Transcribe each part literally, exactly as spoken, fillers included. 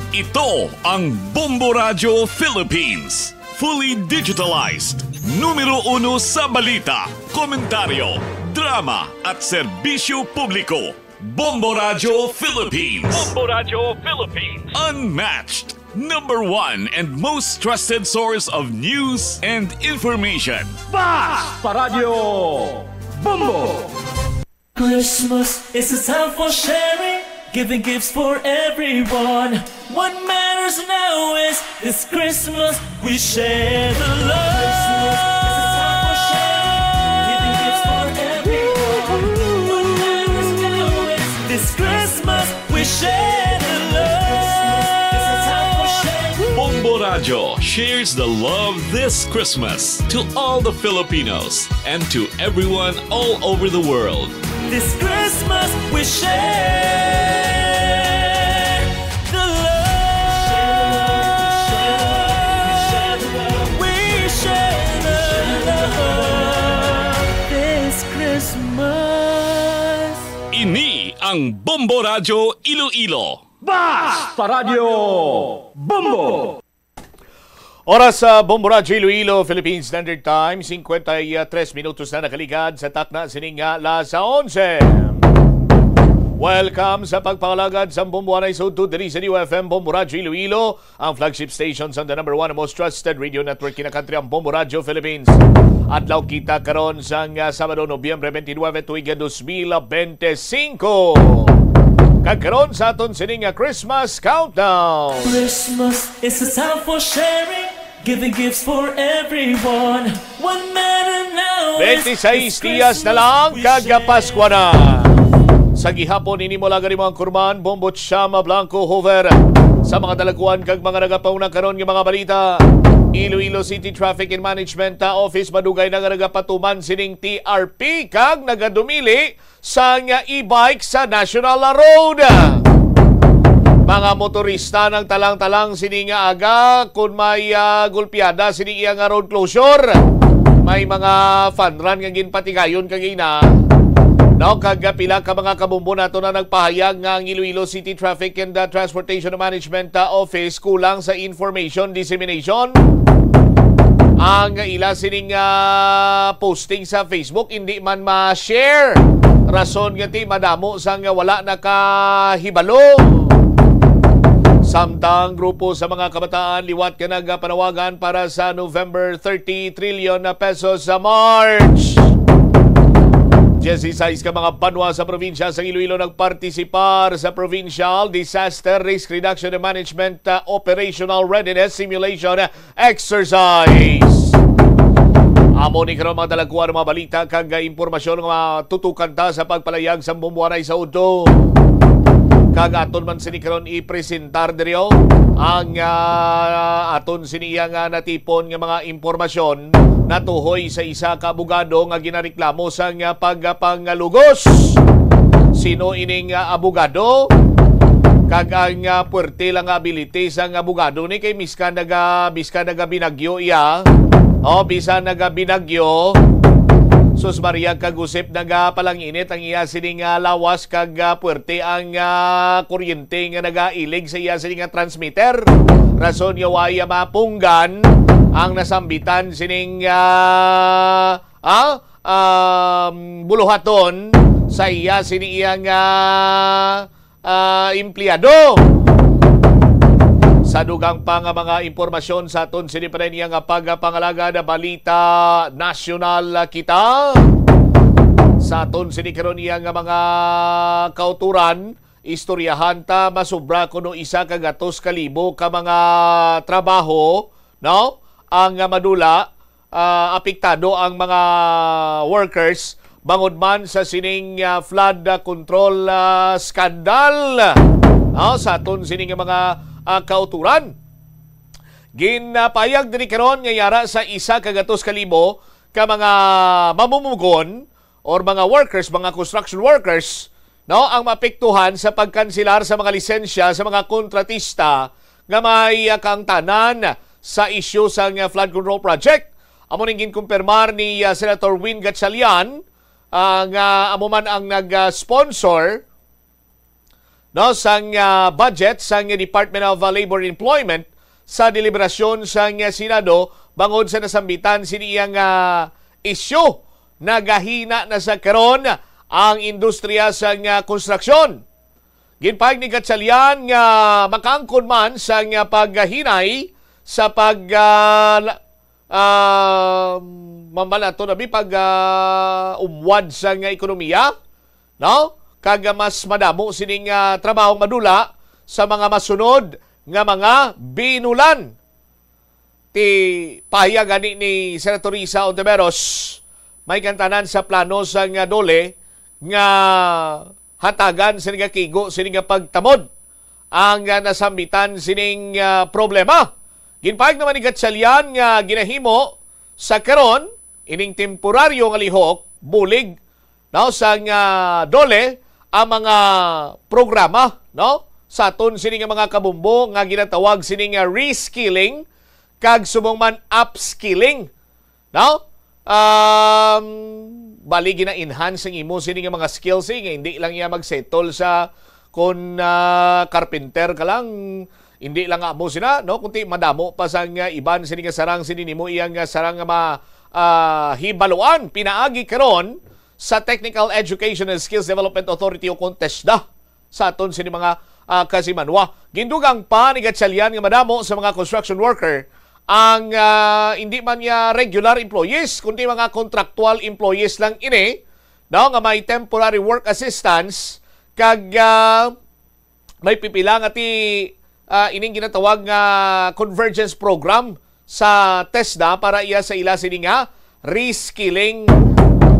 Ito ang Bombo Radyo Philippines. Fully digitalized. Numero uno sa balita, komentaryo, drama, at serbisyo publiko. Bombo Radyo Philippines. Bombo Radyo Philippines. Unmatched. Number one and most trusted source of news and information. Basta Radyo Bombo! Christmas is a time for sharing, giving gifts for everyone. What matters now is this Christmas we share the love. Christmas is a time for sharing, giving gifts for everyone. What matters now is this Christmas we share the love. Bombo Radyo shares the love this Christmas to all the Filipinos and to everyone all over the world. This Christmas we share the love. We share the love. This Christmas. Ini ang Bombo Radyo Iloilo. Basta Radyo Bombo! Oras sa Bombo Radyo Iloilo, Philippine Standard Time, singkwenta y tres minutos na nakaligad sa takna sining alas onse. Welcome sa pagpangalagad sa Bombo Anay Sudto diri sa D U F M Bombo Radyo Iloilo, ang flagship station sa the number one most trusted radio network in the country, ang Bombo Radyo Philippines. Adlaw kita karon sang, ah, Sabado, Nobyembre twenty-nine, tuig dos mil bente singko. Kag karon sa aton sining, ah, Christmas countdown. Christmas is a time for sharing, giving gifts for everyone. What matter now is twenty-six this diyas na lang, Christmas we kag share. Paskwa na. Sa gihapon, ini mo lang gani mo ang kurman, Bombo Chama Blanco Hoover. Sa mga dalaguan kag mga nagapauna karon nga mga balita, Iloilo City Traffic and Management, ah, Office madugay na nga nagapatuman sining T R P kag nagadumili sang e-bike sa National Road. Mga motorista, nagtalang-talang sini nga aga kon may, ah, gulpiada sini iya nga road closure. May mga fun run nga ginpatigayon kagina. No, kag pila ka mga kabombo nato na nagpahayag nga ang Iloilo City Traffic and, ah, Transportation Management, ah, Office kulang sa information dissemination. Ang ila sining, ah, posting sa Facebook hindi man ma-share. Rason nga ti madamo sang wala nakahibalo. Samtang grupo sa mga kabataan liwat nga nagapanawagan para sa November thirty trillion na pesos sa March. Dieciséis ka mga banwa sa probinsya sa Iloilo nagpartisipar sa Provincial Disaster Risk Reduction and Management, uh, Operational Readiness Simulation Exercise. Amo ni karon mga dalagkuan, mga balita kag, uh, impormasyon nga matutukan ta sa pagpalayag sa bumbuanay sa udto. Kag aton man sini karon ipresentar diri, oh, ang, ah, aton sini iya nga natipon nga mga impormasyon natuhoy sa isa ka abogado nga ginareklamo sang, ah, pagpangalugos. Sino ining, ah, abogado? Kag ang, ah, puwerte lang nga ability sang abogado ni kay miskan naga-, miskan nagabinagyo iya. O, bisan nagabinagyo, sus Maria, kag usip nagapalanginit ang iya sining, ah, lawas kag, ah, puwerte ang, ah, kuryente nga nagailig sa iya sining, ah, transmitter. Rason nga wa iya mapunggan ang nasambitan sining, ah, ah, um, buluhaton sa iya sini iyang, ah, ah, empleyado. Sa dugang pa nga mga impormasyon sa aton sini pa niya nga pagpangalagad, balita nasyonal kita. Sa aton sini karon iya nga mga kauturan, istoryahan ta, masubra kuno isa ka gatos ka libo ka mga trabaho, no? Ang, ah, madula, ah, apektado ang mga workers bangod man sa sining, ah, flood, ah, control, ah, scandal. Ah, sa aton sining mga, ah, kauturan, ginapayag diri karon nga yara sa isa ka gatos ka libo ka mga mamumugon or mga workers, mga construction workers, no, ang maapektuhan sa pagkanselar sa mga lisensya sa mga kontratista nga may, ah, kaangtanan sa isyu sang, ah, flood control project. Amo ning ginkumpirmar ni, ah, Senator Win Gatchalian, ah, nga amo man ang nag-sponsor no, sang, ah, budget sang Department of, ah, Labor and Employment sa deliberasyon sang, ah, Senado bangod sa nasambitan sini iyang, ah, isyu. Nagahina na sa karon ang industriya sang, ah, konstruksyon. Ginpahayag ni Gatchalian nga makaangkon man sang, ah, paghinay sa pag, ah, la-, ah, mambal ato na bi pag, ah, umwad sang ekonomiya, no? Kag mas madamo sining, ah, trabaho madula sa mga masunod nga mga binulan. Ti pahayag gani ni Senator Risa Ontiveros, may kantanan sa plano sang, ah, DOLE nga hatagan sini nga kigo, sini nga pagtamod ang, ah, nasambitan sining, ah, problema. Ginpahayag naman ni Gatchalian nga ginahimo sa karon ining temporaryo nga lihok, bulig, no, sang, ah, DOLE ang mga programa, no, sa aton sini nga mga kabumbo nga ginatawag sini nga reskilling kag subong man upskilling, no? Um, bali gina-enhance ang imo sini nga mga skills, eh, nga hindi lang iya mag-settle sa kun, ah, carpenter ka lang, hindi lang amo sina, no? Kundi madamo pa sang, ah, iban sini nga sarang sini nimo iyang, ah, sarang nga ma-, ah, hibaluan pinaagi karon sa Technical Education and Skills Development Authority o kon TESDA sa aton sini mga, ah, kasimanwa. Gindugang pa ni Gatchalian nga madamo sa mga construction worker ang, ah, hindi man niya regular employees, kundi mga contractual employees lang ini, no, nga may temporary work assistance kag, ah, may pipila nga ti, ah, ining ginatawag nga convergence program sa TESDA para iya sa ila sini nga reskilling.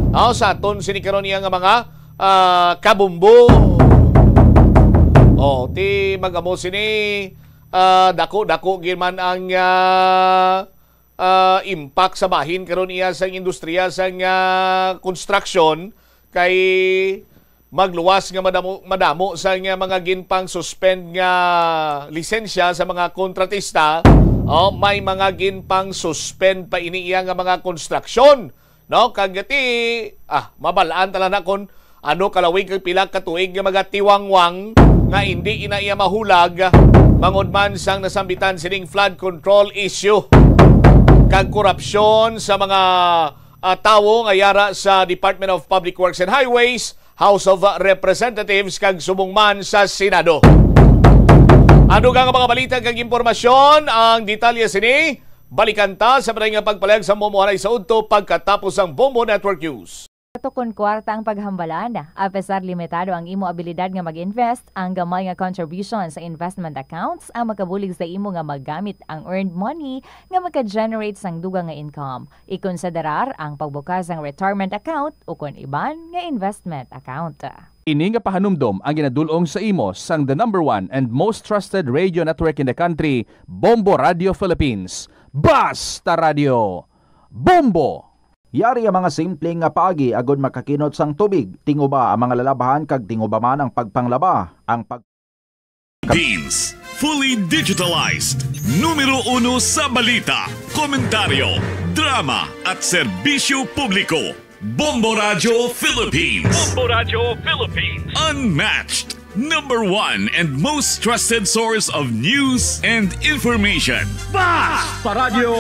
Aw, sa aton sini karon iya nga mga, ah, kabumbo. Oh, ti mag-amo sini, ah, dako-dako gid man ang, ah, ah, impact sa bahin karon iya sang industriya sang, ah, construction kay magluwas nga madamo, madamo sa nga mga ginpang-suspend nga lisensya sa mga kontratista. Oh, may mga ginpang-suspend pa ini iya nga mga konstruksyon, no? Kag ti, ah, mabalaan tala na kon ano kalawig kag pila ka tuig nga magatiwangwang nga indi ina iya mahulag bangod man sang nasambitan sining flood control issue kag korupsyon sa mga, ah, tawo nga yara sa Department of Public Works and Highways, House of Representatives kag subong man sa Senado. Ano nga mga balita kag impormasyon ang detalye sini? Balikan ta sa maray nga pagpalayag sa Bombo Anay sa udto pagkatapos sang Bombo Network News. Tukon kwarta ang paghambalan. Apesar limitado ang imo abilidad nga mag-invest, ang gamay nga contribution sa investment accounts ang makabulig sa imo nga magamit ang earned money nga maka-generate sang dugang nga income. Ikonsiderar ang pagbukas sang retirement account ukon iban nga investment account. Ini nga pahanumdom ang ginadul-ong sa imo sang the number one and most trusted radio network in the country, Bombo Radio Philippines. Basta Radio! Bombo! Yari ang mga simple nga paagi agud makakinot sang tubig, tinguba ang mga lalabhan kag tinguba man ang pagpanglaba, ang pag- Philippines, fully digitalized. Numero uno sa balita, komentaryo, drama, at serbisyo publiko. Bombo Radyo Philippines. Bombo Radyo Philippines. Unmatched, number one, and most trusted source of news and information. Basta Radyo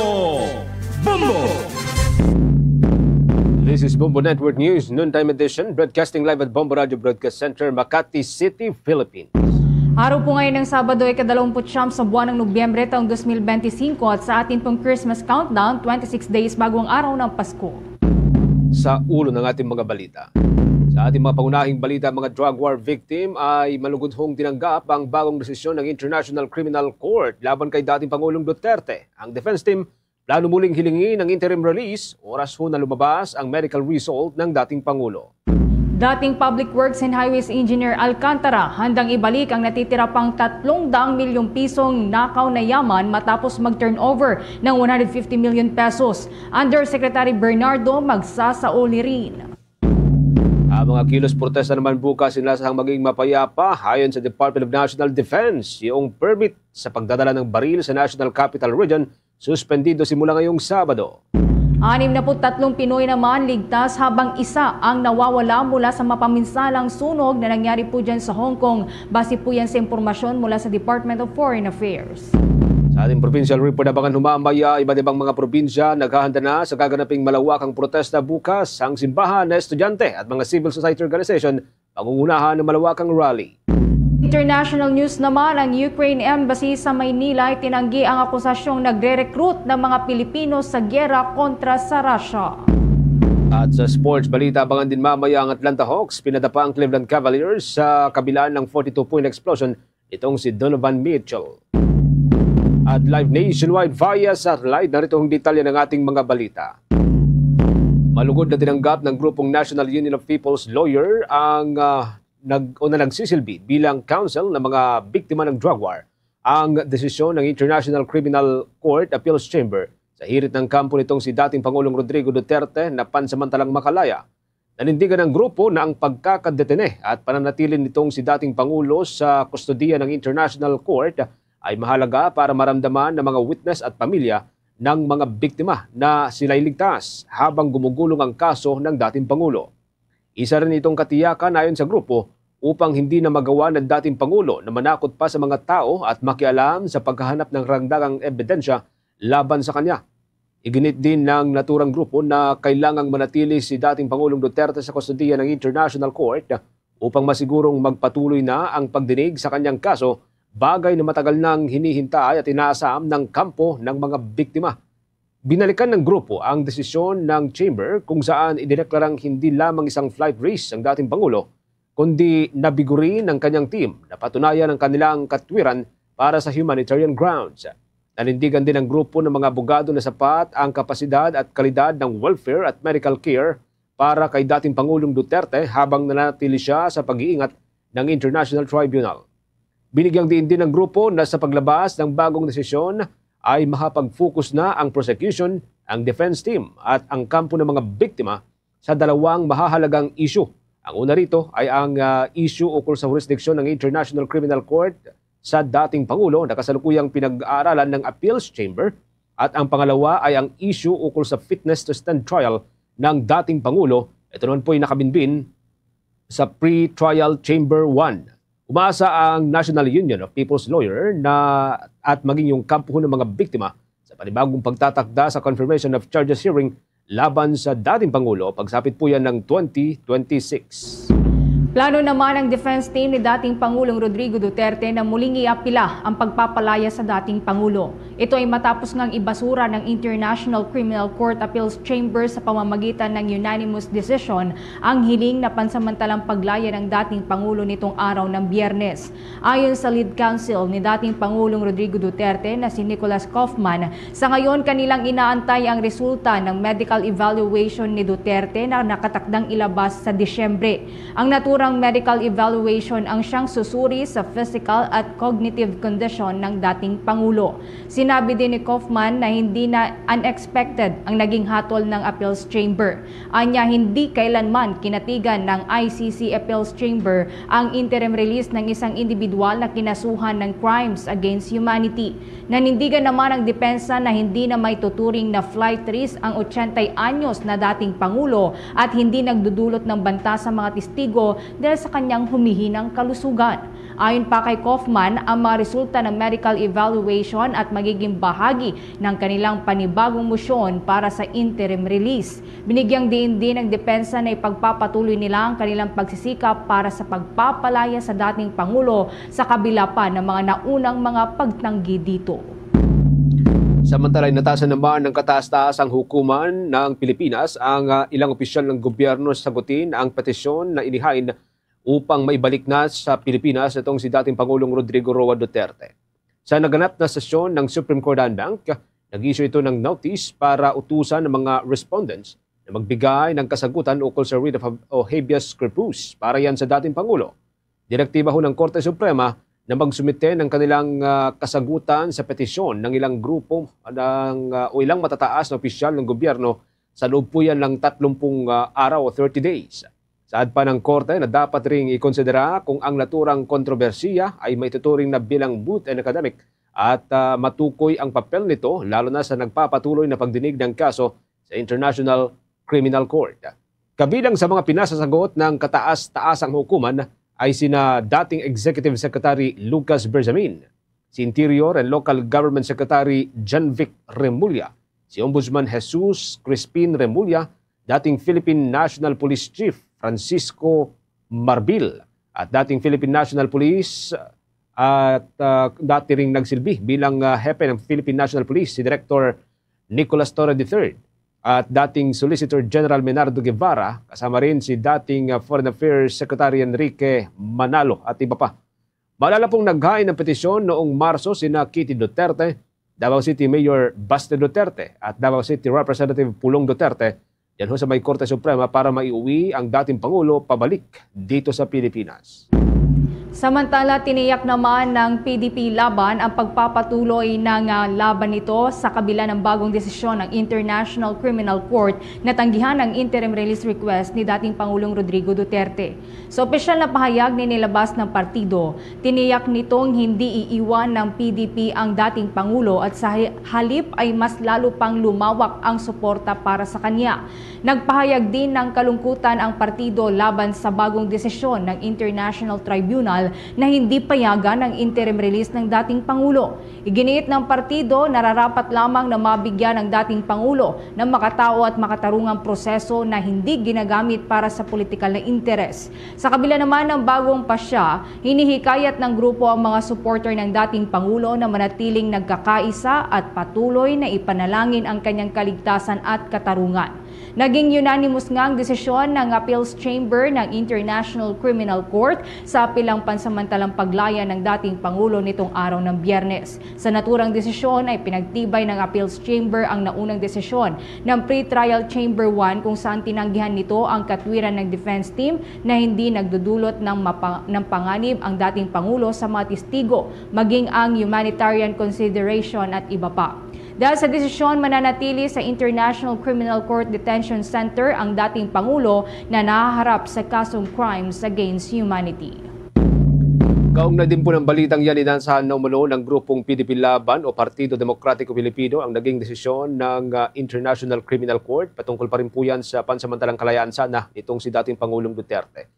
Bombo! This is Bombo Network News, noontime edition, broadcasting live at Bombo Radyo Broadcast Center, Makati City, Philippines. Araw po ngayon ng Sabado, ikadalawamput-siyam sa buwan ng Nobyembre taong dos mil benti singko, at sa atin pong Christmas countdown, twenty-six days bago ang araw ng Pasko. Sa ulo ng ating mga balita. Sa ating mga pangunahing balita, mga drug war victim ay malugod hong tinanggap ang bagong desisyon ng International Criminal Court laban kay dating Pangulong Duterte. Ang defense team plano muling hilingin ang interim release oras ho na lumabas ang medical result ng dating Pangulo. Dating Public Works and Highways Engineer Alcantara handang ibalik ang natitira pang tatlong daang milyong pisong nakaw na yaman matapos mag-turnover ng one hundred fifty million pesos. Undersecretary Bernardo magsasauli rin. Ang mga kilos protesta naman bukas inasahang maging mapayapa. Ayon sa Department of National Defense, yung permit sa pagdadala ng baril sa National Capital Region suspendido simula ngayong Sabado. Anim na put tatlong Pinoy naman ligtas, habang isa ang nawawala mula sa mapaminsalang sunog na nangyari po dyan sa Hong Kong, base po yan sa impormasyon mula sa Department of Foreign Affairs. Sa ating provincial report, abangan humamaya, iba't ibang mga probinsya naghahanda na sa gaganaping malawakang protesta bukas. Ang simbahan, estudyante at mga civil society organization pangungunahan ng malawakang rally. International news naman, ang Ukraine Embassy sa Maynila itinanggi ang akusasyong nagre-recruit ng mga Pilipino sa giyera kontra sa Russia. At sa sports balita, abangan din mamaya ang Atlanta Hawks pinadapa ang Cleveland Cavaliers sa kabilaan ng forty-two point explosion nitong si Donovan Mitchell. At live nationwide via satellite, narito ang detalye ng ating mga balita. Malugod na tinanggap ng grupong National Union of People's Lawyer ang, ah, nag-, o na nagsisilbi bilang counsel ng mga biktima ng drug war ang desisyon ng International Criminal Court Appeals Chamber sa hirit ng kampo nitong si dating Pangulong Rodrigo Duterte na pansamantalang makalaya. Nanindigan ang grupo na ang pagkakadetene at pananatili nitong si dating Pangulo sa kustodiya ng International Court ay mahalaga para maramdaman ng mga witness at pamilya ng mga biktima na sila'y ligtas habang gumugulong ang kaso ng dating Pangulo. Isa rin itong katiyakan ayon sa grupo upang hindi na magawa ng dating Pangulo na manakot pa sa mga tao at makialam sa paghahanap ng karagdagang ebidensya laban sa kanya. Iginit din ng naturang grupo na kailangang manatili si dating Pangulong Duterte sa kustodiya ng International Court upang masigurong magpatuloy na ang pagdinig sa kanyang kaso, bagay na matagal nang hinihintay at inaasam ng kampo ng mga biktima. Binalikan ng grupo ang desisyon ng Chamber kung saan idineklarang hindi lamang isang flight risk ang dating Pangulo, kundi nabigurin ang kanyang team na patunayan ang kanilang katwiran para sa humanitarian grounds. Nanindigan din ang grupo ng mga abogado na sapat ang kapasidad at kalidad ng welfare at medical care para kay dating Pangulong Duterte habang nanatili siya sa pag-iingat ng International Tribunal. Binigyang diin din ng grupo na sa paglabas ng bagong desisyon ay makapag-focus na ang prosecution, ang defense team at ang kampo ng mga biktima sa dalawang mahahalagang isyu. Ang una rito ay ang, ah, isyu ukol sa jurisdiction ng International Criminal Court sa dating Pangulo na kasalukuyang pinag-aaralan ng Appeals Chamber, at ang pangalawa ay ang isyu ukol sa fitness to stand trial ng dating Pangulo. Ito naman po'y nakabinbin sa pre-trial chamber one. Umaasa ang National Union of People's Lawyer na at maging yung kampuhon ng mga biktima sa panibagong pagtatakda sa confirmation of charges hearing laban sa dating Pangulo pagsapit po yan ng twenty twenty-six. Plano naman ng defense team ni dating Pangulong Rodrigo Duterte na muling iapila ang pagpapalaya sa dating Pangulo. Ito ay matapos ngang ibasura ng International Criminal Court Appeals Chamber sa pamamagitan ng unanimous decision ang hiling na pansamantalang paglaya ng dating Pangulo nitong araw ng Biyernes. Ayon sa lead counsel ni dating Pangulong Rodrigo Duterte na si Nicolas Kaufman, sa ngayon kanilang inaantay ang resulta ng medical evaluation ni Duterte na nakatakdang ilabas sa Disyembre. Ang naturang medical evaluation ang siyang susuri sa physical at cognitive condition ng dating Pangulo. Sinabi din ni Kaufman na hindi na unexpected ang naging hatol ng Appeals Chamber. Anya, hindi kailanman kinatigan ng I C C Appeals Chamber ang interim release ng isang individual na kinasuhan ng crimes against humanity. Nanindigan naman ang depensa na hindi na maituturing na flight risk ang ochenta anyos na dating Pangulo at hindi nagdudulot ng banta sa mga testigo dahil sa kanyang humihinang kalusugan. Ayon pa kay Kaufman, ang mga resulta ng medical evaluation at magiging bahagi ng kanilang panibagong motion para sa interim release. Binigyang diin din ng depensa na ipagpapatuloy nila ang kanilang pagsisikap para sa pagpapalaya sa dating Pangulo sa kabila pa ng mga naunang mga pagtanggi dito. Samantala, inatasan naman ng kataas-taas ang hukuman ng Pilipinas ang, ah, ilang opisyal ng gobyerno sagutin ang petisyon na inihain upang maibalik na sa Pilipinas itong si dating Pangulong Rodrigo Roa Duterte. Sa naganap na sesyon ng Supreme Court en banc, nag-issue ito ng notice para utusan ang mga respondents na magbigay ng kasagutan ukol sa writ of hab-, o habeas corpus para yan sa dating Pangulo. Direktiba ho ng Korte Suprema na magsumite ng kanilang, ah, kasagutan sa petisyon ng ilang grupo ng, ah, o ilang matataas na opisyal ng gobyerno sa loob po yan ng tatlumpung, ah, araw o thirty days. Saad pa ng korte na dapat ring ikonsidera kung ang naturang kontrobersiya ay maituturing na bilang moot and academic at, ah, matukoy ang papel nito, lalo na sa nagpapatuloy na pagdinig ng kaso sa International Criminal Court. Kabilang sa mga pinasasagot ng kataas-taasang hukuman ay sina dating Executive Secretary Lucas Bersamin, si Interior and Local Government Secretary Janvic Remulla, si Ombudsman Jesus Crispin Remulla, dating Philippine National Police Chief Francisco Marbil, at dating Philippine National Police at, ah, dati ring nagsilbi bilang, ah, hepe ng Philippine National Police, si Director Nicolas Torre the third, at dating Solicitor General Menardo Guevara, kasama rin si dating, ah, Foreign Affairs Secretary Enrique Manalo at iba pa. Maalala pong naghain ng petisyon noong Marso sina Kitty Duterte, Davao City Mayor Baste Duterte at Davao City Representative Pulong Duterte diyan ho sa may Korte Suprema para maiuwi ang dating Pangulo pabalik dito sa Pilipinas. Samantala, tiniyak naman ng P D P Laban ang pagpapatuloy ng, ah, laban nito sa kabila ng bagong desisyon ng International Criminal Court na tanggihan ang interim release request ni dating Pangulong Rodrigo Duterte. Sa opisyal na pahayag na inilabas ng partido, tiniyak nitong hindi iiwan ng P D P ang dating Pangulo at sa hi-, halip ay mas lalo pang lumawak ang suporta para sa kanya. Nagpahayag din ng kalungkutan ang partido laban sa bagong desisyon ng International Tribunal na hindi payagan ang interim release ng dating Pangulo. Iginiit ng partido, nararapat lamang na mabigyan ang dating Pangulo ng makatao at makatarungang proseso na hindi ginagamit para sa politikal na interes. Sa kabila naman ng bagong pasya, hinihikayat ng grupo ang mga supporter ng dating Pangulo na manatiling nagkakaisa at patuloy na ipanalangin ang kanyang kaligtasan at katarungan. Naging unanimous nga ang desisyon ng Appeals Chamber ng International Criminal Court sa apilang pansamantalang paglaya ng dating Pangulo nitong araw ng Biyernes. Sa naturang desisyon ay pinagtibay ng Appeals Chamber ang naunang desisyon ng Pretrial Chamber one kung saan tinanggihan nito ang katwiran ng defense team na hindi nagdudulot ng mapa-, ng panganib ang dating Pangulo sa mga testigo, maging ang humanitarian consideration at iba pa. Dahil sa desisyon, mananatili sa International Criminal Court Detention Center ang dating Pangulo na nahaharap sa kasong crimes against humanity. Kaugnay din po ng balitang yan, inaasahan na umano ng grupong P D P Laban o Partido Demokratiko Pilipino ang naging desisyon ng, ah, International Criminal Court patungkol pa rin po yan sa pansamantalang kalayaan sana nitong si dating Pangulong Duterte.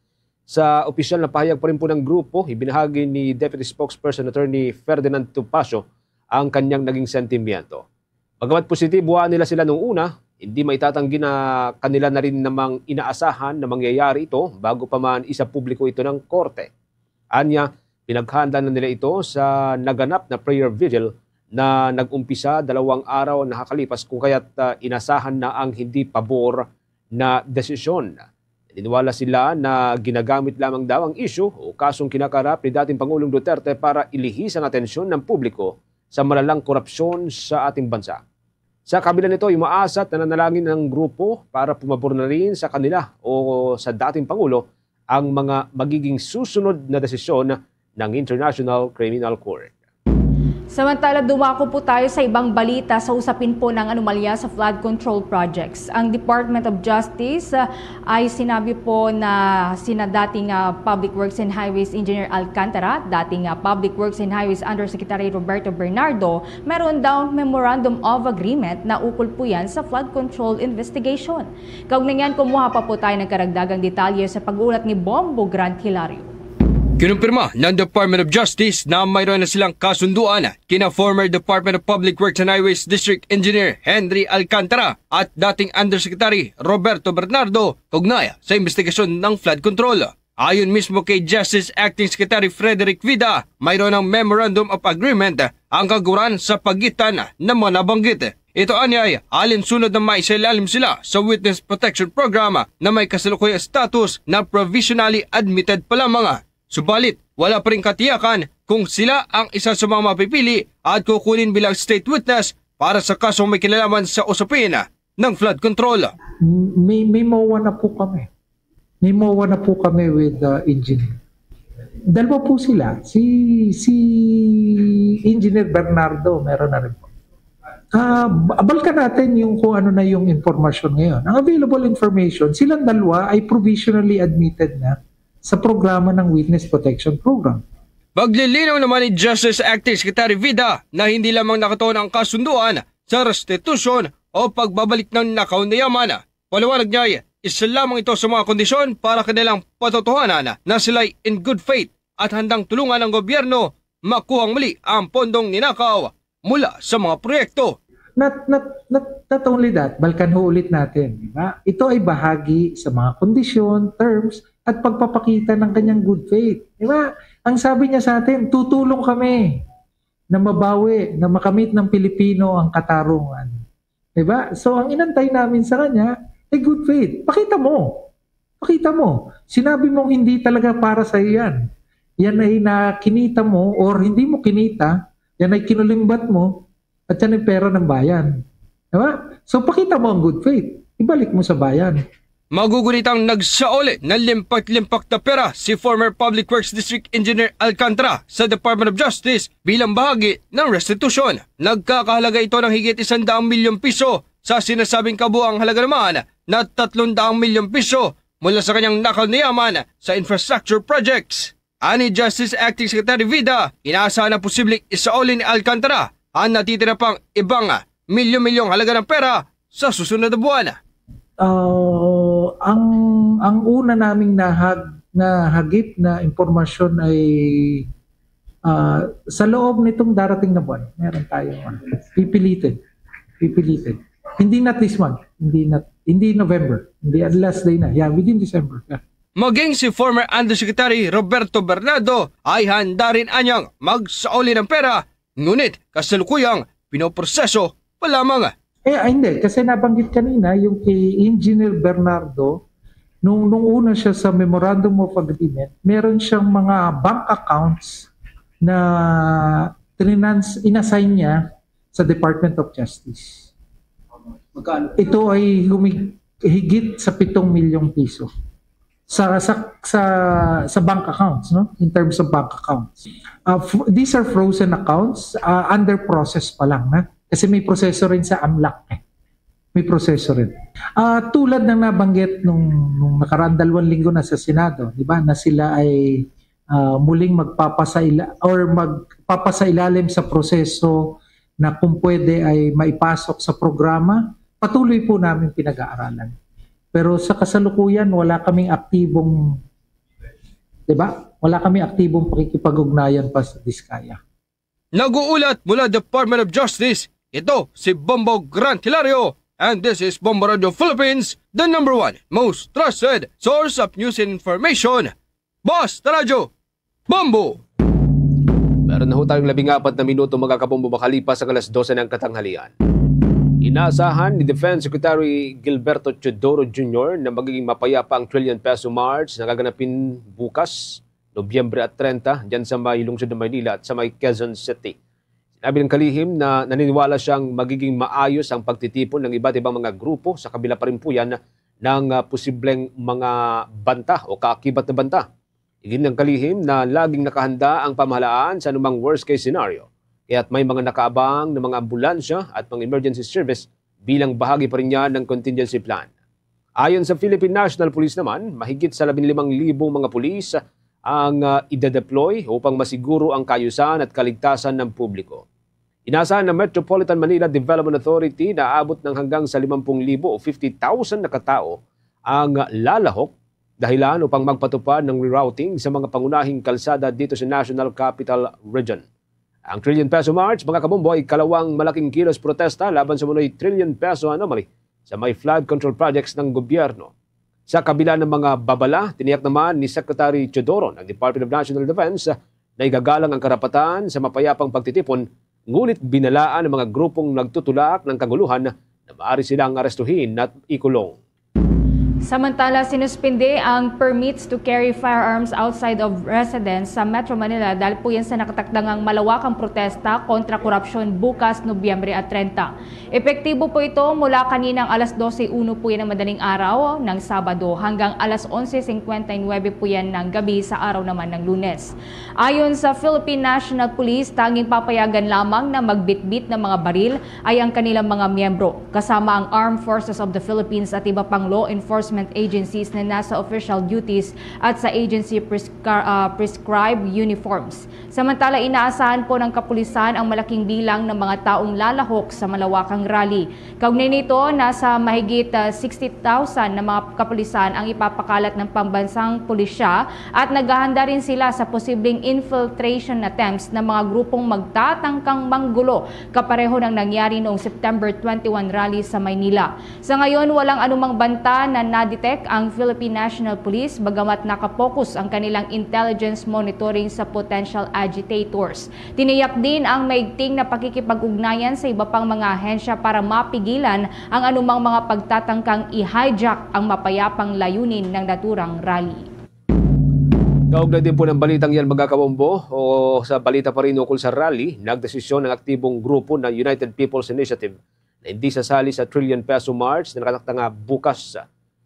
Sa opisyal na pahayag pa rin po ng grupo, ibinahagi ni Deputy Spokesperson Attorney Ferdinand Topacio ang kanyang naging sentimiento. Bagamat positibo nila sila nung una, hindi maitatanggi na kanila na rin namang inaasahan na mangyayari ito bago pa man isapubliko ito ng korte. Anya, pinaghanda na nila ito sa naganap na prayer vigil na nag-umpisa dalawang araw nakakalipas, kung kaya't, ah, inasahan na ang hindi pabor na desisyon. Naniniwala sila na ginagamit lamang daw ang isyu o kasong kinakarap ni dating Pangulong Duterte para ilihis ang atensyon ng publiko sa malalang korupsyon sa ating bansa. Sa kabila nito, umaasa at nananalangin ang grupo para pumabor na rin sa kanila o sa dating Pangulo ang mga magiging susunod na desisyon ng International Criminal Court. Samantala, dumako po tayo sa ibang balita sa usapin po ng anomalya sa flood control projects. Ang Department of Justice, ah, ay sinabi po na sina dating, ah, Public Works and Highways Engineer Alcantara, dating, ah, Public Works and Highways Undersecretary Roberto Bernardo, meron daw memorandum of agreement na ukol po yan sa flood control investigation. Kaugnay niyan, kumuha pa po tayo ng karagdagang detalye sa pag-ulat ni Bombo Grant Hilario. Kinumpirma ng Department of Justice na mayroon na silang kasunduan kina former Department of Public Works and Highways District Engineer Henry Alcantara at dating Undersecretary Roberto Bernardo kaugnay sa investigasyon ng flood control. Ayon mismo kay Justice Acting Secretary Frederick Vida, mayroon ng Memorandum of Agreement ang kaguran sa pagitan ng mga nabanggit. Ito anya ay alinsunod na maisailalim sila sa Witness Protection Program na may kasalukuyang status na provisionally admitted pa lamang. Subalit, wala pa rin katiyakan kung sila ang isa sa mga mapipili at kukunin bilang state witness para sa kasong may kinalaman sa usapin ng flood control. May, may MOA na po kami. May MOA na po kami with the engineer. Dalawa po sila. Si, si Engineer Bernardo, meron na rin po. Ah, ba-, balikan natin yung kung ano na yung impormasyon ngayon. Ang available information, silang dalawa ay provisionally admitted na sa programa ng Witness Protection Program. Paglilinaw naman ni Justice Acting Secretary Vida na hindi lamang nakatuon ang kasunduan sa restitution o pagbabalik ng nakaw na yaman. Paliwanag niya, isa lamang ito sa mga kondisyon para kanilang patotohanan na sila'y in good faith at handang tulungan ang gobyerno makuhang muli ang pondong ninakaw mula sa mga proyekto. Not, not, not, not only that, balkanho ulit natin, di ba? Ito ay bahagi sa mga kondisyon, terms, at pagpapakita ng kanyang good faith. Di ba? Ang sabi niya sa atin, tutulong kami na mabawi, na makamit ng Pilipino ang katarungan. Di ba? So, ang inantay namin sa kanya ay good faith. Pakita mo. Pakita mo. Sinabi mong hindi talaga para sa iyo yan. Yan ay nakinita mo or hindi mo kinita, yan ay kinulimbat mo, at yan ay pera ng bayan. Di ba? So, pakita mo ang good faith. Ibalik mo sa bayan. Magugunitang nagsauli ng limpak-limpak na pera si former Public Works District Engineer Alcantara sa Department of Justice bilang bahagi ng restitution. Nagkakahalaga ito ng higit isang daang milyong piso, sa sinasabing kabuang halaga naman na tatlong daang milyong piso mula sa kanyang nakaw na yaman sa infrastructure projects. Ani Justice Acting Secretary Vida, inaasahan na posibleng isauli ni Alcantara ang natitira pang ibang milyon-milyong halaga ng pera sa susunod na buwan. Ah, ang, ang una naming nahag-, nahagip na impormasyon ay, ah, sa loob nitong darating na buwan, meron tayong, ah, pipilitin. Pipilitin. Hindi not this month. Hindi not, hindi November. Hindi, last day na. Yeah, within December. Yeah. Maging si former Undersecretary Roberto Bernardo ay handa rin anyang magsauli ng pera, ngunit kasalukuyang pinoproseso pa lamang. Eh, ah, hindi. Kasi nabanggit kanina yung kay Engineer Bernardo, nung, nung una siya sa Memorandum of Agreement, meron siyang mga bank accounts na trinans-, inassign niya sa Department of Justice. Magkano? Ito ay humig-, higit sa pitong milyong piso sa, sa, sa, sa bank accounts, no? In terms of bank accounts. Uh, f-, these are frozen accounts, uh, under process pa lang, na? Kasi may proseso rin sa AMLAC, eh. May proseso rin. Ah, tulad ng nabanggit nung, nung nakaraang dalawang linggo na sa Senado, di ba, na sila ay, ah, muling magpapasaila-, or magpapasailalim sa proseso na kung pwede ay maipasok sa programa, patuloy po namin pinag-aaralan. Pero sa kasalukuyan, wala kaming aktibong, di ba? Wala kami aktibong pakikipag-ugnayan pa sa Diskaya. Nag-uulat mula Department of Justice, ito si Bombo Grant Hilario, and this is Bombo Radio Philippines, the number one most trusted source of news and information. Basta Radyo, Bombo! Meron na ho tayong labing apat na minuto, mga kabombo, makalipas ang alas dose ng katanghalian. Inasahan ni Defense Secretary Gilberto Teodoro Junior na magiging mapayapa ang Trillion Peso March na gaganapin bukas, Nobyembre at treinta, dyan sa may lungsod ng Maynila at sa may Quezon City. Sinabi ng kalihim na naniniwala siyang magiging maayos ang pagtitipon ng iba't ibang mga grupo sa kabila pa rin po yan ng, ah, posibleng mga banta o kaakibat na banta. Igin ng kalihim na laging nakahanda ang pamahalaan sa anumang worst case scenario, kaya't may mga nakaabang na mga ambulansya at mga emergency service bilang bahagi pa rin niya ng contingency plan. Ayon sa Philippine National Police naman, mahigit sa labing limang libo mga pulis ang, ah, idedeploy upang masiguro ang kaayusan at kaligtasan ng publiko. Inasahan ng Metropolitan Manila Development Authority na aabot ng hanggang sa limampung libo o fifty thousand na katao ang lalahok dahilan upang magpatupad ng rerouting sa mga pangunahing kalsada dito sa National Capital Region. Ang Trillion Peso March, mga kabombo, ay kalawang malaking kilos protesta laban sa umano'y Trillion Peso anomaly sa may flood control projects ng gobyerno. Sa kabila ng mga babala, tiniyak naman ni Secretary Teodoro ng Department of National Defense na igagalang ang karapatan sa mapayapang pagtitipon, ngunit binalaan ang mga grupong nagtutulak ng kaguluhan na maaari silang arestuhin at ikulong. Samantala, sinuspindi ang permits to carry firearms outside of residence sa Metro Manila dahil po yan sa nakatakdangang malawakang protesta kontra korupsyon bukas, Nobyembre at treinta. Epektibo po ito mula kaninang alas dose uno po yan ng madaling araw ng Sabado hanggang alas onse cincuenta y nueve po yan ng gabi sa araw naman ng Lunes. Ayon sa Philippine National Police, tanging papayagan lamang na magbitbit ng mga baril ay ang kanilang mga miyembro, kasama ang Armed Forces of the Philippines at iba pang law enforcement enforcement agencies na nasa official duties at sa agency prescri- ah, prescribed uniforms. Samantala, inaasahan po ng kapulisan ang malaking bilang ng mga taong lalahok sa malawakang rally. Kaugnay nito, nasa mahigit, ah, sixty thousand na mga kapulisan ang ipapakalat ng pambansang pulisya at naghahanda rin sila sa posibleng infiltration attempts ng mga grupong magtatangkang manggulo, kapareho ng nangyari noong September twenty-one rally sa Maynila. Sa ngayon, walang anumang banta na na-detect ang Philippine National Police, bagamat nakapokus ang kanilang intelligence monitoring sa potential agitators. Tiniyak din ang maigting na pakikipag-ugnayan sa iba pang mga ahensya para mapigilan ang anumang mga pagtatangkang i-hijack ang mapayapang layunin ng naturang rally. Kaugnay din po ng balitang yan, mga kabombo, o sa balita pa rin ukol sa rally, nagdesisyon ang aktibong grupo na United People's Initiative na hindi sasali sa Trillion Peso March na nakatakda nga bukas.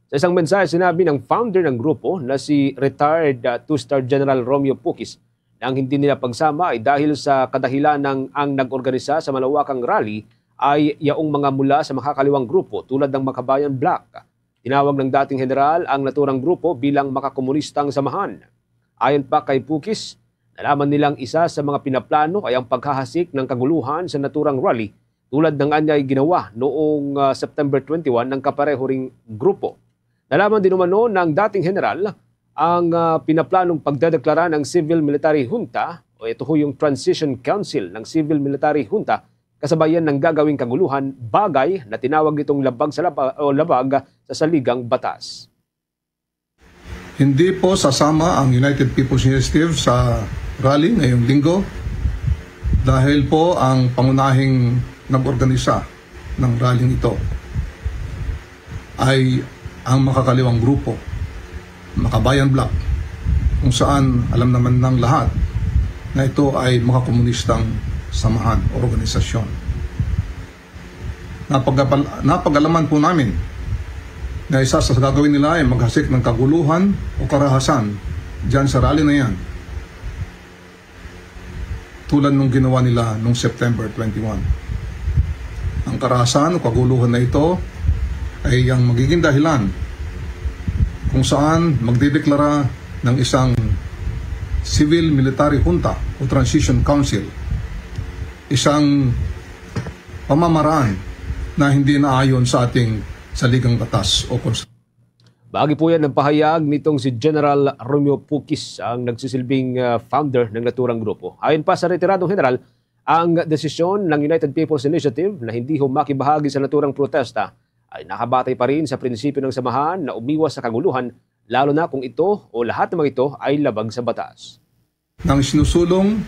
Sa isang mensahe, sinabi ng founder ng grupo na si retired, uh, two-star General Romeo Pukis na ang hindi nila pagsama ay dahil sa kadahilan ng ang nag-organisa sa malawakang rally ay yaong mga mula sa makakaliwang grupo tulad ng Makabayan Bloc. Tinawag ng dating general ang naturang grupo bilang makakomunistang samahan. Ayon pa kay Pukis, nalaman nilang isa sa mga pinaplano ay ang paghahasik ng kaguluhan sa naturang rally, tulad ng anyay ginawa noong, ah, September twenty-one ng kapareho ring grupo. Nalaman din umano ng dating general ang, ah, pinaplanong pagdedeklara ng civil-military junta, o ito ho yung transition council ng civil-military junta, kasabayan ng gagawing kaguluhan, bagay na tinawag nitong labag sa laba-, o labag sa saligang batas. Hindi po sasama ang United People's Initiative sa rally ngayong linggo dahil po ang pangunahing nag-organisa ng rally ito ay ang makakaliwang grupo, Makabayan Bloc, kung saan alam naman ng lahat na ito ay makakomunistang samahan o organisasyon. Napagapal-, napag-alaman po namin na isa sa gagawin nila ay maghasik ng kaguluhan o karahasan dyan sa rally na yan, tulad nung ginawa nila nung September twenty-one. Ang karahasan o kaguluhan na ito ay ang magiging dahilan kung saan magdideklara ng isang civil military junta o transition council, isang pamamaraan na hindi naayon sa ating saligang batas o konstitusyon. Bahagi po yan ng pahayag nitong si General Romeo Pukis, ang nagsisilbing, ah, founder ng naturang grupo. Ayon pa sa retiradong general, ang desisyon ng United People's Initiative na hindi ho makibahagi sa naturang protesta ay nakabatay pa rin sa prinsipyo ng samahan na umiwas sa kaguluhan, lalo na kung ito o lahat ng mga ito ay labag sa batas. Nang sinusulong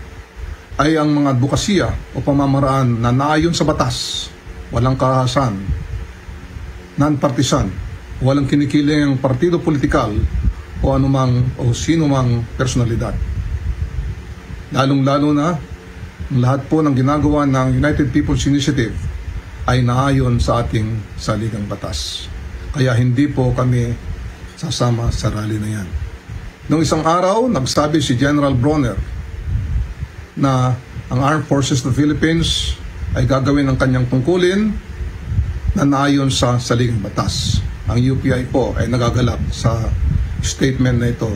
ay ang mga adbokasya o pamamaraan na naayon sa batas, walang karahasan, non-partisan, walang kinikiling ang partido politikal o anumang o sinumang personalidad. Lalong-lalo na, ang lahat po ng ginagawa ng United People's Initiative ay naayon sa ating saligang batas. Kaya hindi po kami sasama sa rally na yan. Nung isang araw, nagsabi si General Bronner na ang Armed Forces of the Philippines ay gagawin ang kanyang tungkulin na naayon sa saligang batas. Ang U P I po ay nagagalak sa statement na ito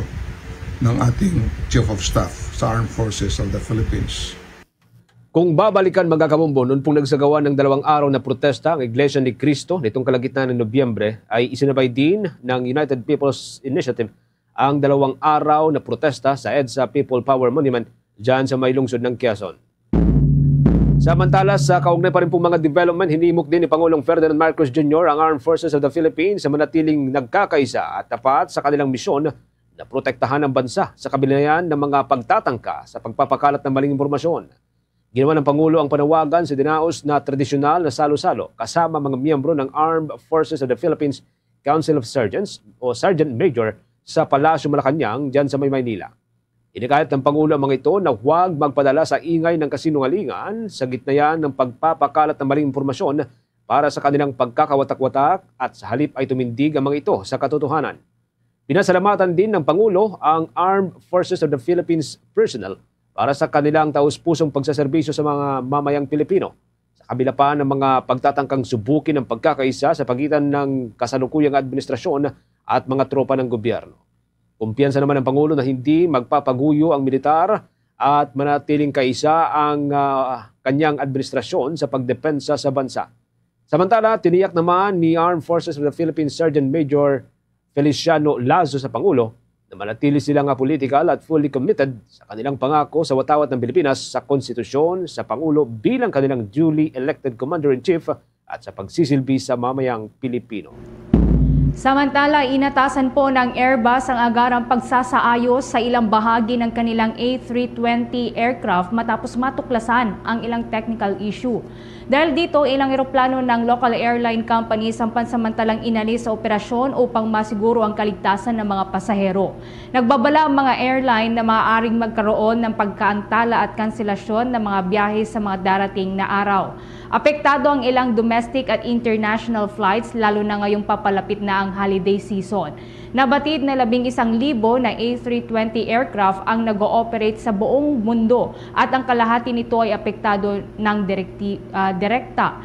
ng ating Chief of Staff sa Armed Forces of the Philippines. Kung babalikan, mga kabombo, noon pong nagsagawa ng dalawang araw na protesta ang Iglesia ni Cristo nitong kalagitnaan ng Nobyembre, ay isinabay din ng United People's Initiative ang dalawang araw na protesta sa EDSA People Power Monument dyan sa may lungsod ng Quezon. Samantala, sa kaugnay pa rin pong mga development, hinimok din ni Pangulong Ferdinand Marcos Junior ang Armed Forces of the Philippines sa manatiling nagkakaisa at tapat sa kanilang misyon na protektahan ang bansa sa kabila ng mga pagtatangka sa pagpapakalat ng maling impormasyon. Ginawa ng Pangulo ang panawagan sa dinaos na tradisyonal na salo-salo kasama mga miyembro ng Armed Forces of the Philippines Council of Sergeants o Sergeant Major sa Palasyo Malacañang, dyan sa may Maynila. Inikayat ng Pangulo ang mga ito na huwag magpadala sa ingay ng kasinungalingan sa gitna yan ng pagpapakalat ng maling impormasyon para sa kanilang pagkakawatak-watak, at sa halip ay tumindig ang mga ito sa katotohanan. Pinasalamatan din ng Pangulo ang Armed Forces of the Philippines personnel para sa kanilang taus-pusong pagsaserbisyo sa mga mamayang Pilipino. Sa kabila pa ng mga pagtatangkang subukin ang pagkakaisa sa pagitan ng kasalukuyang administrasyon at mga tropa ng gobyerno. Kumpiyansa naman ang Pangulo na hindi magpapaguyo ang militar at manatiling kaisa ang, ah, kanyang administrasyon sa pagdepensa sa bansa. Samantala, tiniyak naman ni Armed Forces of the Philippines Sergeant Major Feliciano Lazo sa Pangulo na manatili sila nga political at fully committed sa kanilang pangako sa watawat ng Pilipinas, sa konstitusyon, sa Pangulo bilang kanilang duly elected commander-in-chief at sa pagsisilbi sa mamayang Pilipino. Samantala, inatasan po ng Airbus ang agarang pagsasaayos sa ilang bahagi ng kanilang A three twenty aircraft matapos matuklasan ang ilang technical issue. Dahil dito, ilang eroplano ng local airline companies ang pansamantalang inalis sa operasyon upang masiguro ang kaligtasan ng mga pasahero. Nagbabala ang mga airline na maaaring magkaroon ng pagkaantala at kanselasyon ng mga biyahe sa mga darating na araw. Apektado ang ilang domestic at international flights, lalo na ngayong papalapit na ang holiday season. Nabatid na labing isang libo na A three twenty aircraft ang nag-ooperate sa buong mundo at ang kalahati nito ay apektado ng direkti-, ah, direkta.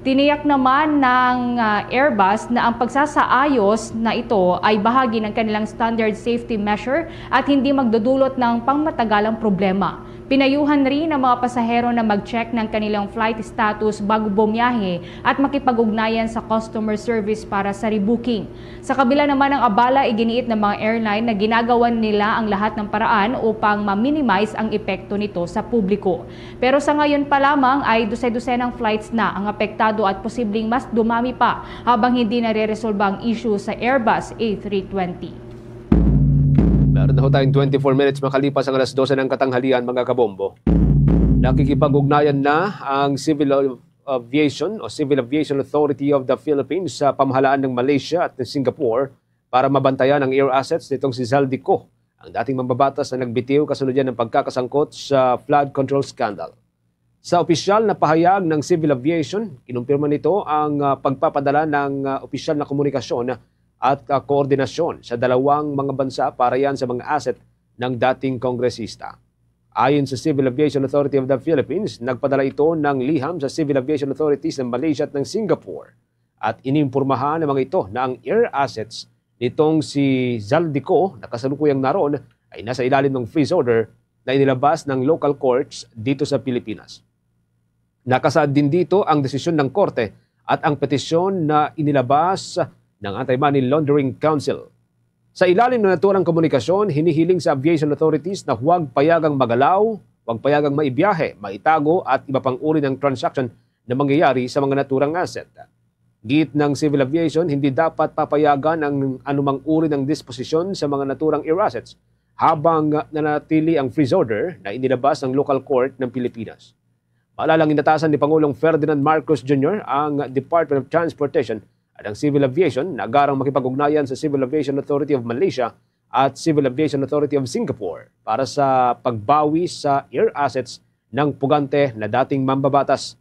Tiniyak naman ng, ah, Airbus na ang pagsasaayos na ito ay bahagi ng kanilang standard safety measure at hindi magdudulot ng pangmatagalang problema. Pinayuhan rin ang mga pasahero na mag-check ng kanilang flight status bago bumiyahe at makipag-ugnayan sa customer service para sa rebooking. Sa kabila naman ng abala, iginiit ng mga airline na ginagawa nila ang lahat ng paraan upang ma-minimize ang epekto nito sa publiko. Pero sa ngayon pa lamang ay dose-dosenang flights na ang apektado at posibleng mas dumami pa habang hindi nareresolba ang issue sa Airbus A three twenty. Meron na ho tayong twenty-four minutes makalipas ang alas dose ng katanghalian, mga kabombo. Nakikipag-ugnayan na ang Civil Aviation o Civil Aviation Authority of the Philippines sa pamahalaan ng Malaysia at ng Singapore para mabantayan ang air assets nitong si Zaldy Co, ang dating mambabatas na nagbitiw kasunod yan ng pagkakasangkot sa flood control scandal. Sa opisyal na pahayag ng Civil Aviation, kinumpirma nito ang, ah, pagpapadala ng, ah, opisyal na komunikasyon at, ah, koordinasyon sa dalawang mga bansa para yan sa mga asset ng dating kongresista. Ayon sa Civil Aviation Authority of the Philippines, nagpadala ito ng liham sa Civil Aviation Authorities ng Malaysia at ng Singapore at inimpormahan ng mga ito na ang air assets nitong si Zaldy Co na kasalukuyang naroon ay nasa ilalim ng freeze order na inilabas ng local courts dito sa Pilipinas. Nakasaad din dito ang desisyon ng korte at ang petisyon na inilabas ng Anti-Money Laundering Council. Sa ilalim ng naturang komunikasyon, hinihiling sa aviation authorities na huwag payagang magalaw, huwag payagang maibiyahe, maitago at iba pang uri ng transaction na mangyayari sa mga naturang asset. Giit ng Civil Aviation, hindi dapat papayagan ang anumang uri ng disposisyon sa mga naturang air assets habang nanatili ang freeze order na inilabas ng local court ng Pilipinas. Maalala ang inatasan ni Pangulong Ferdinand Marcos Junior ang Department of Transportation at ang Civil Aviation na agarang makipag-ugnayan sa Civil Aviation Authority of Malaysia at Civil Aviation Authority of Singapore para sa pagbawi sa air assets ng pugante na dating mambabatas.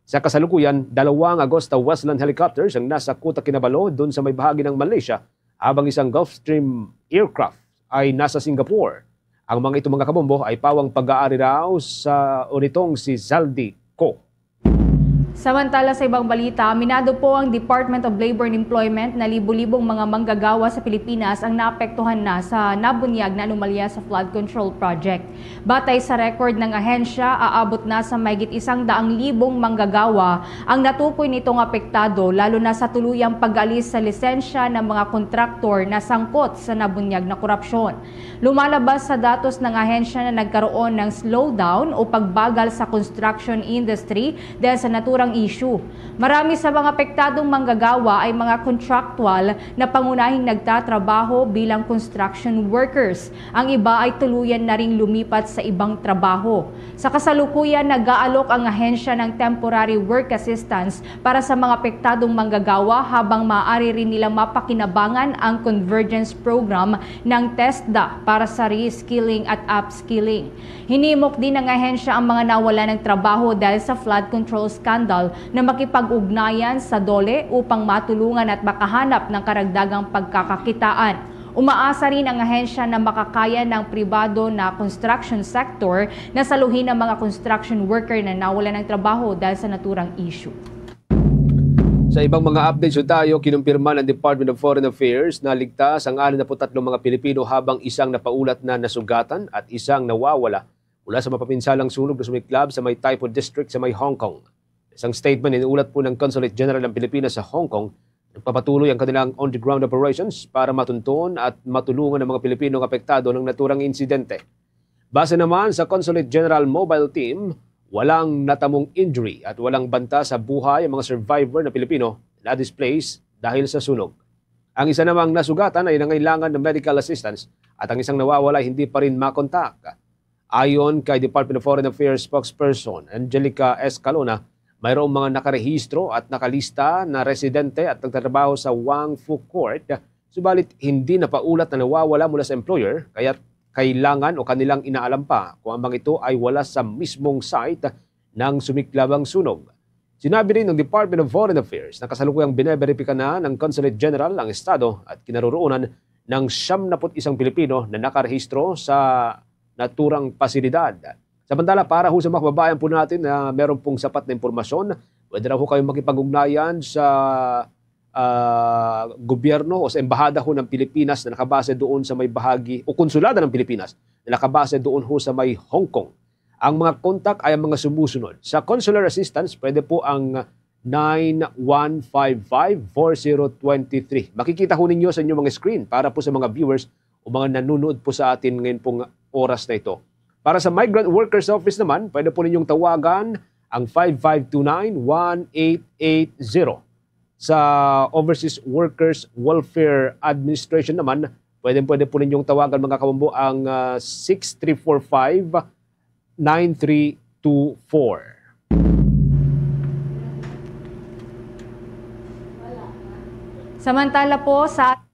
Sa kasalukuyan, dalawang Agusta Westland helicopters ang nasa Kota Kinabalu dun sa may bahagi ng Malaysia, habang isang Gulfstream aircraft ay nasa Singapore. Ang mga ito, mga kabombo, ay pawang pag-aari raw sa unitong si Zaldy Co. Samantala, sa ibang balita, aminado po ang Department of Labor and Employment na libo-libong mga manggagawa sa Pilipinas ang naapektuhan na sa nabunyag na anomalya sa flood control project. Batay sa record ng ahensya, aabot na sa mahigit isang daang libong manggagawa ang natukoy nitong apektado, lalo na sa tuluyang pag-alis sa lisensya ng mga kontraktor na sangkot sa nabunyag na korupsyon. Lumalabas sa datos ng ahensya na nagkaroon ng slowdown o pagbagal sa construction industry dahil sa naturang issue. Marami sa mga apektadong manggagawa ay mga kontraktual na pangunahing nagtatrabaho bilang construction workers. Ang iba ay tuluyan na ring lumipat sa ibang trabaho. Sa kasalukuyan, nag-aalok ang ahensya ng temporary work assistance para sa mga apektadong manggagawa, habang maaari rin nilang mapakinabangan ang Convergence Program ng TESDA para sa reskilling at upskilling. Hinimok din ng ahensya ang mga nawalan ng trabaho dahil sa flood control scandal na makipag-ugnayan sa DOLE upang matulungan at makahanap ng karagdagang pagkakakitaan. Umaasa rin ang ahensya na makakaya ng pribado na construction sector na saluhin ang mga construction worker na nawalan ng trabaho dahil sa naturang issue. Sa ibang mga updates tayo, kinumpirma ng Department of Foreign Affairs na ligtas ang anim na put tatlo mga Pilipino habang isang napaulat na nasugatan at isang nawawala mula sa mapapinsalang sunog na sumiklab sa may Taipo District sa may Hong Kong. Isang statement, iniulat po ng Consulate General ng Pilipinas sa Hong Kong, nagpapatuloy ang kanilang on-the-ground operations para matunton at matulungan ang mga Pilipinong apektado ng naturang insidente. Base naman sa Consulate General Mobile Team, walang natamong injury at walang banta sa buhay ang mga survivor na Pilipino na displaced dahil sa sunog. Ang isa namang nasugatan ay nangailangan ng medical assistance at ang isang nawawala ay hindi pa rin makontak. Ayon kay Department of Foreign Affairs spokesperson Angelica Escalona, mayroong mga nakarehistro at nakalista na residente at nagtatrabaho sa Wang Fu Court, subalit hindi napaulat na nawawala mula sa employer, kaya kailangan o kanilang inaalam pa kung ang mga ito ay wala sa mismong site nang sumiklab ang sunog. Sinabi rin ng Department of Foreign Affairs na kasalukuyang bineberipika na ng Consulate General ang estado at kinaroroonan ng siyam na put isang Pilipino na nakarehistro sa naturang pasilidad. Samantala, para ho sa mga kababayan po natin na meron pong sapat na impormasyon, pwede raw ho kayong makipag-ugnayan sa, ah, gobyerno o sa embahada ho ng Pilipinas na nakabase doon sa may bahagi, o konsulada ng Pilipinas na nakabase doon ho sa may Hong Kong. Ang mga kontak ay ang mga sumusunod. Sa consular assistance, pwede po ang nine one five five, four zero twenty-three. Makikita ho ninyo sa inyong mga screen para po sa mga viewers o mga nanonood po sa atin ngayon pong oras na ito. Para sa Migrant Workers Office naman, pwede po ninyong tawagan ang five five two nine, one eight eight zero. Sa Overseas Workers Welfare Administration naman, pwede, pwede po ninyong tawagan, mga kabombo, ang, ah, six three four five, nine three two four. Samantala po, sa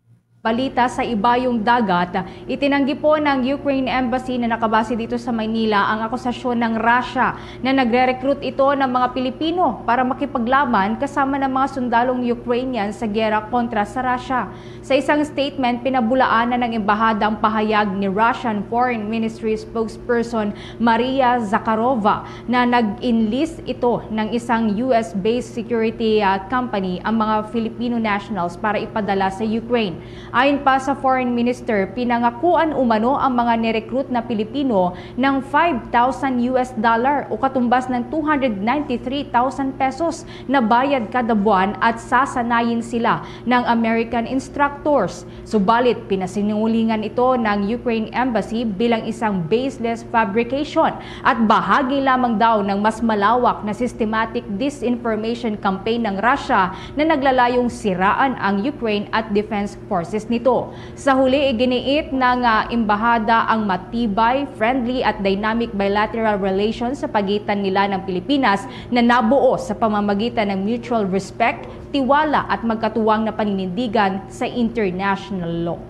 balita sa Ibayong Dagat, itinanggi po ng Ukraine Embassy na nakabase dito sa Maynila ang akusasyon ng Russia na nagre-recruit ito ng mga Pilipino para makipaglaban kasama ng mga sundalong Ukrainian sa giyera kontra sa Russia. Sa isang statement, pinabulaanan ng embahada ang pahayag ni Russian Foreign Ministry spokesperson Maria Zakharova na nag-enlist ito ng isang U S-based security, ah, company ang mga Filipino nationals para ipadala sa Ukraine. Ayon pa sa foreign minister, pinangakuan umano ang mga nirecruit na Pilipino ng five thousand U S dollar o katumbas ng two hundred ninety-three thousand pesos na bayad kada buwan at sasanayin sila ng American instructors. Subalit, pinasinungalingan ito ng Ukraine Embassy bilang isang baseless fabrication at bahagi lamang daw ng mas malawak na systematic disinformation campaign ng Russia na naglalayong siraan ang Ukraine at defense forces nito. Sa huli, iginiit ng, ah, embahada ang matibay, friendly at dynamic bilateral relations sa pagitan nila ng Pilipinas na nabuo sa pamamagitan ng mutual respect, tiwala at magkatuwang na paninindigan sa international law.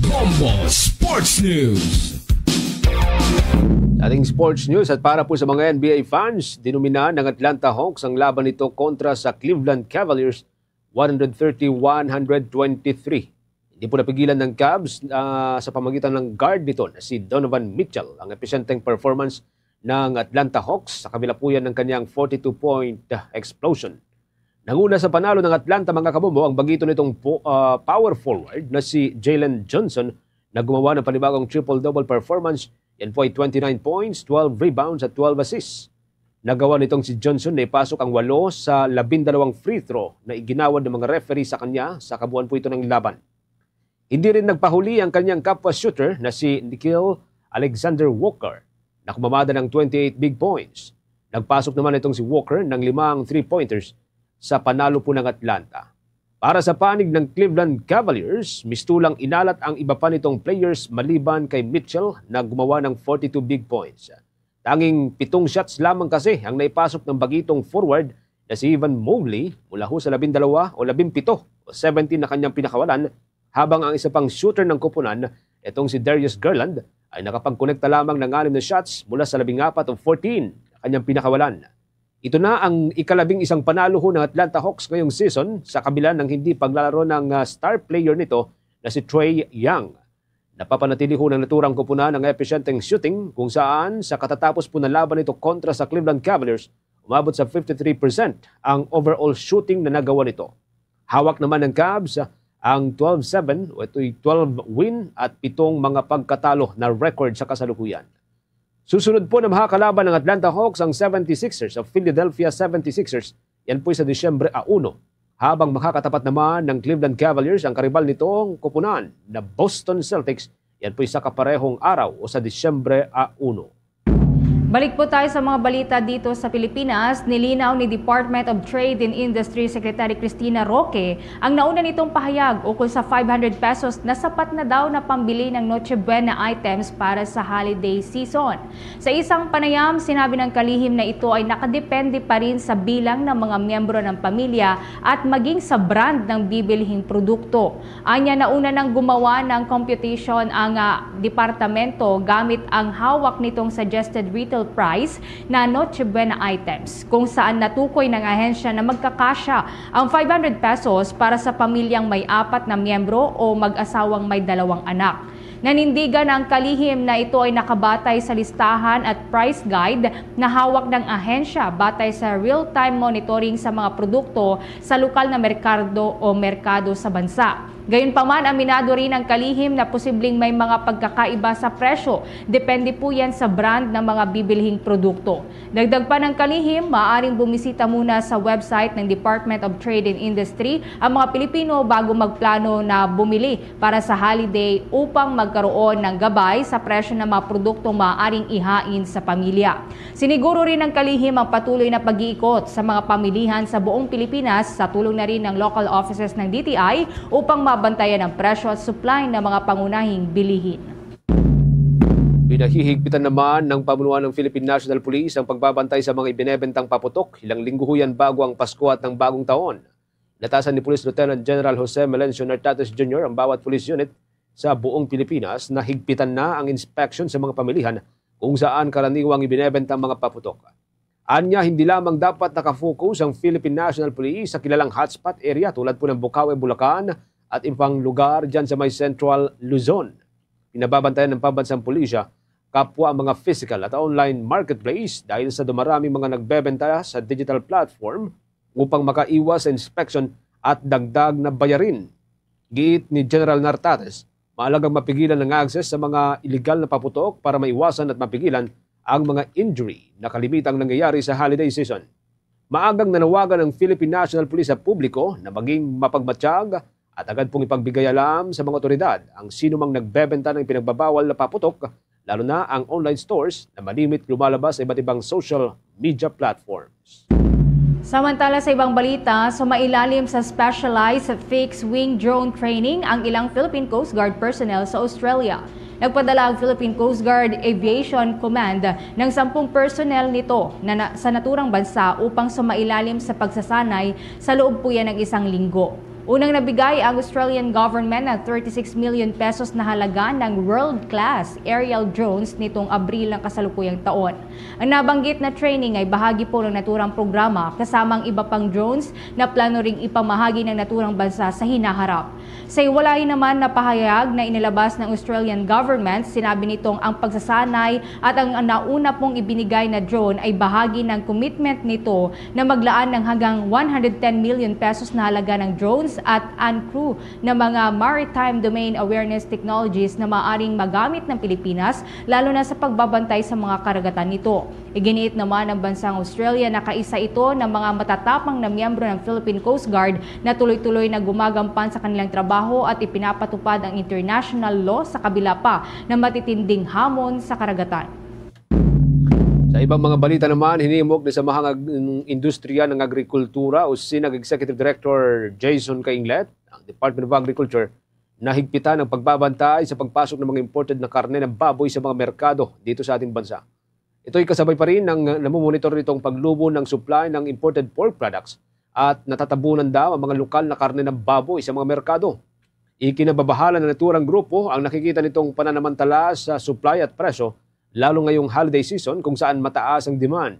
Bombo Sports News. Ating sports news, at para po sa mga N B A fans, dinomina ng Atlanta Hawks ang laban nito kontra sa Cleveland Cavaliers, one hundred thirty, one hundred twenty-three. Hindi po napigilan ng Cavs, ah, sa pamagitan ng guard nito na si Donovan Mitchell ang episyenteng performance ng Atlanta Hawks sa kabila po yan ng kanyang forty-two point explosion. Nanguna sa panalo ng Atlanta, mga kabombo, ang bagito nitong po, ah, power forward na si Jalen Johnson na gumawa ng panibagong triple-double performance. Yan po ay twenty-nine points, twelve rebounds at twelve assists. Nagawa nitong si Johnson na ipasok ang walo sa labindalawang free throw na iginawad ng mga referee sa kanya sa kabuuan po ito ng laban. Hindi rin nagpahuli ang kanyang kapwa shooter na si Nickeil Alexander Walker na kumamada ng twenty-eight big points. Nagpasok naman itong si Walker ng limang three-pointers sa panalo po ng Atlanta. Para sa panig ng Cleveland Cavaliers, mistulang inalat ang iba pa nitong players maliban kay Mitchell na gumawa ng forty-two big points. Tanging pitong shots lamang kasi ang naipasok ng bagitong forward na si Evan Mobley mula ho sa labindalawa o labimpito o seventeen na kanyang pinakawalan, habang ang isa pang shooter ng koponan, itong si Darius Garland, ay nakapagkonekta lamang ng anim na shots mula sa labing-apat o fourteen na kanyang pinakawalan. Ito na ang ikalabing isang panalo ho ng Atlanta Hawks ngayong season sa kabila ng hindi paglalaro ng, ah, star player nito na si Trae Young. Napapanatili ho ng naturang koponan ang episyenteng shooting, kung saan sa katatapos po na laban nito kontra sa Cleveland Cavaliers, Umabot sa fifty-three percent ang overall shooting na nagawa nito. Hawak naman ng Cavs ang twelve seven o ito'y twelve win at pitong mga pagkatalo na record sa kasalukuyan. Susunod po na makakalaban ng Atlanta Hawks ang seventy-sixers o Philadelphia seventy-sixers. Yan po'y sa Disyembre a uno. Habang makakatapat naman ng Cleveland Cavaliers ang karibal nitong kupunan na Boston Celtics. Yan po'y sa kaparehong araw o sa Disyembre a uno. Balik po tayo sa mga balita dito sa Pilipinas. Nilinaw ni Department of Trade and Industry Secretary Cristina Roque ang nauna nitong pahayag ukol sa five hundred pesos na sapat na daw na pambili ng Noche Buena items para sa holiday season. Sa isang panayam, sinabi ng kalihim na ito ay nakadepende pa rin sa bilang ng mga miyembro ng pamilya at maging sa brand ng bibilhing produkto. Anya, nauna nang gumawa ng computation ang, ah, departamento gamit ang hawak nitong suggested retail price na Noche Buena items, kung saan natukoy ng ahensya na magkakasya ang five hundred pesos para sa pamilyang may apat na miyembro o mag-asawang may dalawang anak. Nanindigan ang kalihim na ito ay nakabatay sa listahan at price guide na hawak ng ahensya batay sa real-time monitoring sa mga produkto sa lokal na merkado o merkado sa bansa. Gayunpaman, aminado rin ang kalihim na posibleng may mga pagkakaiba sa presyo. Depende po yan sa brand ng mga bibilhing produkto. Dagdag pa ng kalihim, maaaring bumisita muna sa website ng Department of Trade and Industry ang mga Pilipino bago magplano na bumili para sa holiday upang magkaroon ng gabay sa presyo ng mga produktong maaaring ihain sa pamilya. Siniguro rin ng kalihim ang patuloy na pag-iikot sa mga pamilihan sa buong Pilipinas sa tulong na rin ng local offices ng D T I upang mabantayan ang presyo at supply ng mga pangunahing bilihin. Pinahihigpitan naman ng pamunuan ng Philippine National Police ang pagbabantay sa mga ibinebentang paputok ilang linggo ho yan bago ang Pasko at ng Bagong Taon. Natasan ni Police Lieutenant General Jose Melencio Nartates Junior ang bawat police unit sa buong Pilipinas na higpitan na ang inspection sa mga pamilihan kung saan karaniwang ibinebenta ang mga paputok. Anya, hindi lamang dapat nakafocus ang Philippine National Police sa kilalang hotspot area tulad po ng Bukawi, Bulacan at iba pang lugar dyan sa may Central Luzon. Pinababantayan ng pambansang pulisya kapwa ang mga physical at online marketplace dahil sa dumaraming mga nagbebenta sa digital platform upang makaiwas sa inspection at dagdag na bayarin. Giit ni General Nartates, mahalagang mapigilan ang access sa mga iligal na paputok para maiwasan at mapigilan ang mga injury na kalimitang nangyayari sa holiday season. Maagang nanawagan ang Philippine National Police sa publiko na maging mapagmatsyag at agad pong ipagbigay alam sa mga otoridad ang sinumang nagbebenta ng pinagbabawal na paputok, lalo na ang online stores na malimit lumalabas sa iba't ibang social media platforms. Samantala, sa ibang balita, sumailalim sa specialized fixed-wing drone training ang ilang Philippine Coast Guard personnel sa Australia. Nagpadala ang Philippine Coast Guard Aviation Command ng sampung personnel nito na, na sa naturang bansa upang sumailalim sa pagsasanay sa loob po yan ng isang linggo. Unang nabigay ang Australian government ng thirty-six million pesos na halaga ng world-class aerial drones nitong Abril ng kasalukuyang taon. Ang nabanggit na training ay bahagi po ng naturang programa, kasama ang iba pang drones na plano ring ipamahagi ng naturang bansa sa hinaharap. Sa hiwalay naman na pahayag na inilabas ng Australian government, sinabi nitong ang pagsasanay at ang nauna pong ibinigay na drone ay bahagi ng commitment nito na maglaan ng hanggang one hundred ten million pesos na halaga ng drones at uncrewed na mga maritime domain awareness technologies na maaaring magamit ng Pilipinas, lalo na sa pagbabantay sa mga karagatan nito. Iginiit naman ng bansang Australia na kaisa ito ng mga matatapang na miyembro ng Philippine Coast Guard na tuloy-tuloy na gumagampan sa kanilang trabaho at ipinapatupad ang international law sa kabila pa ng matitinding hamon sa karagatan. Sa ibang mga balita naman, hinimok ni Samahang Ag-, Industriya ng Agrikultura o SINAG Executive Director Jason Cainglet ang Department of Agriculture na higpitan ang pagbabantay sa pagpasok ng mga imported na karne ng baboy sa mga merkado dito sa ating bansa. Ito'y kasabay pa rin ng namumonitor nitong paglubo ng supply ng imported pork products at natatabunan daw ang mga lokal na karne ng baboy sa mga merkado. Ikinababahala ng naturang grupo ang nakikita nitong pananamantala sa supply at presyo, lalo ngayong holiday season kung saan mataas ang demand.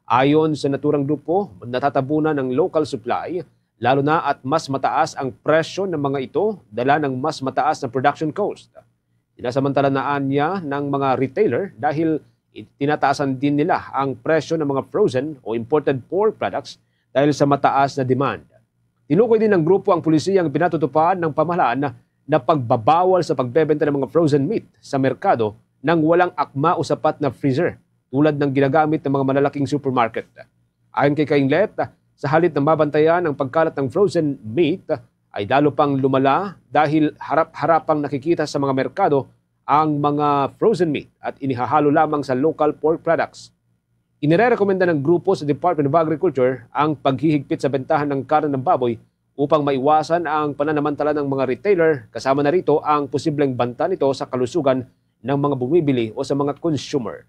Ayon sa naturang grupo, natatabunan ang local supply, lalo na at mas mataas ang presyo ng mga ito, dala ng mas mataas na production cost. Sinasamantala na anya ng mga retailer dahil Itinataasan din nila ang presyo ng mga frozen o imported pork products dahil sa mataas na demand. Tinukoy din ng grupo ang polisiyang pinatutupad ng pamahalaan na, na pagbabawal sa pagbebenta ng mga frozen meat sa merkado nang walang akma o sapat na freezer, tulad ng ginagamit ng mga malalaking supermarket. Ayon kay Kainglet, sa halip na mabantayan ang pagkalat ng frozen meat, ay lalo pang lumala dahil harap-harapang nakikita sa mga merkado ang mga frozen meat at inihahalo lamang sa local pork products. Inirerekomenda ng grupo sa Department of Agriculture ang paghihigpit sa bentahan ng karne ng baboy upang maiwasan ang pananamantala ng mga retailer, kasama na rito ang posibleng banta nito sa kalusugan ng mga bumibili o sa mga consumer.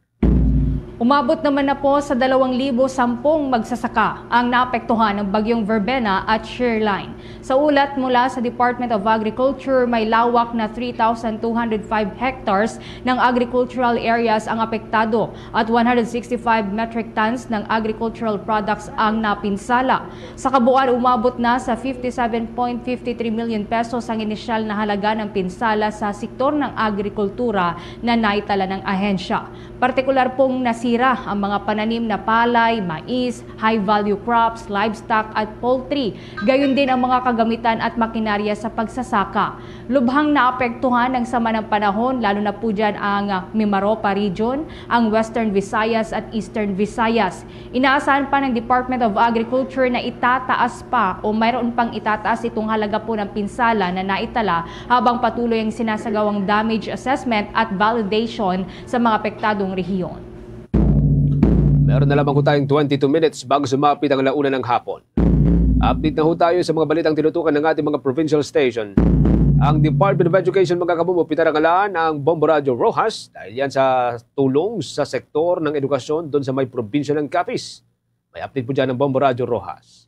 Umabot naman na po sa dalawang libo sampung magsasaka ang naapektuhan ng Bagyong Verbena at Shearline. Sa ulat mula sa Department of Agriculture, may lawak na three thousand two hundred five hectares ng agricultural areas ang apektado at one hundred sixty-five metric tons ng agricultural products ang napinsala. Sa kabuuan, umabot na sa fifty-seven point fifty-three million pesos ang inisyal na halaga ng pinsala sa sektor ng agrikultura na naitala ng ahensya. Partikular pong nasira ang mga pananim na palay, mais, high-value crops, livestock at poultry, gayon din ang mga kagamitan at makinarya sa pagsasaka. Lubhang naapektuhan ng sama ng panahon, lalo na po dyan ang, ah, Mimaropa Region, ang Western Visayas at Eastern Visayas. Inaasahan pa ng Department of Agriculture na itataas pa o mayroon pang itataas itong halaga po ng pinsala na naitala habang patuloy ang sinasagawang damage assessment at validation sa mga apektadong rehiyon. Meron na lamang po tayong twenty-two minutes bago sumapit ang alauna ng hapon. Update na ho tayo sa mga balitang tinutukan ng ating mga provincial station. Ang Department of Education, mga kabombo, pinarangalan ang Bombo Radyo Roxas dahil yan sa tulong sa sektor ng edukasyon doon sa may probinsya ng Capiz. May update po dyan ng Bombo Radyo Roxas.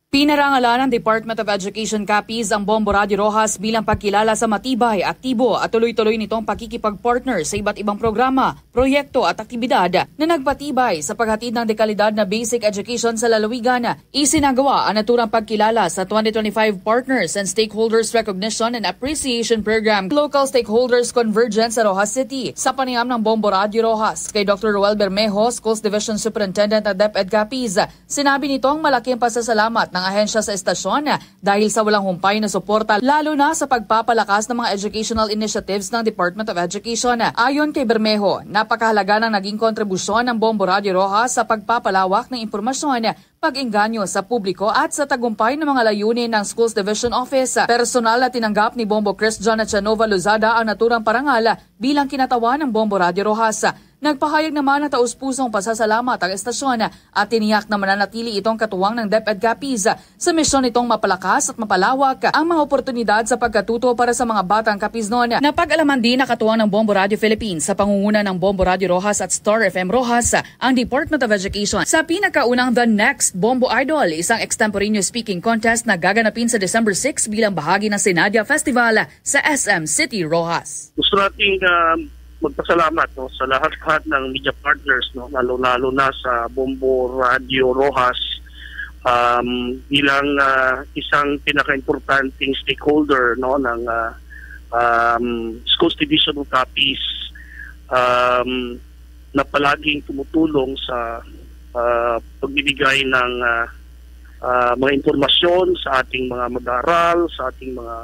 Pinarangalan ng Department of Education Capiz ang Bombo Radyo Roxas bilang pagkilala sa matibay, aktibo at tuloy-tuloy nitong pakikipag-partner sa iba't ibang programa, proyekto at aktibidad na nagpatibay sa paghatid ng dekalidad na basic education sa lalawigan. Isinagawa ang naturang pagkilala sa twenty twenty-five Partners and Stakeholders Recognition and Appreciation Program Local Stakeholders Convergence sa Roxas City. Sa panayam ng Bombo Radyo Roxas kay Doctor Roel Bermejo, Schools Division Superintendent ng DepEd Capiz, sinabi nito ang malaki ang pasasalamat ng ahensya sa estasyon dahil sa walang humpay na suporta, lalo na sa pagpapalakas ng mga educational initiatives ng Department of Education. Ayon kay Bermejo, napakahalaga ng naging kontribusyon ng Bombo Radyo Roxas sa pagpapalawak ng impormasyon, pag-engganyo sa publiko at sa tagumpay ng mga layunin ng Schools Division Office. Personal na tinanggap ni Bombo Christian Chanova Lozada ang naturang parangal bilang kinatawan ng Bombo Radyo Roxas. Nagpahayag naman ng taus-pusong pasasalamat ang estasyon at tiniyak na mananatili itong katuwang ng DepEd Capiz sa misyon nitong mapalakas at mapalawak ang mga oportunidad sa pagkatuto para sa mga batang Capiznon. Napag-alaman din na katuwang ng Bombo Radio Philippines sa pangunguna ng Bombo Radio Roxas at Star F M Roxas ang Department of Education sa pinakaunang The Next Bombo Idol, isang extemporaneous speaking contest na gaganapin sa December six bilang bahagi ng Senadia Festival sa S M City Roxas. Gusto nating, ah, magpasalamat, no, sa lahat-lahat ng media partners, no, lalo-lalo na sa Bombo Radio Roxas, um, bilang, ah, isang pinakaimportanteng stakeholder, no, ng, ah, um, Schools Division of Capiz, um, na palaging tumutulong sa, ah, pagbibigay ng, ah, ah, mga impormasyon sa ating mga mag-aaral, sa ating mga,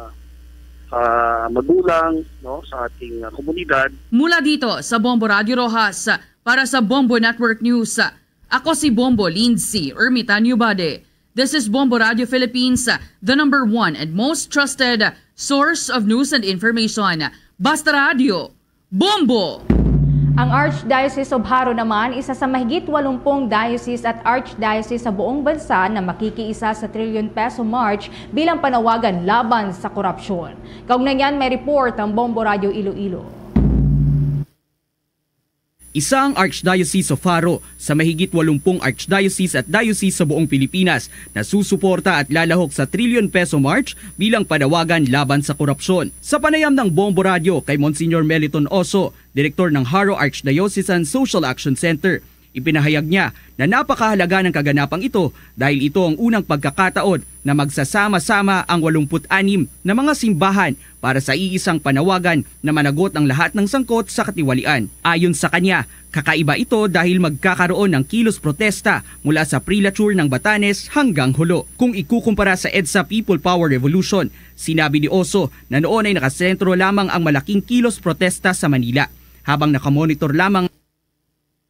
ah, magulang, no, sa ating, ah, komunidad. Mula dito sa Bombo Radio Roxas, para sa Bombo Network News, ako si Bombo Lindsay Ermitanio Bade. This is Bombo Radio Philippines, the number one and most trusted source of news and information. Basta Radio, Bombo! Ang Archdiocese of Jaro naman, isa sa mahigit walumpung diocese at archdiocese sa buong bansa na makikiisa sa Trillion Peso March bilang panawagan laban sa korupsyon. Kaugnay niyan, may report ang Bombo Radio Iloilo. Isa ang Archdiocese of Jaro sa mahigit walumpung archdiocese at diocese sa buong Pilipinas na susuporta at lalahok sa Trillion Peso March bilang panawagan laban sa korupsyon. Sa panayam ng Bombo Radio kay Monsignor Meliton Oso, direktor ng Jaro Archdiocesan Social Action Center, Ipinahayag niya na napakahalaga ng kaganapang ito dahil ito ang unang pagkakataon na magsasama-sama ang walumpu't anim na mga simbahan para sa iisang panawagan na managot ang lahat ng sangkot sa katiwalian. Ayon sa kanya, kakaiba ito dahil magkakaroon ng kilos protesta mula sa prelature ng Batanes hanggang Jolo. Kung ikukumpara sa EDSA People Power Revolution, sinabi ni Oso na noon ay nakasentro lamang ang malaking kilos protesta sa Manila, habang nakamonitor lamang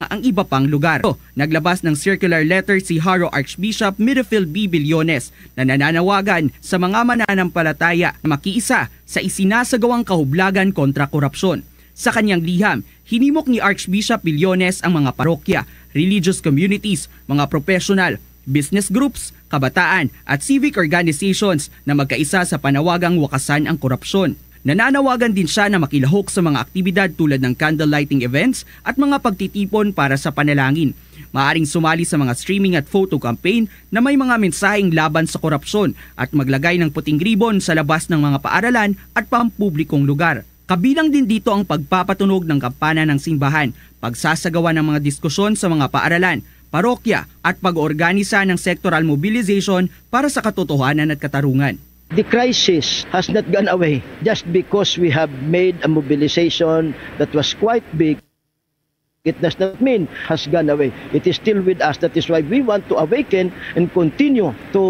ang iba pang lugar. Naglabas ng circular letter si Jaro Archbishop Mirafield B. Billones na nananawagan sa mga mananampalataya na makiisa sa isinasagawang kahublagan kontra korupsyon. Sa kanyang liham, hinimok ni Archbishop Billones ang mga parokya, religious communities, mga professional, business groups, kabataan, at civic organizations na magkaisa sa panawagang wakasan ang korupsyon. Nananawagan din siya na makilahok sa mga aktibidad tulad ng candle lighting events at mga pagtitipon para sa panalangin. Maaring sumali sa mga streaming at photo campaign na may mga mensaheng laban sa korupsyon at maglagay ng puting ribbon sa labas ng mga paaralan at pampublikong lugar. Kabilang din dito ang pagpapatunog ng kampana ng simbahan, pagsasagawa ng mga diskusyon sa mga paaralan, parokya, at pag-organisa ng sectoral mobilization para sa katotohanan at katarungan. The crisis has not gone away just because we have made a mobilization that was quite big. It does not mean has gone away. It is still with us. That is why we want to awaken and continue to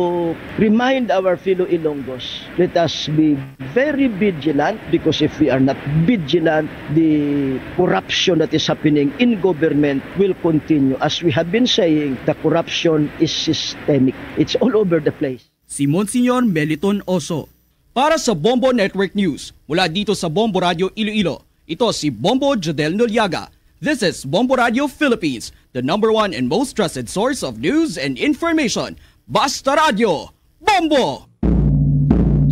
remind our fellow Ilonggos. Let us be very vigilant, because if we are not vigilant, the corruption that is happening in government will continue. As we have been saying, the corruption is systemic. It's all over the place. Si Monsignor Meliton Oso. Para sa Bombo Network News, mula dito sa Bombo Radio Iloilo, ito si Bombo Jodel Noliaga. This is Bombo Radio Philippines, the number one and most trusted source of news and information. Basta Radio, Bombo!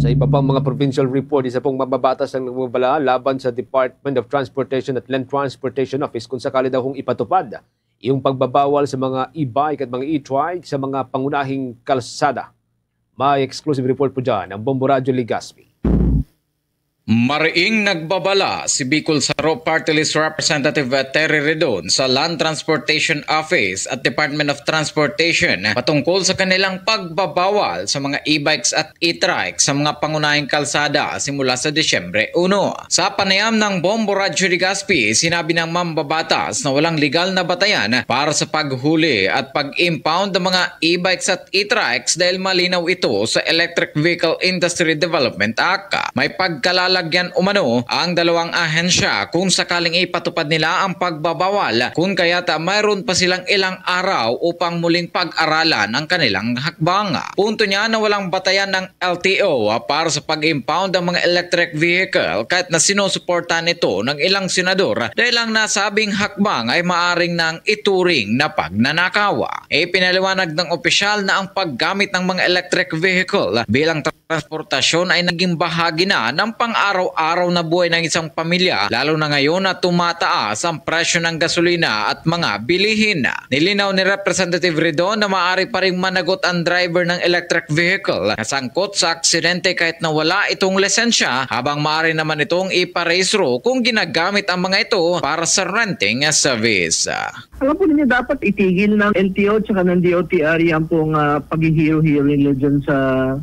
Sa iba pang mga provincial report, isa pong mambabatas ang nagbabala laban sa Department of Transportation at Land Transportation Office kung sakali daw hong ipatupad yung pagbabawal sa mga e-bike at mga e-trike sa mga pangunahing kalsada. May exclusive report po dyan ang Bombo Radyo Legazpi. Mariing nagbabala si Bicol Saro Party List Representative Terry Redon sa Land Transportation Office at Department of Transportation patungkol sa kanilang pagbabawal sa mga e-bikes at e-trike sa mga pangunahing kalsada simula sa Disyembre uno. Sa panayam ng Bombo Radyo Legazpi, sinabi ng mambabatas na walang legal na batayan para sa paghuli at pag-impound ng mga e-bikes at e-trikes dahil malinaw ito sa Electric Vehicle Industry Development Act. May pagkalalagyan umano ang dalawang ahensya kung sakaling ipatupad nila ang pagbabawal, kung kaya't mayroon pa silang ilang araw upang muling pag-aralan ang kanilang hakbang. Punto niya na walang batayan ng L T O para sa pag-impound ng mga electric vehicle kahit na sinusuportahan ito ng ilang senador dahil ang nasabing hakbang ay maaring nang ituring na pagnanakaw. Ipinaliwanag ng opisyal na ang paggamit ng mga electric vehicle bilang transportasyon ay naging bahagi na ng pang-araw-araw na buhay ng isang pamilya, lalo na ngayon na tumataas ang presyo ng gasolina at mga bilihin. Nilinaw ni Representative Redon na maaari pa ring managot ang driver ng electric vehicle na sangkot sa aksidente kahit na wala itong lisensya, habang maaari naman itong iparehistro kung ginagamit ang mga ito para sa renting service. Alam po ninyo, dapat itigil ng L T O tsaka ng D O T R yan pong, ah, paghihiro-hiro nila dyan sa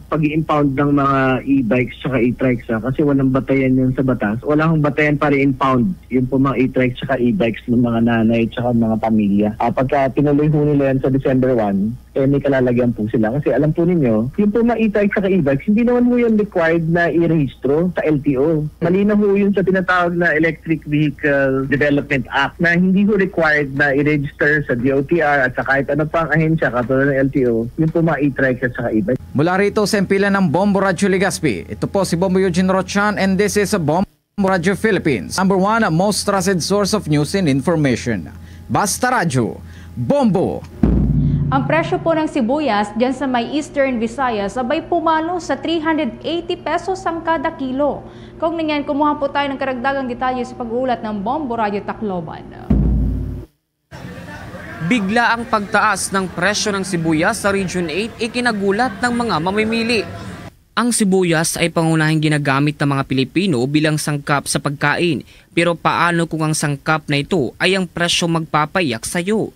pag-i-impound ng mga e-bikes tsaka e-trikes, ah, kasi walang batayan yan sa batas. Wala akong batayan para i-impound yung po mga e-trikes tsaka e-bikes ng mga nanay tsaka mga pamilya. Ah, pagka tinuloy ho nila yan sa December one, eh, may kalalagyan po sila. Kasi alam po ninyo, yung po mga e-trikes tsaka e-bikes, hindi naman po yan required na i-rehistro sa L T O. Malinaw ho yun sa tinatawag na Electric Vehicle Development Act na hindi ho required na i-register sa D O T R at sa kahit ano pang ahensya katulad ng L T O, yung po mga e-trikes at saka e-bikes. Mula rito sa himpilan ng Bombo Radyo Legazpi, ito po si Bombo Eugene Rochan and this is a Bombo Radyo Philippines, number one most trusted source of news and information. Basta Radyo, Bombo! Ang presyo po ng sibuyas dyan sa may Eastern Visayas abay pumalo sa three hundred eighty pesos ang kada kilo. Kaugnay niyan, kumuha po tayo ng karagdagang detalye sa pag-uulat ng Bombo Radyo Tacloban. Bigla ang pagtaas ng presyo ng sibuyas sa Region eight ikinagulat ng mga mamimili. Ang sibuyas ay pangunahing ginagamit ng mga Pilipino bilang sangkap sa pagkain. Pero paano kung ang sangkap na ito ay ang presyo magpapayak sa iyo?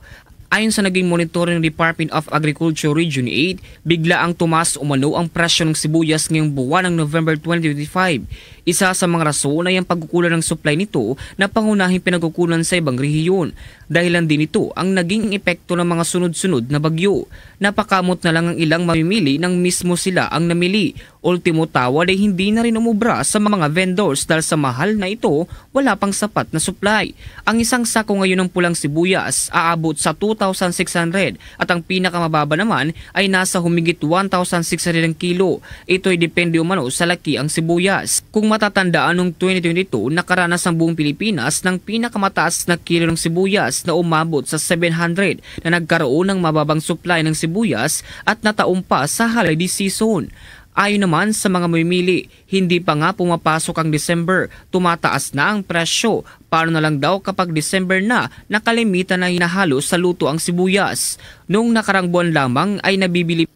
Ayon sa naging monitoring ng Department of Agriculture Region eight, bigla ang tumaas umano ang presyo ng sibuyas ngayong buwan ng November twenty twenty-five. Isa sa mga rason ay ang pagkukulang ng supply nito na pangunahing pinagkukunan sa ibang rehiyon. Dahilan din nito ang naging epekto ng mga sunod-sunod na bagyo. Napakamot na lang ang ilang mamimili nang mismo sila ang namili. Ultimo tawad ay hindi na rin umubra sa mga vendors dahil sa mahal na ito, wala pang sapat na supply. Ang isang sako ngayon ng pulang sibuyas aabot sa two thousand six hundred at ang pinakamababa naman ay nasa humigit one thousand six hundred ang kilo. Ito'y depende umano sa laki ang sibuyas. Kung matatandaan, noong twenty twenty-two, nakaranas ang buong Pilipinas ng pinakamataas na kilo ng sibuyas na umabot sa seven hundred na nagkaroon ng mababang supply ng sibuyas at nataumpa sa holiday season. Ayon naman sa mga mamimili, hindi pa nga pumapasok ang December, tumataas na ang presyo. Paano na lang daw kapag December na, nakalimita na hinahalo sa luto ang sibuyas? Noong nakarang buwan lamang ay nabibili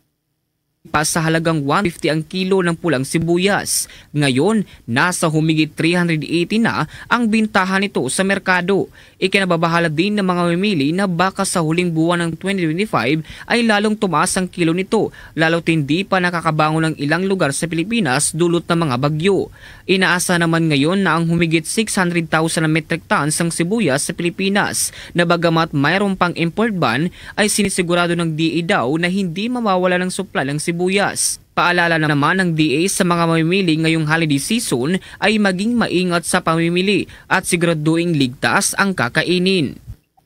pa sa halagang one fifty ang kilo ng pulang sibuyas. Ngayon, nasa humigit three hundred eighty na ang bintahan nito sa merkado. Ikinababahala din ng mga mamimili na baka sa huling buwan ng twenty twenty-five ay lalong tumaas ang kilo nito, lalo't hindi pa nakakabangon ang ilang lugar sa Pilipinas dulot ng mga bagyo. Inaasa naman ngayon na ang humigit six hundred thousand na metric tons ang sibuyas sa Pilipinas, na bagamat mayroon pang import ban, ay sinisigurado ng D A daw na hindi mawawala ng supply ng sibuyas. Paalala naman ng D A sa mga mamimili ngayong holiday season ay maging maingat sa pamimili at siguraduhing ligtas ang kakainin.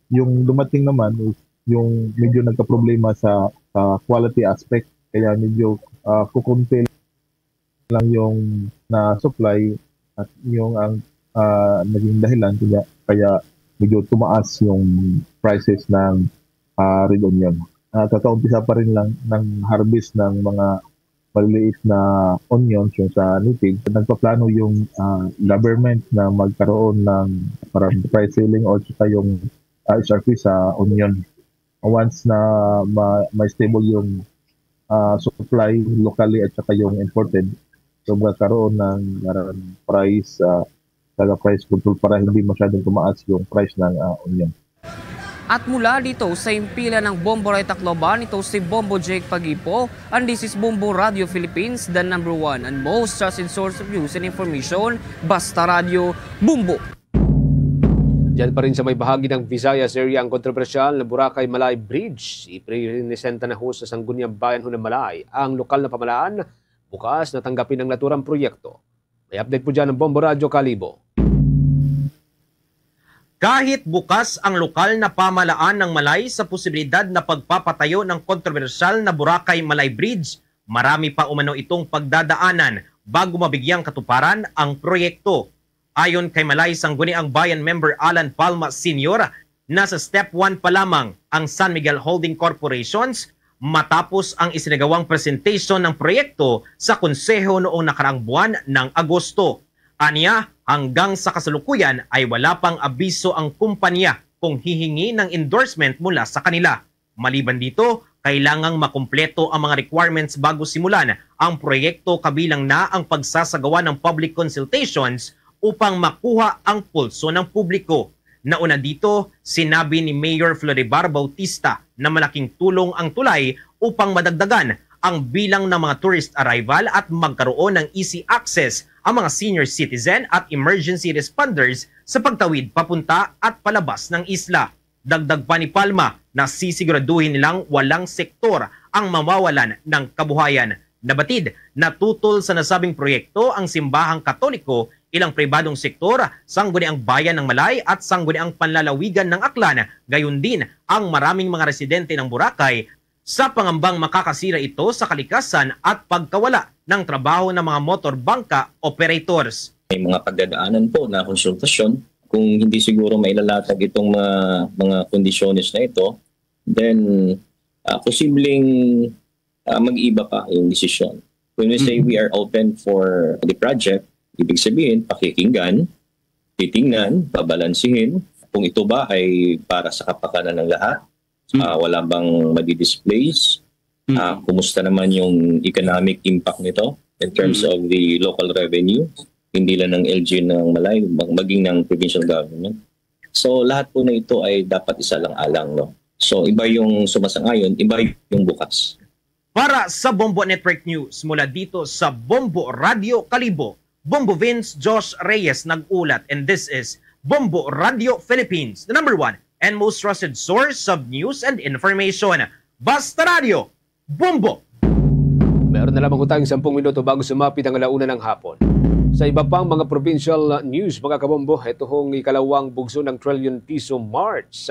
Yung dumating naman is yung medyo nagkaproblema sa, sa quality aspect. Kaya medyo, ah, kukunti lang yung na-supply at yung ang, ah, naging dahilan kaya, kaya medyo tumaas yung prices ng, ah, red onion. Ah, kakaumpisa pa rin lang ng harvest ng mga maliliit na onions yung sa native. Nagpaplano yung, ah, government na magkaroon ng parang price ceiling or saka yung, ah, S R P sa onion. Once na ma-, may stable yung, ah, supply locally at saka yung imported, so magkaroon ng, ah, price, ah, taga price control para hindi masyadong tumaas yung price ng, ah, onion. At mula dito sa himpilan ng Bombo Ray Tacloban, ito si Bombo Jake Pagipo, and this is Bombo Radio Philippines, the number one and most trusted source of news and information. Basta Radyo, Bombo! Diyan pa rin sa may bahagi ng Visayas area ang kontrobersyal na Boracay-Malay Bridge. Ipresenta na ho sa Sangguniang Bayan ho ng Malay ang lokal na pamahalaan. Bukas na tanggapin ang naturang proyekto. May update po dyan ang Bombo Radyo Kalibo. Kahit bukas ang lokal na pamahalaan ng Malay sa posibilidad na pagpapatayo ng kontrobersyal na Boracay-Malay Bridge, marami pa umano itong pagdadaanan bago mabigyang katuparan ang proyekto. Ayon kay Malay Sangguniang Bayan member Alan Palma Senior, nasa step one pa lamang ang San Miguel Holding Corporations matapos ang isinagawang presentation ng proyekto sa konseho noong nakaraang buwan ng Agosto. Anya, hanggang sa kasalukuyan ay wala pang abiso ang kumpanya kung hihingi ng endorsement mula sa kanila. Maliban dito, kailangang makumpleto ang mga requirements bago simulan ang proyekto, kabilang na ang pagsasagawa ng public consultations upang makuha ang pulso ng publiko. Nauna dito, sinabi ni Mayor Floribar Bautista na malaking tulong ang tulay upang madagdagan ang bilang ng mga tourist arrival at magkaroon ng easy access ang mga senior citizen at emergency responders sa pagtawid papunta at palabas ng isla. Dagdag pa ni Palma na sisiguraduhin nilang walang sektor ang mawawalan ng kabuhayan. Nabatid na tutol sa nasabing proyekto ang simbahang Katoliko, ilang pribadong sektor, Sangguniang Bayan ng Malay at Sangguniang Panlalawigan ng Aklan, gayon din ang maraming mga residente ng Boracay, sa pangambang makakasira ito sa kalikasan at pagkawala ng trabaho ng mga motor bangka operators. May mga pagdadaanan po na konsultasyon. Kung hindi siguro mailalatag itong mga, mga kondisyones na ito, then, ah, posibleng, ah, mag-iba pa yung desisyon. When we say Mhm. we are open for the project, ibig sabihin, pakikinggan, titingnan, babalansihin kung ito ba ay para sa kapakanan ng lahat. Mhm. Ah, wala bang madi-displace? Mhm. Ah, kumusta naman yung economic impact nito in terms Mhm. of the local revenue? Hindi lang ng L G U ng Malay, mag-, maging ng provincial government. So, lahat po na ito ay dapat isalang-alang, no? So, iba yung sumasang-ayon, iba yung bukas. Para sa Bombo Network News, mula dito sa Bombo Radio Kalibo, Bombo Vince Josh Reyes nag-ulat, and this is Bombo Radio Philippines, the number one and most trusted source of news and information. Basta Radio, Bombo! Meron na lamang tayong sampung minuto bago sumapit ang alauna ng hapon. Sa iba pang mga provincial news, mga kabombo, ito hong ikalawang bugso ng Trillion Piso March.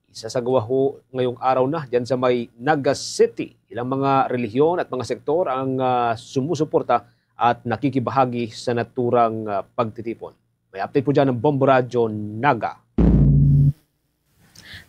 Isasagawa ho ngayong araw na dyan sa may Naga City. Ilang mga relihiyon at mga sektor ang ah, sumusuporta at nakikibahagi sa naturang ah, pagtitipon. May update po dyan ng Bombo Radyo Naga.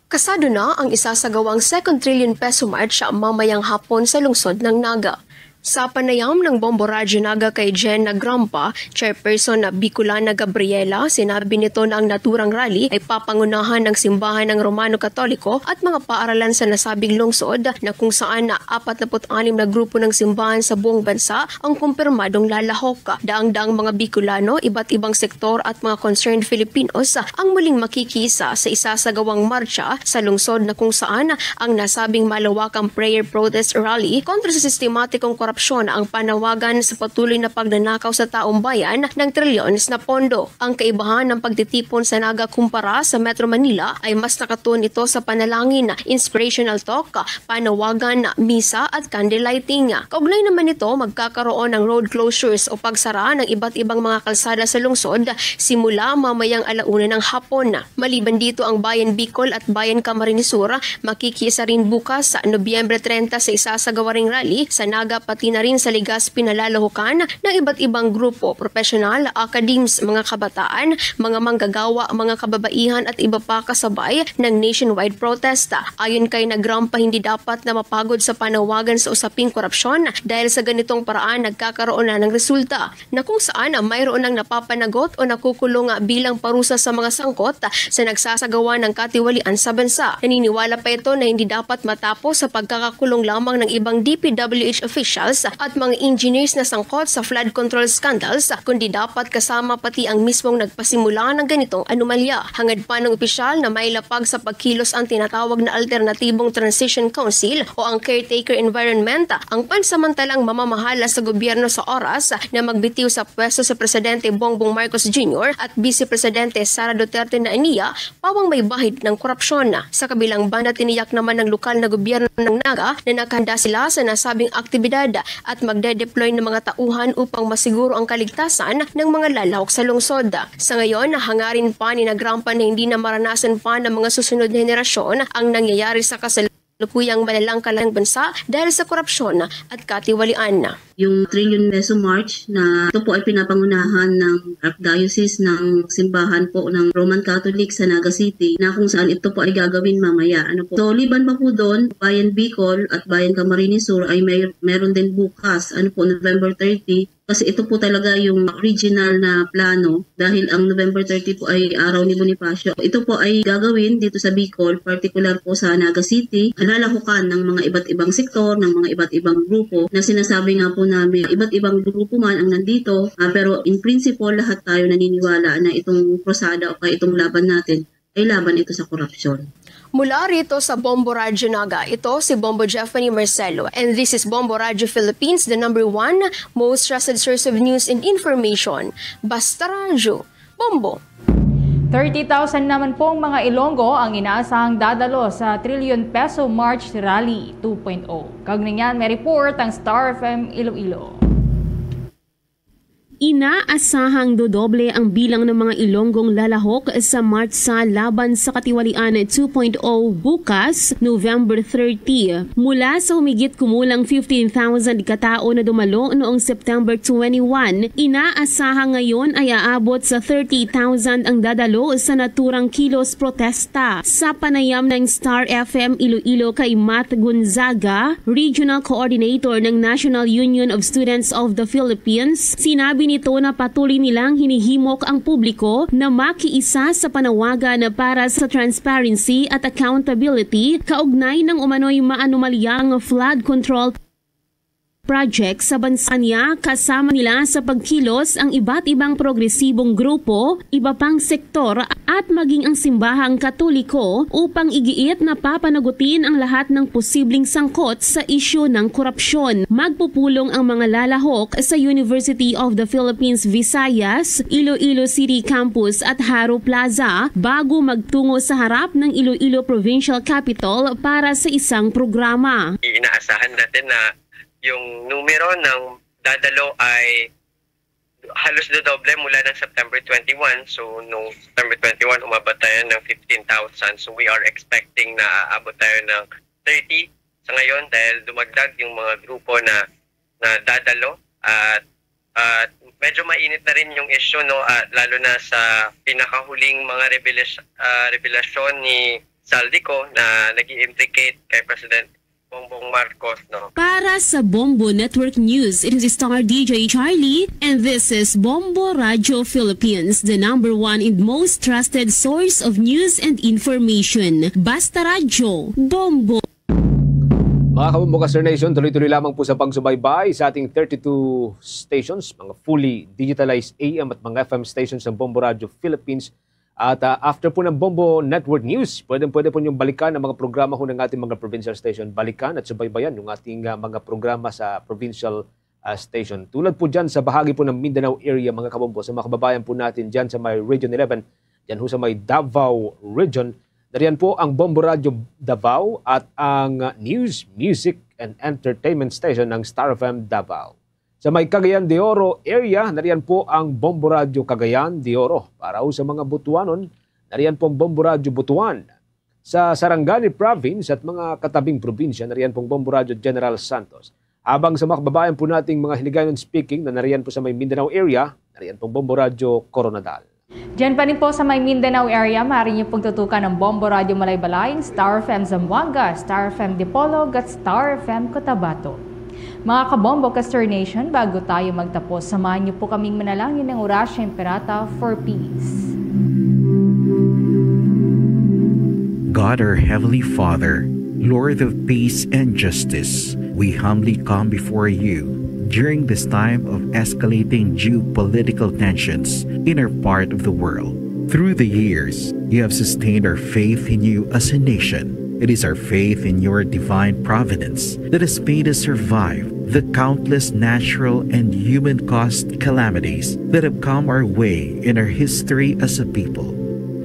Kasado na ang isasagawang second Trillion Peso March mamayang hapon sa lungsod ng Naga. Sa panayam ng Bombo Radyo Naga kay Jen Nagrampa, chairperson na Bicolana Gabriela, sinabi nito na ang naturang rally ay papangunahan ng simbahan ng Romano Katoliko at mga paaralan sa nasabing lungsod, na kung saan na apat na put anim na grupo ng simbahan sa buong bansa ang kumpirmadong lalahok. Daang-daang mga Bicolano, iba't ibang sektor at mga concerned Filipinos ang muling makikiisa sa isasagawang marcha sa lungsod, na kung saan ang nasabing malawakang prayer protest rally kontra sa sistematikong korupsyon ang panawagan sa patuloy na pagnanakaw sa taong bayan ng trilyones na pondo. Ang kaibahan ng pagtitipon sa Naga kumpara sa Metro Manila ay mas nakatuon ito sa panalangin, inspirational talk, panawagan, misa at candle lighting. Kaugnay naman nito, magkakaroon ng road closures o pagsara ng iba't ibang mga kalsada sa lungsod simula mamayang alauna ng hapon. Maliban dito, ang Bayan Bicol at Bayan Camarines Sur makikiisa rin bukas, Nobyembre treinta, sa isasagawa ring rally sa Naga, pati na rin sa Legazpi na lalahukan ng iba't ibang grupo, profesional, academes, mga kabataan, mga manggagawa, mga kababaihan at iba pa, kasabay ng nationwide protest. Ayon kay Nagrampa, hindi dapat na mapagod sa panawagan sa usaping korupsyon dahil sa ganitong paraan nagkakaroon na ng resulta, na kung saan mayroon nang napapanagot o nakukulong bilang parusa sa mga sangkot sa nagsasagawa ng katiwalian sa bansa. Naniniwala pa ito na hindi dapat matapos sa pagkakakulong lamang ng ibang D P W H officials at mga engineers na sangkot sa flood control scandals, kundi dapat kasama pati ang mismong nagpasimula ng ganitong anomalya. Hangad pa ng opisyal na may lapag sa pagkilos ang tinatawag na Alternatibong Transition Council o ang caretaker environment, ang pansamantalang mamamahala sa gobyerno sa oras na magbitiw sa pwesto si Presidente Bongbong Marcos Junior at Vice Presidente Sara Duterte na aniya pawang may bahid ng korupsyon. Sa kabilang banda, tiniyak naman ng lokal na gobyerno ng Naga na nakahanda sila sa nasabing aktibidad at magde-deploy ng mga tauhan upang masiguro ang kaligtasan ng mga lalahok sa lungsod. Sa ngayon, hangarin pa ni Nagrampa na hindi na maranasan pa ng mga susunod na henerasyon ang nangyayari sa kasalukuyang malalang kalayaan ng bansa dahil sa korupsyon at katiwalian. Yung Trillion Peso March na ito po ay pinapangunahan ng Archdiocese ng simbahan po ng Roman Catholic sa Naga City, na kung saan ito po ay gagawin mamaya. Ano po? So, liban pa po doon, Bayan Bicol at Bayan Camarines Sur ay may, meron din bukas, ano po, November thirty, kasi ito po talaga yung original na plano dahil ang November thirty po ay araw ni Bonifacio. Ito po ay gagawin dito sa Bicol, partikular po sa Naga City, lalahukan ng mga iba't ibang sektor, ng mga iba't ibang grupo na sinasabi nga po namin, iba't ibang grupo man ang nandito, ah, pero in principle, lahat tayo naniniwala na itong krusada o kaya itong laban natin ay laban ito sa korupsyon. Mula rito sa Bombo Radyo Naga, ito si Bombo Jeffany Marcelo, and this is Bombo Radyo Philippines, the number one most trusted source of news and information. Basta Radyo, Bombo! Thirty thousand naman pong mga Ilonggo ang inaasahang dadalo sa Trillion Peso March Rally two point oh. Kaugnay niyan, may report ang Star F M Iloilo. Inaasahang dodoble ang bilang ng mga Ilonggong lalahok sa Martsa laban sa Katiwalian two point oh bukas, November thirty. Mula sa humigit kumulang fifteen thousand katao na dumalo noong September twenty-one, inaasahang ngayon ay aabot sa thirty thousand ang dadalo sa naturang kilos protesta. Sa panayam ng Star F M Iloilo kay Matt Gonzaga, Regional Coordinator ng National Union of Students of the Philippines, sinabi nito na patuloy nilang hinihimok ang publiko na makiisa sa panawagan para sa transparency at accountability kaugnay ng umano'y maanomalyang flood control project sa bansa niya, kasama nila sa pagkilos ang iba't ibang progresibong grupo, iba pang sektor, at maging ang simbahang Katoliko upang igiit na papanagutin ang lahat ng posibleng sangkot sa isyu ng korupsyon. Magpupulong ang mga lalahok sa University of the Philippines Visayas, Iloilo City Campus at Jaro Plaza bago magtungo sa harap ng Iloilo Provincial Capitol para sa isang programa. Inaasahan natin na yung numero ng dadalo ay halos dodoble mula ng September twenty-one. So, nung September twenty-one, umabot tayo ng fifteen thousand. So, we are expecting na aabot tayo ng thirty sa ngayon dahil dumagdag yung mga grupo na, na dadalo. At, at medyo mainit na rin yung issue, no? At lalo na sa pinakahuling mga revelas-, ah, revelasyon ni Zaldy Co na nag-i-implicate kay President Bongbong Marcos, no? Para sa Bombo Network News, it is Star D J Charlie, and this is Bombo Radio Philippines, the number one and most trusted source of news and information. Basta Radyo, Bombo. Mga kabombo, Star Nation, tuloy-tuloy lamang po sa pagsubaybay sa ating thirty-two stations, mga fully digitalized A M at mga F M stations ng Bombo Radio Philippines. At, ah, after po ng Bombo Network News, pwedeng-pwede po niyong balikan ang mga programa ho ng ating mga provincial station. Balikan at subaybayan yung ating, ah, mga programa sa provincial, ah, station. Tulad po dyan sa bahagi po ng Mindanao area, mga kabombo, sa mga kababayan po natin dyan sa may Region eleven, dyan ho sa may Davao Region. Nariyan po ang Bombo Radio Davao at ang, ah, news, music, and entertainment station ng Star F M Davao. Sa may Cagayan de Oro area, nariyan po ang Bombo Radyo Cagayan de Oro. Para ho sa mga Butuanon, nariyan po ang Bombo Radyo Butuan. Sa Sarangani Province at mga katabing probinsya, nariyan pong Bombo Radyo General Santos. Habang sa mga kababayan po nating mga Hiligaynon speaking na nariyan po sa may Mindanao area, nariyan pong Bombo Radyo Koronadal. Diyan pa rin po sa may Mindanao area, maaari niyo pong tutukan ang Bombo Radyo Malaybalay, Star F M Zamboanga, Star F M Dipolog, at Star F M Cotabato. Mga kabombo, Castor Nation, bago tayo magtapos, samahan niyo po kaming manalangin ng Oratio Imperata for peace. God, our Heavenly Father, Lord of peace and justice, we humbly come before you during this time of escalating geopolitical tensions in our part of the world. Through the years, you have sustained our faith in you as a nation. It is our faith in your divine providence that has made us survive the countless natural and human-caused calamities that have come our way in our history as a people.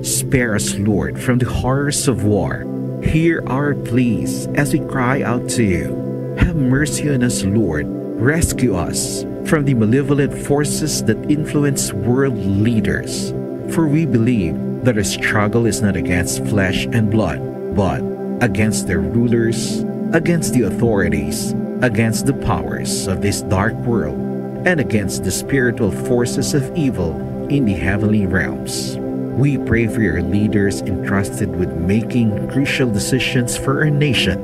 Spare us, Lord, from the horrors of war. Hear our pleas as we cry out to you. Have mercy on us, Lord. Rescue us from the malevolent forces that influence world leaders. For we believe that our struggle is not against flesh and blood, but against their rulers, against the authorities, against the powers of this dark world, and against the spiritual forces of evil in the heavenly realms. We pray for your leaders entrusted with making crucial decisions for our nation.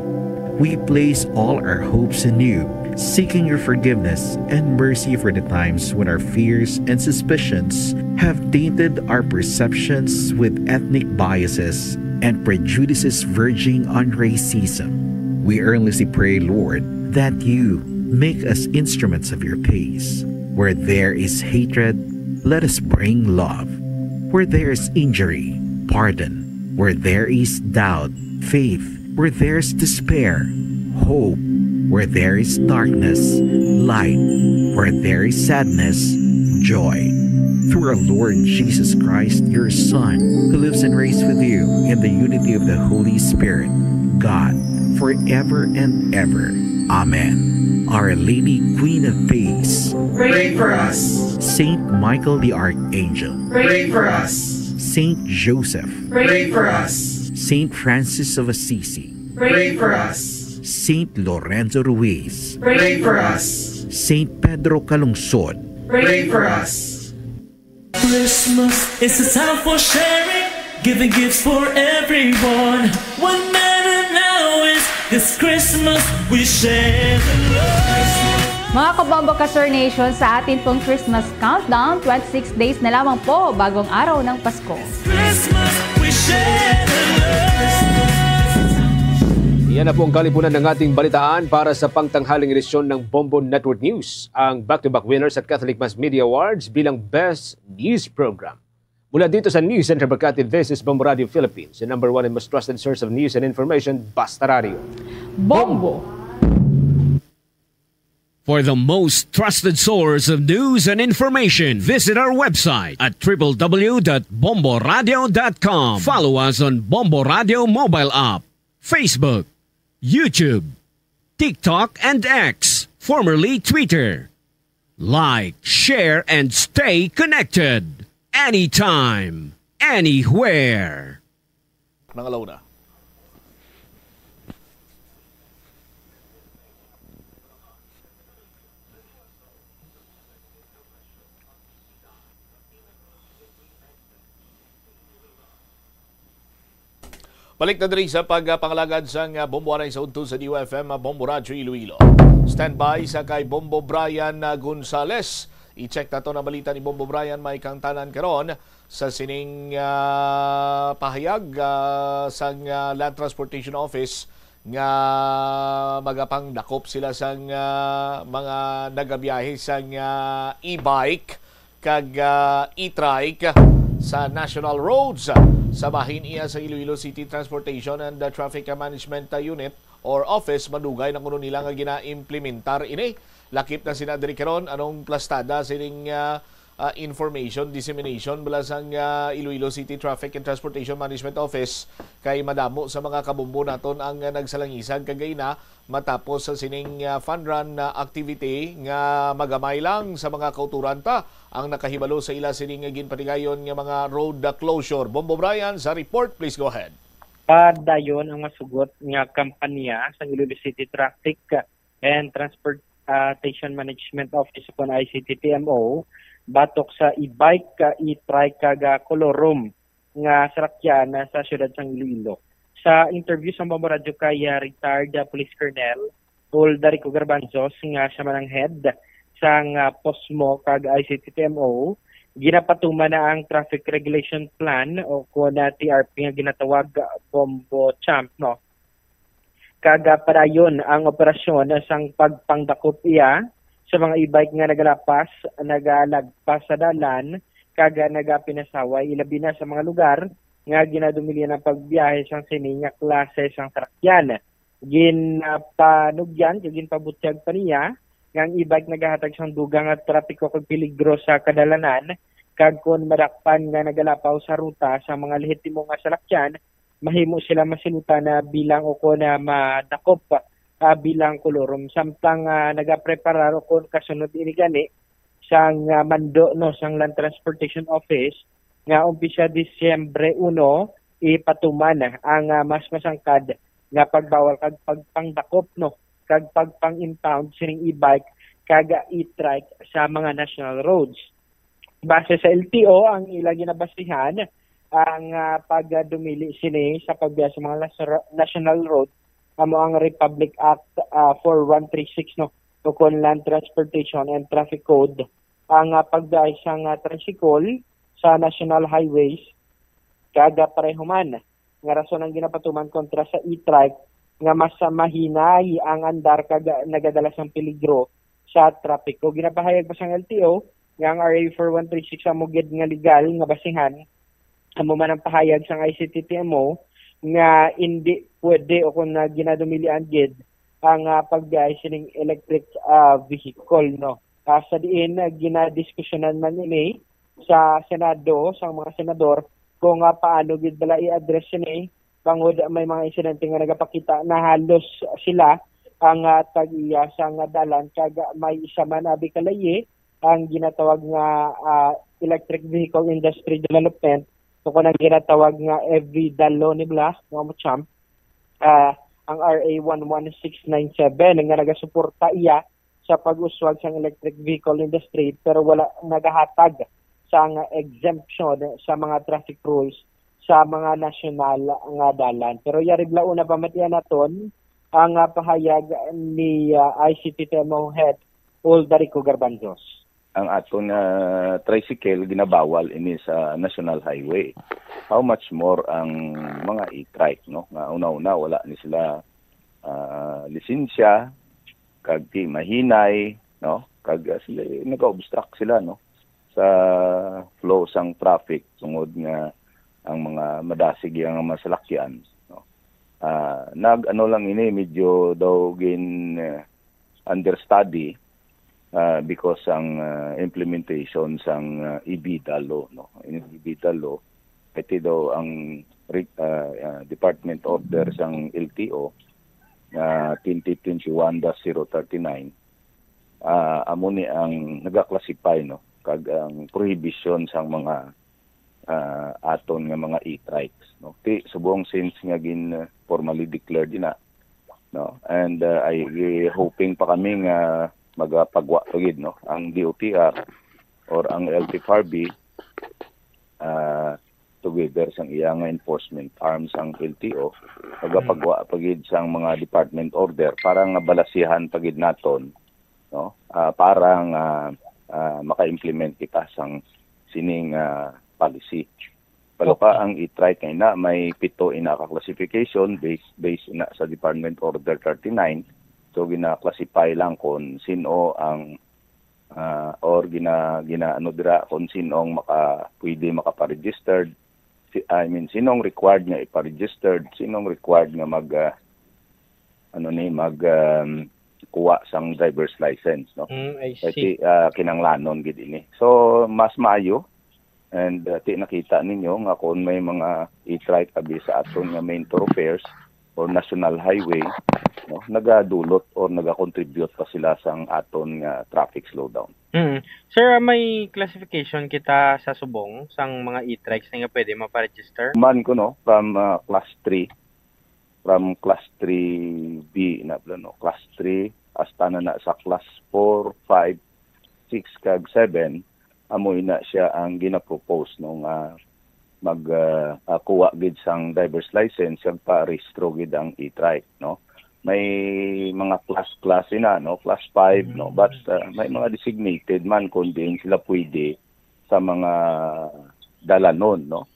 We place all our hopes in you, seeking your forgiveness and mercy for the times when our fears and suspicions have tainted our perceptions with ethnic biases and prejudices verging on racism. We earnestly pray, Lord, that you make us instruments of your peace. Where there is hatred, let us bring love. Where there is injury, pardon. Where there is doubt, faith. Where there is despair, hope. Where there is darkness, light. Where there is sadness, joy. Through our Lord Jesus Christ, your Son, who lives and reigns with you in the unity of the Holy Spirit, God, forever and ever. Amen. Our Lady, Queen of Peace, pray for us. Saint Michael the Archangel, pray for us. Saint Joseph, pray for us. Saint Francis of Assisi, pray for us. Saint Lorenzo Ruiz, pray for us. Saint Pedro Calungsod, pray for us. Christmas is a time for sharing, giving gifts for everyone. What matter now is this Christmas we share the love. Mga kabombo, Kasur Nation, sa atin pong Christmas countdown, twenty-six days na lamang po bago ang araw ng Pasko. Christmas, we share the love. Yan na po ang kalipunan ng ating balitaan para sa pangtanghaling edisyon ng Bombo Network News, ang back-to-back winners at Catholic Mass Media Awards bilang Best News Program. Mula dito sa News Center Makati, this is Bombo Radio Philippines, the number one and most trusted source of news and information, Basta Radio. Bombo! For the most trusted source of news and information, visit our website at triple w dot bombo radio dot com. Follow us on Bombo Radio mobile app, Facebook, YouTube, TikTok, and X, formerly Twitter. Like, share, and stay connected anytime, anywhere. Nangalaw na. Balik na diri sa pagpangalagad sang, ah, Bombo anay sa udto sa D U F M, ah, Bombo Radyo Iloilo. Standby sa kay Bombo Brian, ah, Gonzales. I-check nato na balita ni Bombo Brian, may kangtanan karon sa sining, ah, pahayag, ah, sang, ah, Land Transportation Office nga magapangdakop sila sang, ah, mga nagabiyahe sang, ah, e-bike kag, ah, e-trike sa national roads. Sa bahin iya sa Iloilo City Transportation and, ah, Traffic Management, ah, Unit or Office, madugay na kuno nila nga gina-implementar ini. Lakip na sina diri karon, anong plastada sining, ah, ah, information dissemination bala sang, ah, Iloilo City Traffic and Transportation Management Office, kay madamo sa mga kabombo naton ang, ah, nagsalangisag kagay na matapos sa sining, ah, fun run na activity nga magamay lang sa mga kauturan pa ang nakahibalo sa ila sining ginpatigayon nga mga road closure. Bombo Brian sa report, please go ahead. Padayon ang masugot nga kampanya sa Iloilo City Traffic and Transportation Management Office o kon I C T T M O batok sa e-bike, e-trike kag, ah, colorum nga sarakyan sa siyudad sang Iloilo. Sa interview sa Bombo Radyo kay, ah, retired, ah, Police Colonel Paul Darico Garbanzos, nga siya man ang head sang, ah, POSMO kag I C T T M O, ginapatuman na ang Traffic Regulation Plan o kon, ah, T R P nga ginatawag, ah, Bombo Champ, no? Kag, ah, padayon ang operasyon sang pagpangdakop iya sa mga e-bike nga nagalapas, nagalagpas sa dalan, kag, ah, nagapinasaway, ilabi na sa mga lugar nga ginadumilian ang pagbiyahe sang sini nga klase sang sarakyan. Ginpanugyan kag ginpabutyag pa niya nga ang e-bike nagahatag sang dugang nga trapiko kag peligro sa kadalanan, kag kon madakpan nga nagalapaw sa ruta sa mga lehitimo nga salakyan, mahimo sila masilutan na bilang o kon, ah, madakop, ah, bilang kolorum. Samtang, ah, nagapreparar o kon kasunod ini gani sang, ah, mando, no, sang Land Transportation Office nga umpisa Disyembre uno, ipatuman ang, ah, mas masangkad nga pagbawal kag pagpangdakop, no, kag pagpang-impound sining e-bike kag e-trike sa mga national roads. Base sa L T O, ang ila ginabasihan ang, ah, pagdumili sini sa pagbiya sa mga nasra-, national road amo ang Republic Act, ah, four one three six, no, ukon Land Transportation and Traffic Code, ang, ah, pagbiyahe sang, ah, tricycle sa national highways, kag, ah, pareho man nga rason ang ginapatuman kontra sa e-trike nga mas, ah, mahinay ang andar kag, ah, nagadala sang peligro sa trapiko. Ginapahayag pa sang L T O nga ang R A four one three six amo gid nga legal nga basihan. Amo man ang pahayag sang I C T T M O nga indi pwede o kon na ginadumilian gid ang, ah, pagbiyahe sining electric, ah, vehicle, no? Ah, sa diin, ah, ginadiskusyonan man ini sa Senado, sang mga senador, kung, ah, paano gid bala i-address ini, bangod may mga insidente nga nagapakita na halos sila ang, ah, tag-iya sang dalan, kag may isa man abi kalayi ang ginatawag nga, ah, Electric Vehicle Industry Development, o kon ang ginatawag nga EVDALO ni bala, mga champ, ah, ang R A one one six nine seven nga nagasuporta iya sa pag-uswag sang electric vehicle industry, pero wala nagahatag sang exemption sa mga traffic rules sa mga nasyonal nga dalan. Pero yari bala una pamatian naton ang, ah, pahayag ni, ah, I C T T M O head Paul Darico Garbanzos. Ang aton, ah, tricycle ginabawal ini sa national highway. How much more ang mga e-trike, no? Nga una-una wala ni sila ah, lisensya, kag ti mahinay, no? Kag, ah, sila, nag-obstruct sila, no, sa flow sang traffic tungod nga ang mga madasig yang mga salakyan, no? Ah, nag-ano lang ini, medyo daw gin, ah, understudy, ah, because ang, ah, implementation sang, ah, EBDA law, no? Ang EBDA law, ito daw ang re-, ah, ah, department order sang L T O, ah, twenty twenty-one dash zero thirty-nine, ah, amo ni ang naga-classify, no, kag ang prohibition sang mga, ah, aton nga mga e-trikes, no. Ti subong since nga gin, ah, formally declared ina, no, and, ah, I hoping pa kami nga magapagwa pa gid, no, ang D O T R or ang L T F R B, ah, together sang iya nga enforcement arms ang L T O, magapagwa pa gid sang mga department order para nga balasihan pa gid naton, no? Ah, para nga, ah, maka-implement kita sang sining, ah, policy. Pero pa Okay. ang e-trike nga ina, may pito ina ka classification based, based ina sa Department Order thirty-nine. So, gina-classify lang kung sino ang, ah, or gina-, gina-, ano dira, kung sinong maka-, pwede makaparegistered. Si, I mean, sinong required nga iparegistered, sinong required nga mag, ah, ano ni, mag, um, kuha sang driver's license, no? Mm, I Kay see. ti, ah, kinanglanon gid ini. So, mas maayo, and, ah, ti nakita ninyo nga kung may mga e-trike abi sa aton nga main thoroughfares or national highway, no, nagadulot or nagakontribute pa sila sang aton nga traffic slowdown. Mm. Sir, may classification kita sa subong sang mga e-trikes nga pwede maparegister? Man ko, no, from, ah, class three, from class three B na pala, no? Class three, hasta na na sa class four, five, six, kag seven, amo ina siya ang ginapropose, no, nga mag, ah, ah, kuha gid sang driver's license kag pa-rehistro gid ang e-trike, no? May mga class-class ina, no? Class five, no? But, ah, may mga designated man kung diin sila pwede sa mga dalanon, no?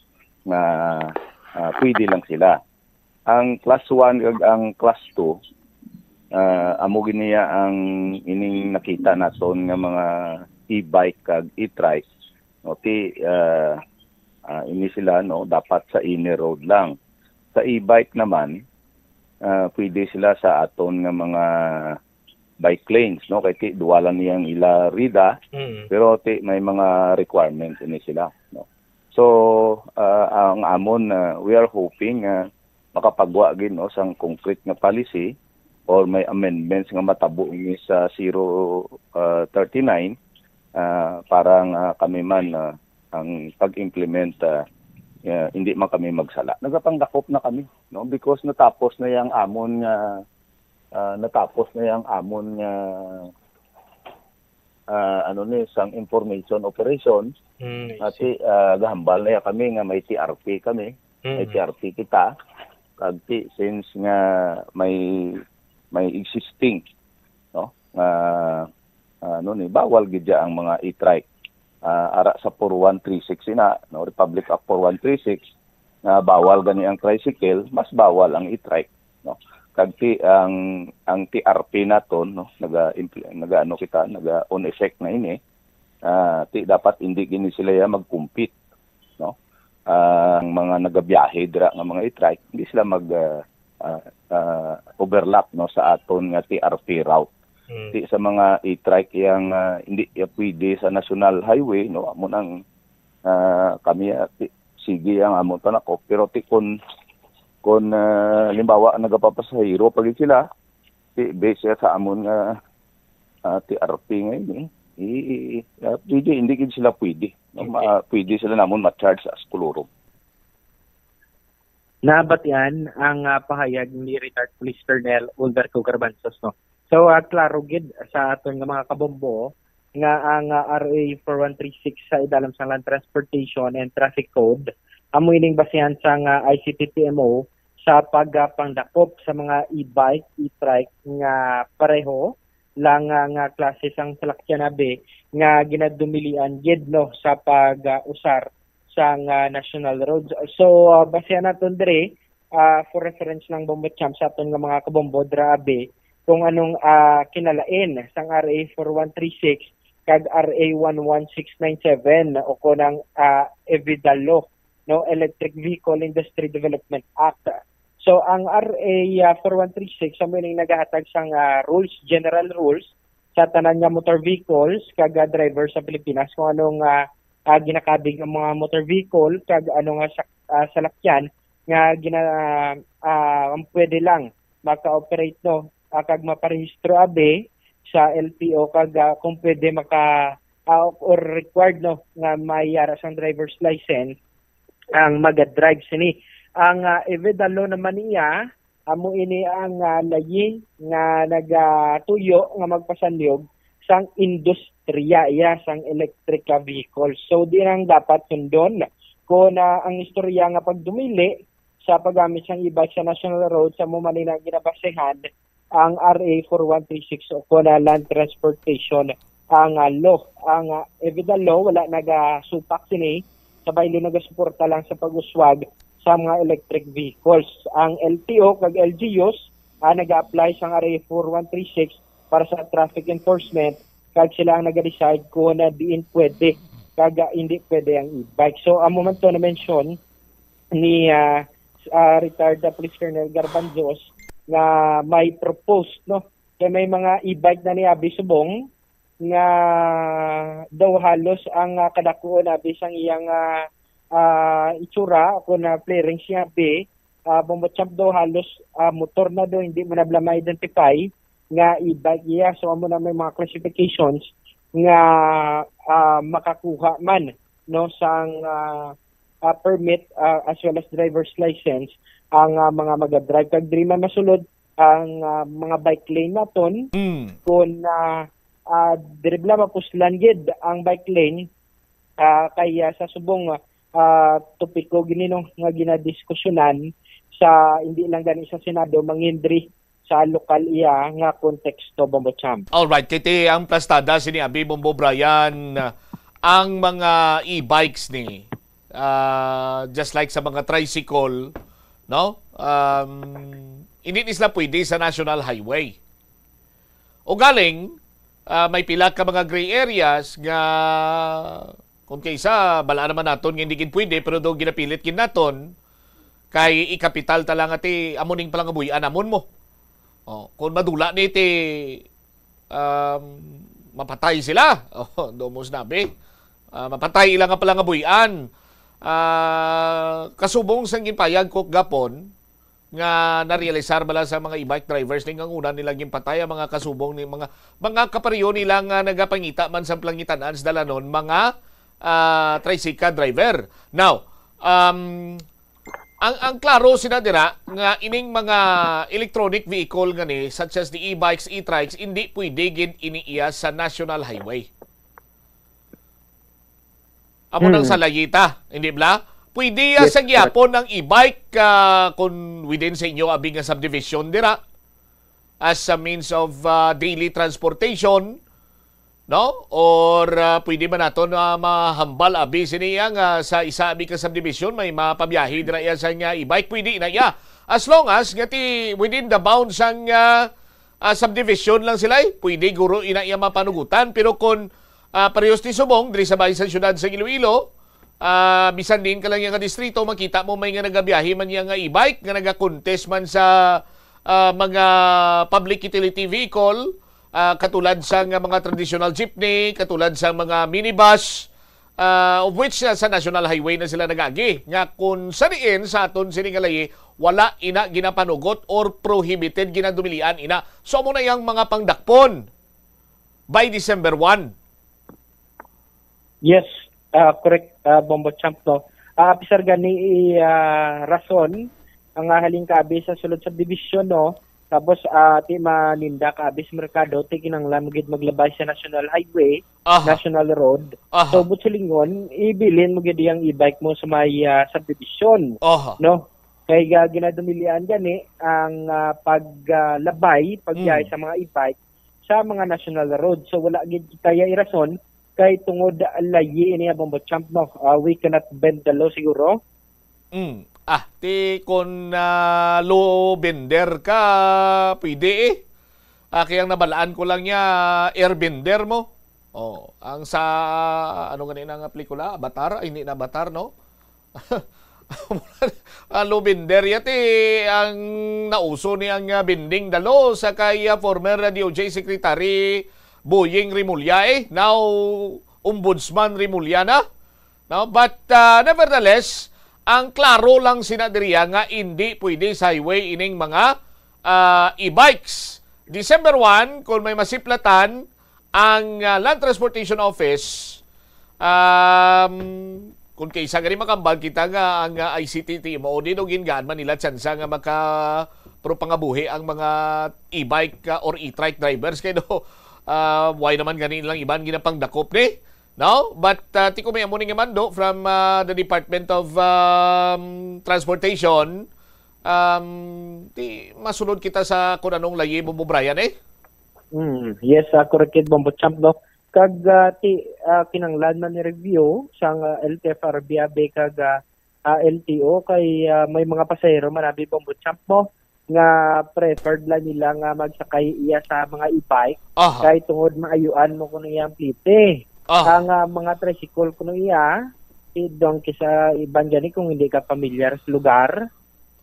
Nga, ah, pwede lang sila. Ang class one kag ang class two, ah, amo gid niya ang ining nakita naton nga mga e-bike kag e-trike, no? Ti, ah, ah, ini sila, no, dapat sa inner road lang. Sa e-bike naman, ah, pwede sila sa aton nga mga bike lanes, no? Kay ti, duwa lang niyang ila rida, Mm. pero ti, may mga requirements ini sila, no? So, ah, ang amon, ah, we are hoping nga makapagwa gid, no, sang concrete nga policy or may amendments nga matabo ini sa zero, ah, thirty-nine, ah, para nga kami man, ah, ang pag-implement, ah, ah, hindi man kami magsala. Nagapanggakop na kami, no, because natapos na yang amon nga, ah, natapos na yang amon nga, ah, ano ni, sang information operation. Mm, I see. Ati, ah, gahambal na ya kami nga may T R P kami, may Mm. T R P kita. Kag ti, since nga may, may existing, no, nga, ah, ano ni, bawal gid ya ang mga e-trike. Ah, ara sa four one three six ina, no, Republic Act four one three six, nga bawal gani ang tricycle, mas bawal ang e-trike, no. Kag ti, ang, ang T R P naton, no, naga-impl-, nagaano kita, naga-on effect na ini. Ah, ti dapat hindi gini sila ya mag-compete, no. Ah, ang mga nagabiyahe dira nga mga e-trike, hindi sila mag, ah, ah, ah, overlap, no, sa aton nga T R P route. Mm. Ti sa mga e-trike yang, ah, hindi ya pwede sa national highway, no, amo nang, ah, kami, ah, ti-, sige ang amon panakop, pero ti kun, kun, ah, halimbawa nagapapasahero pa gid sila, ti base siya sa amon nga, ah, T R P nga ini, i-, i-, ah, pwede, hindi gid sila pwede, no? Okay. Ma-, pwede sila namon ma-charge as colorum. Nabatian ang, ah, pahayag ni Retired Police Colonel Ulverco Garbanzos, no? So, ah, klaro gid sa aton nga mga kabombo nga ang, ah, R A four one three six sa idalom sang Land Transportation and Traffic Code amo ining basihan sang, ah, I C P P M O sa pagpangdakop sa mga e-bike, e-trike nga pareho lang, ah, nga klase sang salakyan abi nga ginadumilian gid, no, sa pag, ah, usar sang, ah, national roads. So, ah, basihan naton diri, ah, for reference lang, Bombo Champ, sa aton nga mga kabombo dira abi, kung anong, ah, kinalain sang R A four one three six kag R A one one six nine seven, o kon ang, ah, EVIDA law, no, Electric Vehicle Industry Development Act. So, ang R A, ah, four one three six, amo ining nagahatag sang, ah, rules, general rules, sa tanan nga motor vehicles kag, ah, driver sa Pilipinas, kung anong, ah, ah, ginakabig ang mga motor vehicle kag ano nga sak-, ah, salakyan nga gina-, ah, ang pwede lang maka-operate, no, ah, kag maparehistro abi sa L T O kag, ah, kung pwede maka, ah, or required, no, nga may ara sang driver's license ang magadrive sini. Ang, ah, EVIDA law naman niya, amo ini ang, ah, layi nga nagatuyo nga magpasanyog sang industriya iya sang electric vehicle. So, di lang dapat sundon kung, ah, ang istorya nga pagdumili sa paggamit sang e-bike sa national road, sa amo man ni ang ginabasehan ang R A four one three six o kon, ah, Land Transportation, ang, ah, law. Ang, ah, EVIDA law wala nagasupak sini, sa baylo nagasuporta lang sa pag-uswag sa mga electric vehicles. Ang L T O kag L G Us, ah, naga-apply sang R A four one three six para sa traffic enforcement, kag sila ang naga-decide kung na diin pwede kag, ah, hindi pwede ang e-bike. So, amo man to na-mention ni, ah, s-, ah, retired, ah, Police Colonel Garbanzos nga may proposed, no? Kay may mga e-bike na ni abi subong nga daw halos ang, ah, kadakuon abi sang iyang, ah, ah, itsura o kon, ah, flaring siya abi, ah, Bombo Champ, daw halos, ah, motor na daw, hindi mo na bala ma-identify nga e-bike iya. So, amo na may mga classifications nga, ah, makakuha man, no, sang, ah, ah, permit, ah, as well as driver's license ang, ah, mga magadrive. Kag diri man masulod ang, ah, mga bike lane naton. Mm. Kung, ah, ah, diri bala mapuslan gid ang bike lane, ah, kay, ah, sa subong, ah, topiko gini, no, nga ginadiskusyonan sa, hindi lang gani sa Senado, mangin diri sa lokal iya nga konteksto, Bombo Champ. Alright, kay ti ang plastada sini abi, Bombo Brian, ang mga e-bikes ni, ah, just like sa mga tricycle, no? Um, hindi ni sila pwede sa national highway. O galing, ah, may pila ka mga gray areas nga kung kaysa, bala naman naton nga hindi gid pwede, pero do ginapilit gid naton, kay ikapital ta lang ati, amo ning palangabuy-an namon mo. Oh, kung madula ni ti, um, mapatay sila. Oh, do mo sinabi. Ah, mapatay ila nga palangabuy-an. Ah, kasubong sang ginpayag ko gapon, nga narealisar bala sa mga e-bike drivers ni nga una nila ginpatay ang mga kasubong ni mga, mga kapareho nila nga nagapangita man sa plangitan-an sa dalanon, mga, ah, tricycle driver. Now, um, ang, ang klaro sina dira nga ining mga electronic vehicle nga ni, such as the e-bikes, e-trikes, hindi pwede gid ini iya sa national highway. Amo nang Hmm. sa Layita, hindi bala? Pwede, ah, Yes, sa correct. Gihapon ang e-bike, ah, kung within sa inyo abi nga subdivision dira as a means of, ah, daily transportation, no? Or, ah, pwede man naton, ah, mahambal abi sini iya nga sa isa abi ka subdivision may mapabiyahe dira iya sa nga e-bike, pwede na iya. As long as nga ti within the bounds sang, ah, ah, subdivision lang sila, eh, pwede guro ina iya mapanugutan. Pero kung, ah, parehos ni subong diri sa bahin sa siyudad sa Iloilo, ah, bisan diin ka lang iya nga distrito, makita mo may nga nagabiyahe man iya nga e-bike, nga nagakontest man sa, ah, mga public utility vehicle, ah, katulad sa nga mga traditional jeepney, katulad sa mga minibus, ah, of which, ah, sa National Highway na sila nagagi, nga kung sa diin sa aton sini nga layi, wala ina ginapanugot or prohibited, ginadumilian ina. So, amo na yang mga pangdakpon by December one. Yes, ah, correct, ah, Bombo Champ, no? Ah, apisar gani, ah, rason ang, ah, halin kaabi sa sulod subdivision, no? Tapos, ah, ti maninda kaabi sa merkado, ti kinahanglan mo gid maglabay sa National Highway, Aha. National Road. Aha. So, buot silingon, ibilin mo gid iyang e-bike mo sa may, ah, subdivision, Aha. no? Kay ga-, ginadumilian gani ang, ah, pag, ah, labay, pagbiyahe Mm. sa mga e-bike sa mga national road. So, wala gid kita iya irason kay tungod layi ini, Bombo Champ, no? Ah, we cannot bend the law siguro. Mm. Ah, ti kon, ah, low bender ka, pwede eh. Ah, kaya ang nabalaan ko lang niya, air bender mo. Oh, ang sa, ano gani na nga pelikula? Avatar? Ay, hindi na Avatar, no? Ah, low bender yati ang nauso ni ang, ah, bending dalo sa kay, ah, former D O J Secretary Boying Remulla, eh. Now, Ombudsman Remulla na. No? But, ah, nevertheless, ang klaro lang sina diriya nga hindi pwede sa highway ining mga, ah, e-bikes. December one, kung may masiplatan ang, ah, Land Transportation Office, um, kung kaisa gani makambal kita nga ang, ah, I C T T M O, di daw gingaan man nila tsansa nga maka-, pero pangabuhi ang mga e-bike, ah, or e-trike drivers kay do, ah, why naman gani lang iban ginapangdakop ni? No? But, ah, ti ko may amo ni nga mando from, ah, the Department of, um, Transportation, um, ti masunod kita sa kung anong layi mo, Brian, eh. Mm, yes, uh, correct it, Bombo Champ, no? Kag, ah, ti, ah, kinanglan man ni review sang, ah, L T F R B abi kag, ah, ah, L T O kay, ah, may mga pasahero man abi, Bombo Champ, mo nga preferred lang nila nga magsakay iya sa mga e-bike Aha. Kay tungod maayuan mo kuno iyang plite. Aha. Ang, ah, mga tricycle kuno iya, ti dong kisa iban gani kung hindi ka pamilyar sa lugar,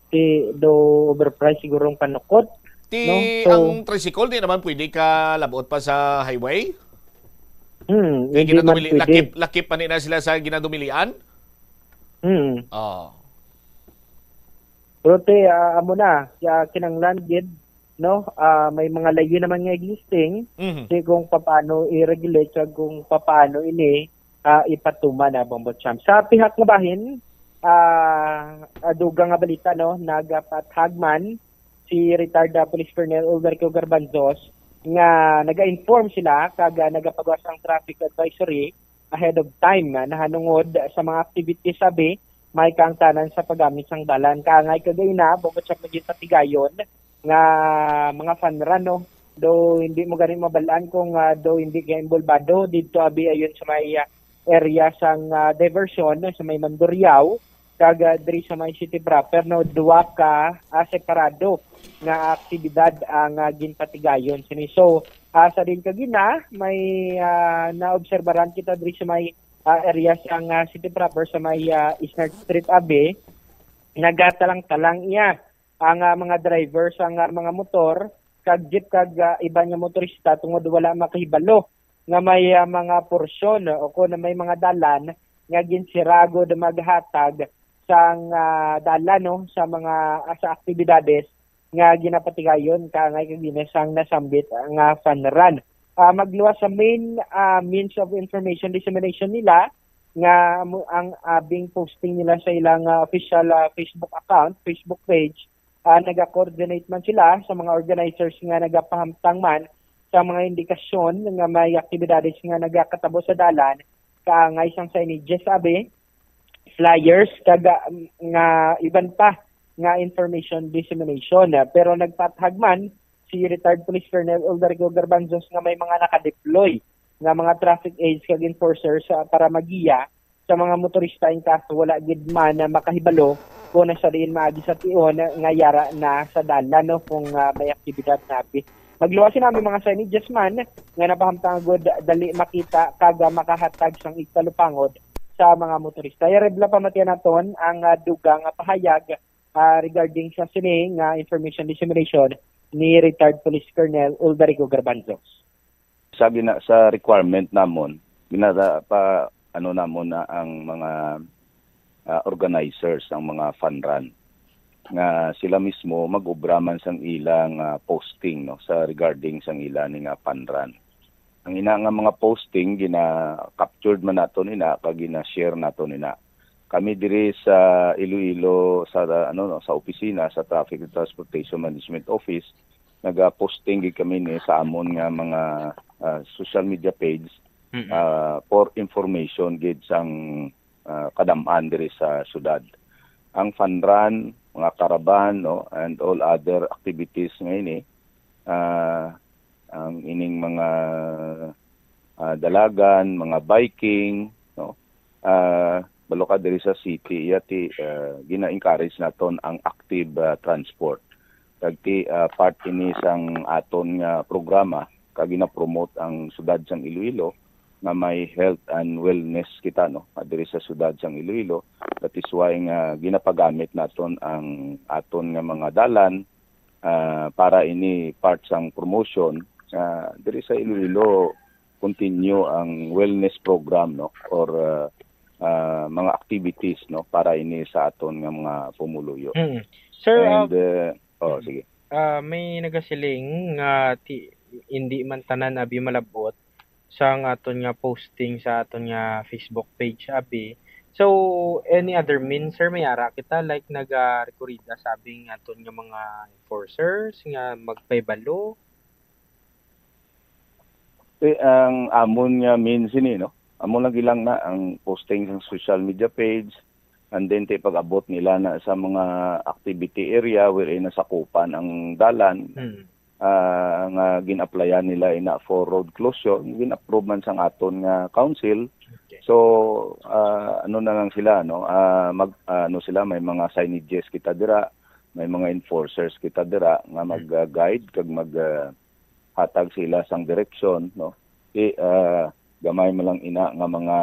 ti do overprice siguro ang panukot. Ti No? So- ang tricycle di naman pwede ka labot pa sa highway? Hmm, Kay hindi man ginadumili, pwede. lakip, lakip pa ni na sila sa ginadumilian? Hmm. Oh. Pero ti, ah, amo na, ya kinanglan gid, no? Ah, may mga layo naman nga existing, Mhm. si kung paano i-regulate kag kung paano ini, ah, ipatuman na, Bombo Champ. Sa pihak nga bahin, ah, ah, dugang nga balita, no, nagapatag man si retired, ah, Police Colonel Ulverico Garbanzos nga naga-inform sila kag, ah, nagapagawas ang traffic advisory ahead of time, ah, nahanungod sa mga activities, sabi, may kaangtanan sa paggamit sang dalan. Kaangay kag ina, Bombo Champ, nga ginpatigayon nga mga fun run, no? Do hindi mo gani mabalaan kung, ah, do hindi ka involvado dito abi ayon sa may, ah, area sang, ah, diversion sa may Mandurriao kag, ah, diri sa may city proper, no, duwa ka, ah, separado nga aktibidad ang, ah, ginpatigayon sini. So, ah, sa din kagina may, ah, naobserbaran kita diri sa may, ah, area sang, ah, city proper sa may, ah, Eastern Street abi, nagatalang-talang iya ang, ah, mga driver sang, ah, mga motor kag jeep kag, ah, iban nga motorista tungod wala makahibalo nga may, ah, mga porsyon o kon may mga dalan nga ginsira gud maghatag sang, ah, dalan, no, sa mga, ah, sa aktibidades nga ginapatigayon kaangay kag ina sang nasambit nga fun run. Ah, magluwas sa main, ah, means of information dissemination nila nga amo ang, ah, being posting nila sa ilang, ah, official, ah, Facebook account, Facebook page, ah, naga-coordinate man sila sa mga organizers nga nagapahamtang man sa mga indikasyon nga may aktibidades nga nagakatabo sa dalan, kaangay sang signages, abi, flyers, kag, ah, nga iban pa nga information dissemination. Pero nagpaathag man si retired Police Colonel Ulverico Garbanzos nga may mga nakadeploy nga mga traffic aides kag enforcers, ah, para magiya sa mga motorista in kaso wala gid man na makahibalo kung nasa diin maagi sa tion nga yara na sa dalan, no, kung, ah, may aktibidad nabi. Magluwas sina may mga signages man nga napahamtang gud dali makita kag, ah, makahatag sang igtalupangod sa mga motorista. Yari bala pamatian naton ang, ah, dugang nga pahayag, ah, regarding sa sini nga information dissemination ni retired Police Colonel Ulverico Garbanzos. Sa gina-, sa requirement namon, ginata-, pa, ano namon na ang mga, ah, organizers, ang mga fun run, nga sila mismo mag-obra man sang ilang, ah, posting, no, sa regarding sang ila ni nga fun run. Ang ina nga mga posting gina-captured man nato nina kag gina-share nato nina. Kami diri sa Iloilo, sa, ano, no, sa opisina sa Traffic and Transportation Management Office, naga-posting gid kami ni sa amon nga mga, ah, social media page, Mm-mm. ah, for information gid sang, ah, kadam-an diri sa syudad. Ang fun run, mga caravan, no, and all other activities nga ini, ah, ang ining mga, ah, dalagan, mga biking, no, ah, balo ka diri sa city, iya ti, ah, gina-encourage naton ang active, ah, transport. Kag ti, ah, part ini sang aton nga programa, kag gina-promote ang siyudad sang Iloilo nga may health and wellness kita, no, ah, diri sa siyudad sang Iloilo. That is why nga ginapagamit naton ang aton nga mga dalan, ah, para ini part sang promotion, ah, diri sa Iloilo, continue ang wellness program, no, or, ah, ah, mga activities, no, para ini sa aton nga mga pumuluyo. Mm. Sir, uh, And, uh, oh, Mm. sige. Ah, may nagasiling nga ti, hindi man tanan abi malabot sang aton nga posting sa aton nga Facebook page abi. So, any other means, sir, may ara kita, like, naga-rekorida sa abi nga aton nga mga enforcers nga magpaybalo? Eh, ang amon nga means ini, no? Amo lang ilang na ang posting sa social media page, and then ti pag-abot nila na sa mga activity area wherein nasakupan ang dalan, Hmm. ah, nga gin-applyan nila ina for road closure, gin-approve man sang aton nga council. Okay. So, ah, ano na lang sila, no? Ah, mag, ah, ano sila, may mga signages kita dira, may mga enforcers kita dira nga mag-guide kag mag, ah, hatag sila sang direksyon, no? Ti, ah, gamay man lang ina nga mga,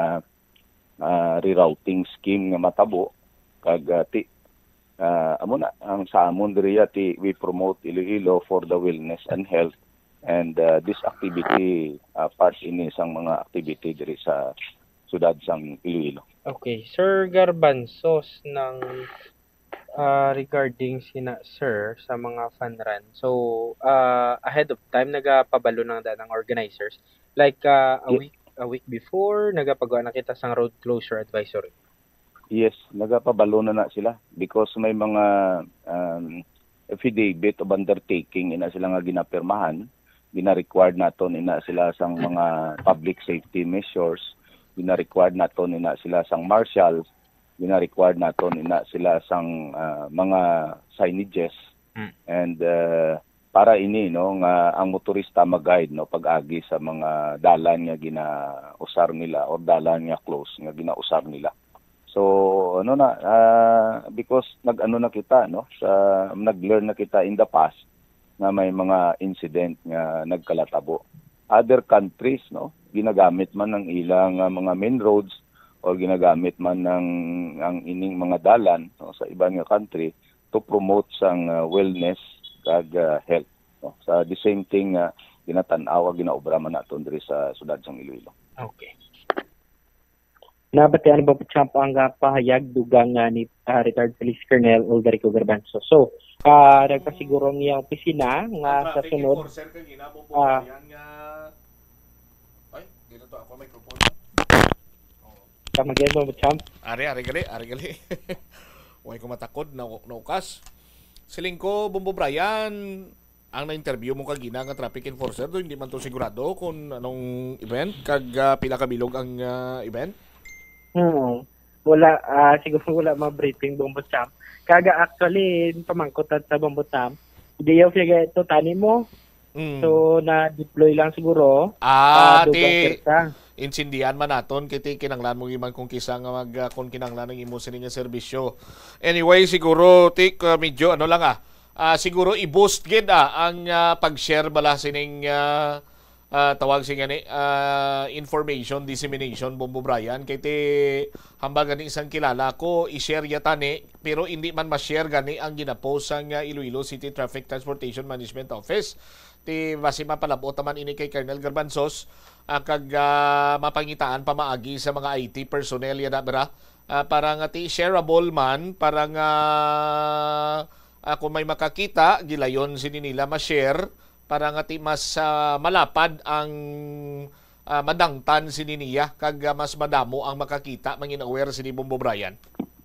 ah, rerouting scheme nga matabo, kag, ah, ti, ah, amo na ang sa amon diriya ti we promote Iloilo for the wellness and health, and, ah, this activity, ah, part ini sang mga activity diri sa siyudad sang Iloilo. Okay, Sir Garbanzos, ng, ah, regarding sina sir sa mga fun run. So, ah, ahead of time nagapabalo nang danang organizers, like, ah, a Ye- week a week before nagapagawa na kita sang road closure advisory. Yes, nagapabalo na na sila because may mga, um, affidavit of undertaking ina sila nga ginapirmahan, gina-required naton ina sila sang mga public safety measures, gina-required naton ina sila sang marshals, gina-required naton ina sila sang, ah, mga signages. Mm. And, uh, para ini, no, nga ang motorista mag-guide, no, pag-agi sa mga dalan nga ginausar nila or dalan nga close nga ginausar nila. So, ano na, ah, because nag-ano na kita, no, sa, nag-learn na kita in the past nga may mga incident nga nagkalatabo. Other countries, no, ginagamit man ang ilang, ah, mga main roads o ginagamit man ang, ang ining mga dalan, no, sa iban nga country to promote sang, ah, wellness kag, ah, health, no. Sa the same thing nga ginatan-aw, ginaobra man naton diri sa siyudad sang Iloilo. Okay. Nabatian ba, Champ, ang, ah, pahayag dugang, ah, ni, ah, retired Police Colonel Alderico Garbanzo? So, ah, nagpasiguro ang iyang opisina nga sa sunod, Enforcer kang ina mo Ah. Brian nga Ay, dito to ako microphone. kamagyan mo, Champ? Ari, ari gali, ari gali. Way ko matakod na naukas. Siling ko, Bombo Brian, ang na-interview mo kagina nga traffic enforcer do, hindi man to sigurado kung anong event, kag, ah, pila ka bilog ang, ah, event? Hmm. Wala, ah, siguro wala ma-briefing, Bombo Champ. Kaga actually, pamangkot sa Bombo Champ, hindi yung sige ito tani mo. Mm. So, na-deploy lang siguro. Ah, ah, dugang ti pwersa. intindihan man naton kay ti kinanglan mo giman kung kisa nga mag ah, kung kinanglan ang imo sini nga serbisyo. Anyway, siguro ti ah, medyo ano lang ah. Ah, siguro i-boost gid ah ang ah, pag-share bala sining ah, ah, tawag sing gani ah, information dissemination, Bombo Brian, kay ti hambal gani sang kilala ko i-share ya tani, pero hindi man ma-share gani ang ginapost sang ah, Iloilo City Traffic Transportation Management Office. Ti basi mapalabot naman ini kay Colonel Garbanzos, ah, kag ah, mapangitaan pamaagi sa mga I T personnel ya na bra, ah, para nga ti shareable man, para nga ah, kung may makakita, gilayon sini nila ma-share para nga ti mas ah, malapad ang ah, madangtan sini niya kag ah, mas madamo ang makakita, mangin aware sini, Bombo Brian.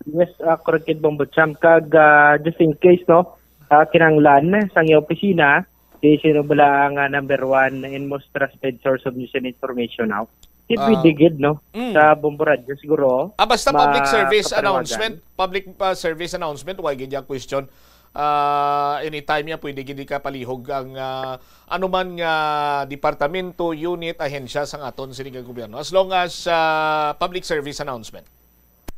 Yes, uh, correct it, Bombo Champ. Kag, ah, just in case, no, ah, kinanglan sa iyang opisina, di sino bala ang ah, number one and most trusted source of news and information now? It Ah. Pwede gid, no? Mm. Sa Bombo Radyo siguro. Ah, basta public service Makapanawagan. Announcement, public ah, service announcement, why gid yung question? Ah, anytime niya pwede gid ka palihog ang ah, anuman nga departamento, unit, ahensya sang aton sini nga gobyerno, as long as ah, public service announcement.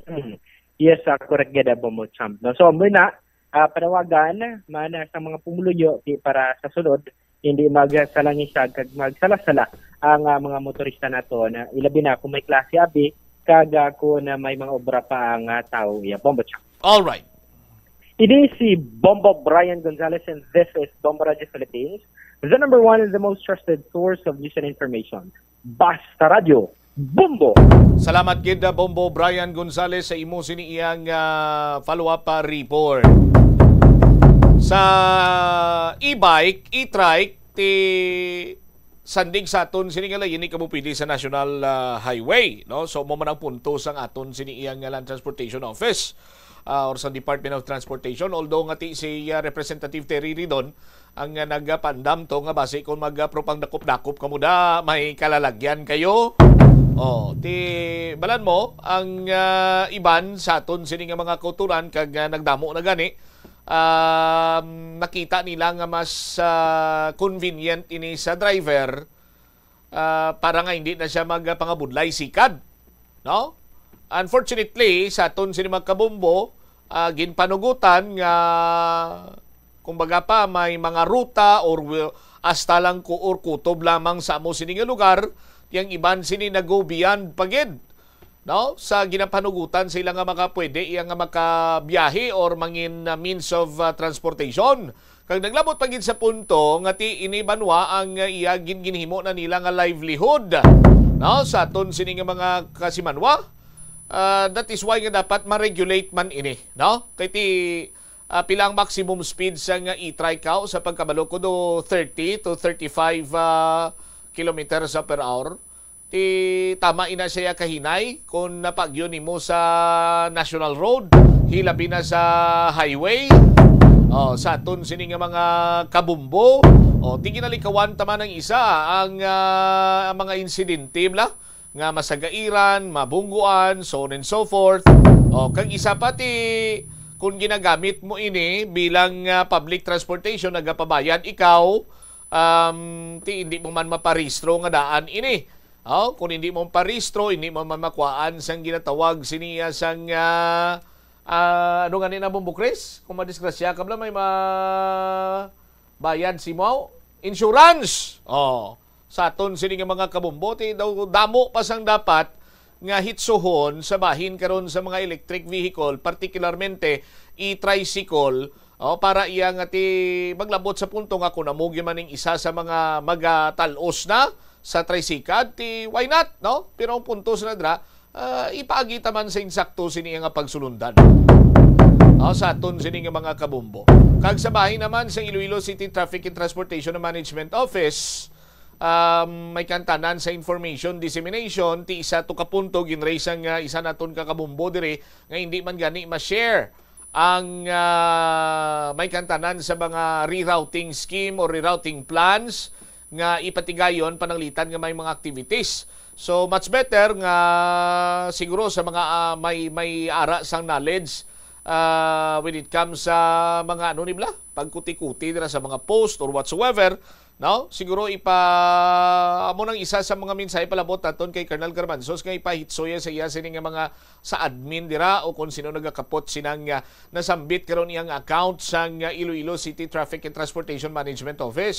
Hmm. Yes, ah, correct gid, ah, Bombo Champ, no? So, muna, ah, panawagan man, ah, sa mga pumuluyo, di, para sa sunod, hindi magsalangisag kag magsalasala ang, ah, mga motorista nato, na ilabi na kung may klase abi kag, ah, kung, ah, may mga obra pa ang, ah, tao, iya, Bombo Champ. All right. Ini si Bombo Brian Gonzalez, and this is Bombo Radio Philippines, the number one and the most trusted source of news and information. Basta Radio, Bombo! Salamat gid, uh, Bombo Brian Gonzalez, sa imo sini iyang, ah, follow-up, ah, report. Sa e-bike, e-trike, ti sandig sa aton sini nga layini kamo pwede sa National, ah, Highway, no? So, mo man ang punto sang aton sini iyang, ah, Land Transportation Office, ah, or sa Department of Transportation, although nga ti si, ah, Representative Terry Ridon ang, ah, nagapandam to nga basi kung magapropang dakop-dakop kamo da, may kalalagyan kayo. Oh, ti balan mo ang, ah, iban sa aton sini nga mga kauturan kag, ah, nagdamo na gani, um, nakita nila nga mas, ah, convenient ini sa driver, ah, para nga hindi na siya magpangabudlay sikad, no? Unfortunately, sa aton sini mga kabombo, ah, ginpanugutan nga kumbaga pa may mga ruta or wi-, hasta lang ku-, or kutob lamang sa amo sini nga lugar, yang iban sini nag-go beyond pa gid, no? Sa ginapanugutan sa ila nga makapwede, iya nga makabiyahe or mangin, uh, means of, uh, transportation. Kag naglabot pa gid sa punto nga ti ini banwa ang, uh, iya gin-, ginhimo na nila nga livelihood, no? Sa aton sini nga mga kasimanwa, uh, that is why nga dapat ma-regulate man ini, no? Kay ti, uh, pila ang maximum speed sa nga e-trike ka sa pagkabalo ko do thirty to thirty-five, uh, kilometers per hour. Ti tama ina siya kahinay kung napagyo nimo sa National Road, hilabi na sa highway. Oh, sa aton sini nga mga kabumbo, oh, ti ginalikawan ta man ang isa ang, ah, mga insidente bla nga masagairan, mabungguan, so on and so forth. Oh, kag isa pa ti kung ginagamit mo ini bilang, ah, public transportation, nagapabayad ikaw, um, ti hindi mo man maparehistro nga daan ini. Oh, kung hindi mo parehistro, hindi mo man makuhaan sang ginatawag siniya sang, ah, ah, ano nga ni na, Bombo Chris? Kung madisgrasya ka bla, may ma-, bayad si mo? Insurance! Oh, sa aton sini nga mga kabumbo, ti daw damo pa sang dapat nga hitsuhon sa bahin karon sa mga electric vehicle, particularmente e-tricycle, oh, para iya nga ti maglabot sa punto nga kung amo gyud man ning isa sa mga magatal-os na sa tricycle, ti why not, no? Pero ang punto sa nadra, ah, ipaagi ta man sa insakto sini nga pagsulundan, oh, sa aton sini nga mga kabumbo. Kag sa bahin naman sa Iloilo City Traffic and Transportation Management Office, um, may kantanan sa information dissemination, ti isa to ka punto ginraise ang, ah, isa naton ka kabumbo diri nga hindi man gani ma-share ang, ah, may kantanan sa mga rerouting scheme or rerouting plans nga ipatigayon pananglitan nga may mga activities. So much better nga siguro sa mga, ah, may, may ara sang knowledge, ah, when it comes sa mga ano ni bla, pagkuti-kuti dira sa mga post or whatsoever, no? Siguro ipa amo nang isa sa mga mensahe palabot naton kay Colonel Garbanzos nga ipahitsoya sa iya sini nga mga sa admin dira o kung sino nagakapot sinang, ah, nasambit karon iyang account sang, ah, Iloilo City Traffic and Transportation Management Office,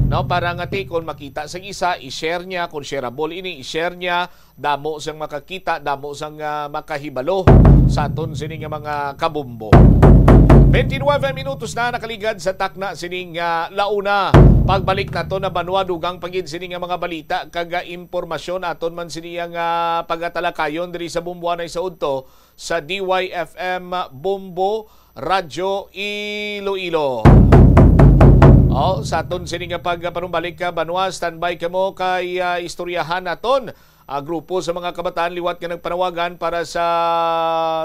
no? Para nga ti kung makita sang isa, i-share niya, kung shareable ini, i-share niya, damo sang makakita, damo sang, ah, makahibalo sa aton sini nga mga kabumbo. Twenty-nine minutos na nakaligad sa takna sining, ah, launa. Pagbalik nato na banwa, dugang pa gid sini nga mga balita kag, ah, impormasyon aton man sini nga pagatalakayon diri sa Bombo Anay sa udto sa D Y F M Bombo Radyo Iloilo. Oh, sa aton sini nga pagpanumbalik ka, banwa, standby kamo kay, ah, istoryahan naton, ah, grupo sa mga kabataan liwat nga nagpanawagan para sa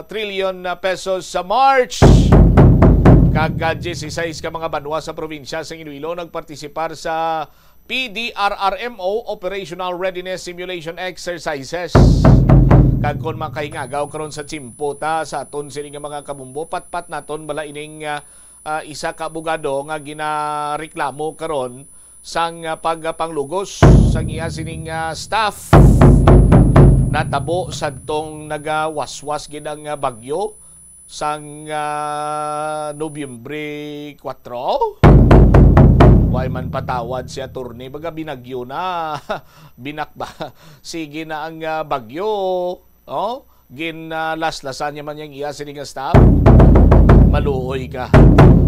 trillion na pesos sa March. Kag, ah, dieciséis ka mga banwa sa probinsya sa Iloilo nagpartisipar sa P D R R M O Operational Readiness Simulation Exercises. Kag kon makahingagaw karon sa tiyempo ta sa aton sini nga mga kabumbo, patpat naton bala ining, ah, ah, isa ka abogado nga ginareklamo karon sang, ah, pagpanglugos sang iya sining, ah, staff. Natabo sadtong nagawaswas gid ang, ah, bagyo sang, ah, Nobyembre kuwatro. Way man patawad si attorney, baga binagyo na. Binakba. Sige na ang, ah, bagyo. Oh, ginalaslasan niya man yang iya sini nga staff. Maluoy ka.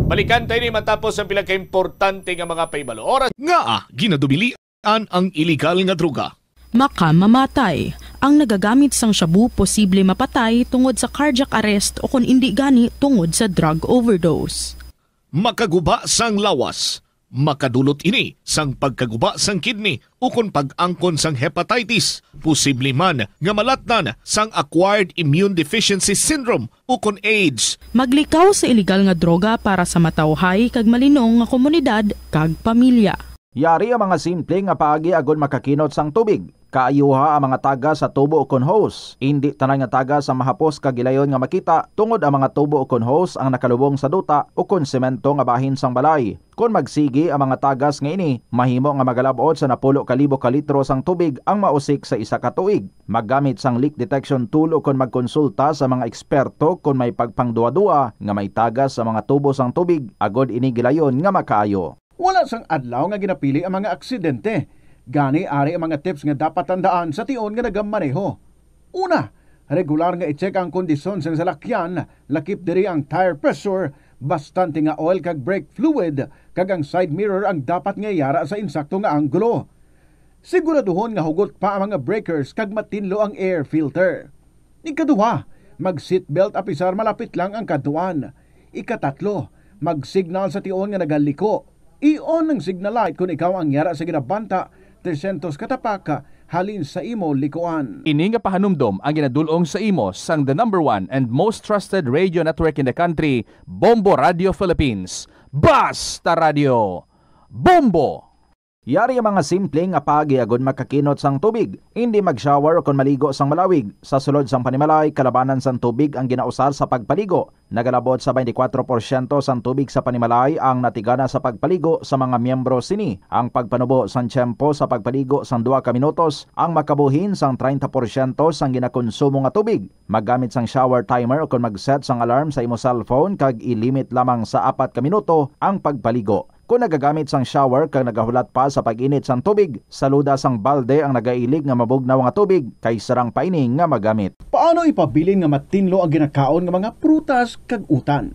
Balikan tayo ni matapos ang pila ka importante nga mga pahibalo. Oras. Ngaa ginadubilian ang iligal nga droga? Makamamatay. Ang nagagamit sang shabu posible mapatay tungod sa cardiac arrest o kon indi gani tungod sa drug overdose. Makaguba sang lawas. Makadulot ini sang pagkaguba sang kidney ukon pag-angkon sang hepatitis, posible man nga malatnan sang acquired immune deficiency syndrome ukon AIDS. Maglikaw sa iligal nga droga para sa matawhay kag malinong nga komunidad kag pamilya. Yari ang mga simple nga paagi agod makakinot sang tubig. Kaayuha ang mga tagas sa tubo ukon hose. Indi tanan nga tagas ang mahapos kag gilayon nga makita, tungod ang mga tubo ukon hose ang nakalubong sa duta ukon semento nga bahin sang balay. Kon magsigi ang mga tagas nga ini, mahimo nga magalab-ot sa napulo ka libo ka litro sang tubig ang mausik sa isa ka tuig. Maggamit sang leak detection tool ukon magkonsulta sa mga eksperto kon may pagpangduwa-dua nga may tagas sa mga tubo sang tubig, agod ini gilayon nga makaayo. Wala sang adlaw nga ginapili ang mga aksidente. Gani, ari ang mga tips nga dapat tandaan sa tion nga nagamaneho. Una, regular nga i-check ang kondisyon sang salakyan, lakip diri ang tire pressure, bastante nga oil kag brake fluid, kag ang side mirror ang dapat nga yara sa insakto nga anggulo. Siguraduhon nga hugot pa ang mga breakers kag matinlo ang air filter. Ikaduha, mag-seatbelt apisar malapit lang ang kadtuan. Ikatatlo, mag-signal sa tion nga nagaliko. I-on ang signal light kon ikaw ang yara sa ginabanta tresyentos ka tapak halin sa imo likuan. Ini nga pahanumdom ang ginadul-ong sa imo sang the number one and most trusted radio network in the country, Bombo Radio Philippines. Basta Radio, Bombo! Yari ang mga simple nga paagi agod makakinot sang tubig. Indi mag-shower ukon maligo sang malawig. Sa sulod sang panimalay, kalabanan sang tubig ang ginausar sa pagpaligo. Nagalabot sa twenty-four porsyento sang tubig sa panimalay ang natigana sa pagpaligo sa mga miyembro sini. Ang pagpanubo sang tiyempo sa pagpaligo sang duha ka minutos ang makabuhin sang treinta porsyento sang ginakonsumo nga tubig. Maggamit sang shower timer ukon mag-set sang alarm sa imo cellphone kag i-limit lamang sa apat ka minuto ang pagpaligo. Kon nagagamit sang shower kag nagahulat pa sa pag-init sang tubig, saluda sang balde ang nagailig nga mabugnaw nga tubig kay sarang pa ini nga magamit. Paano ipabilin nga matinlo ang ginakaon nga mga prutas kag utan?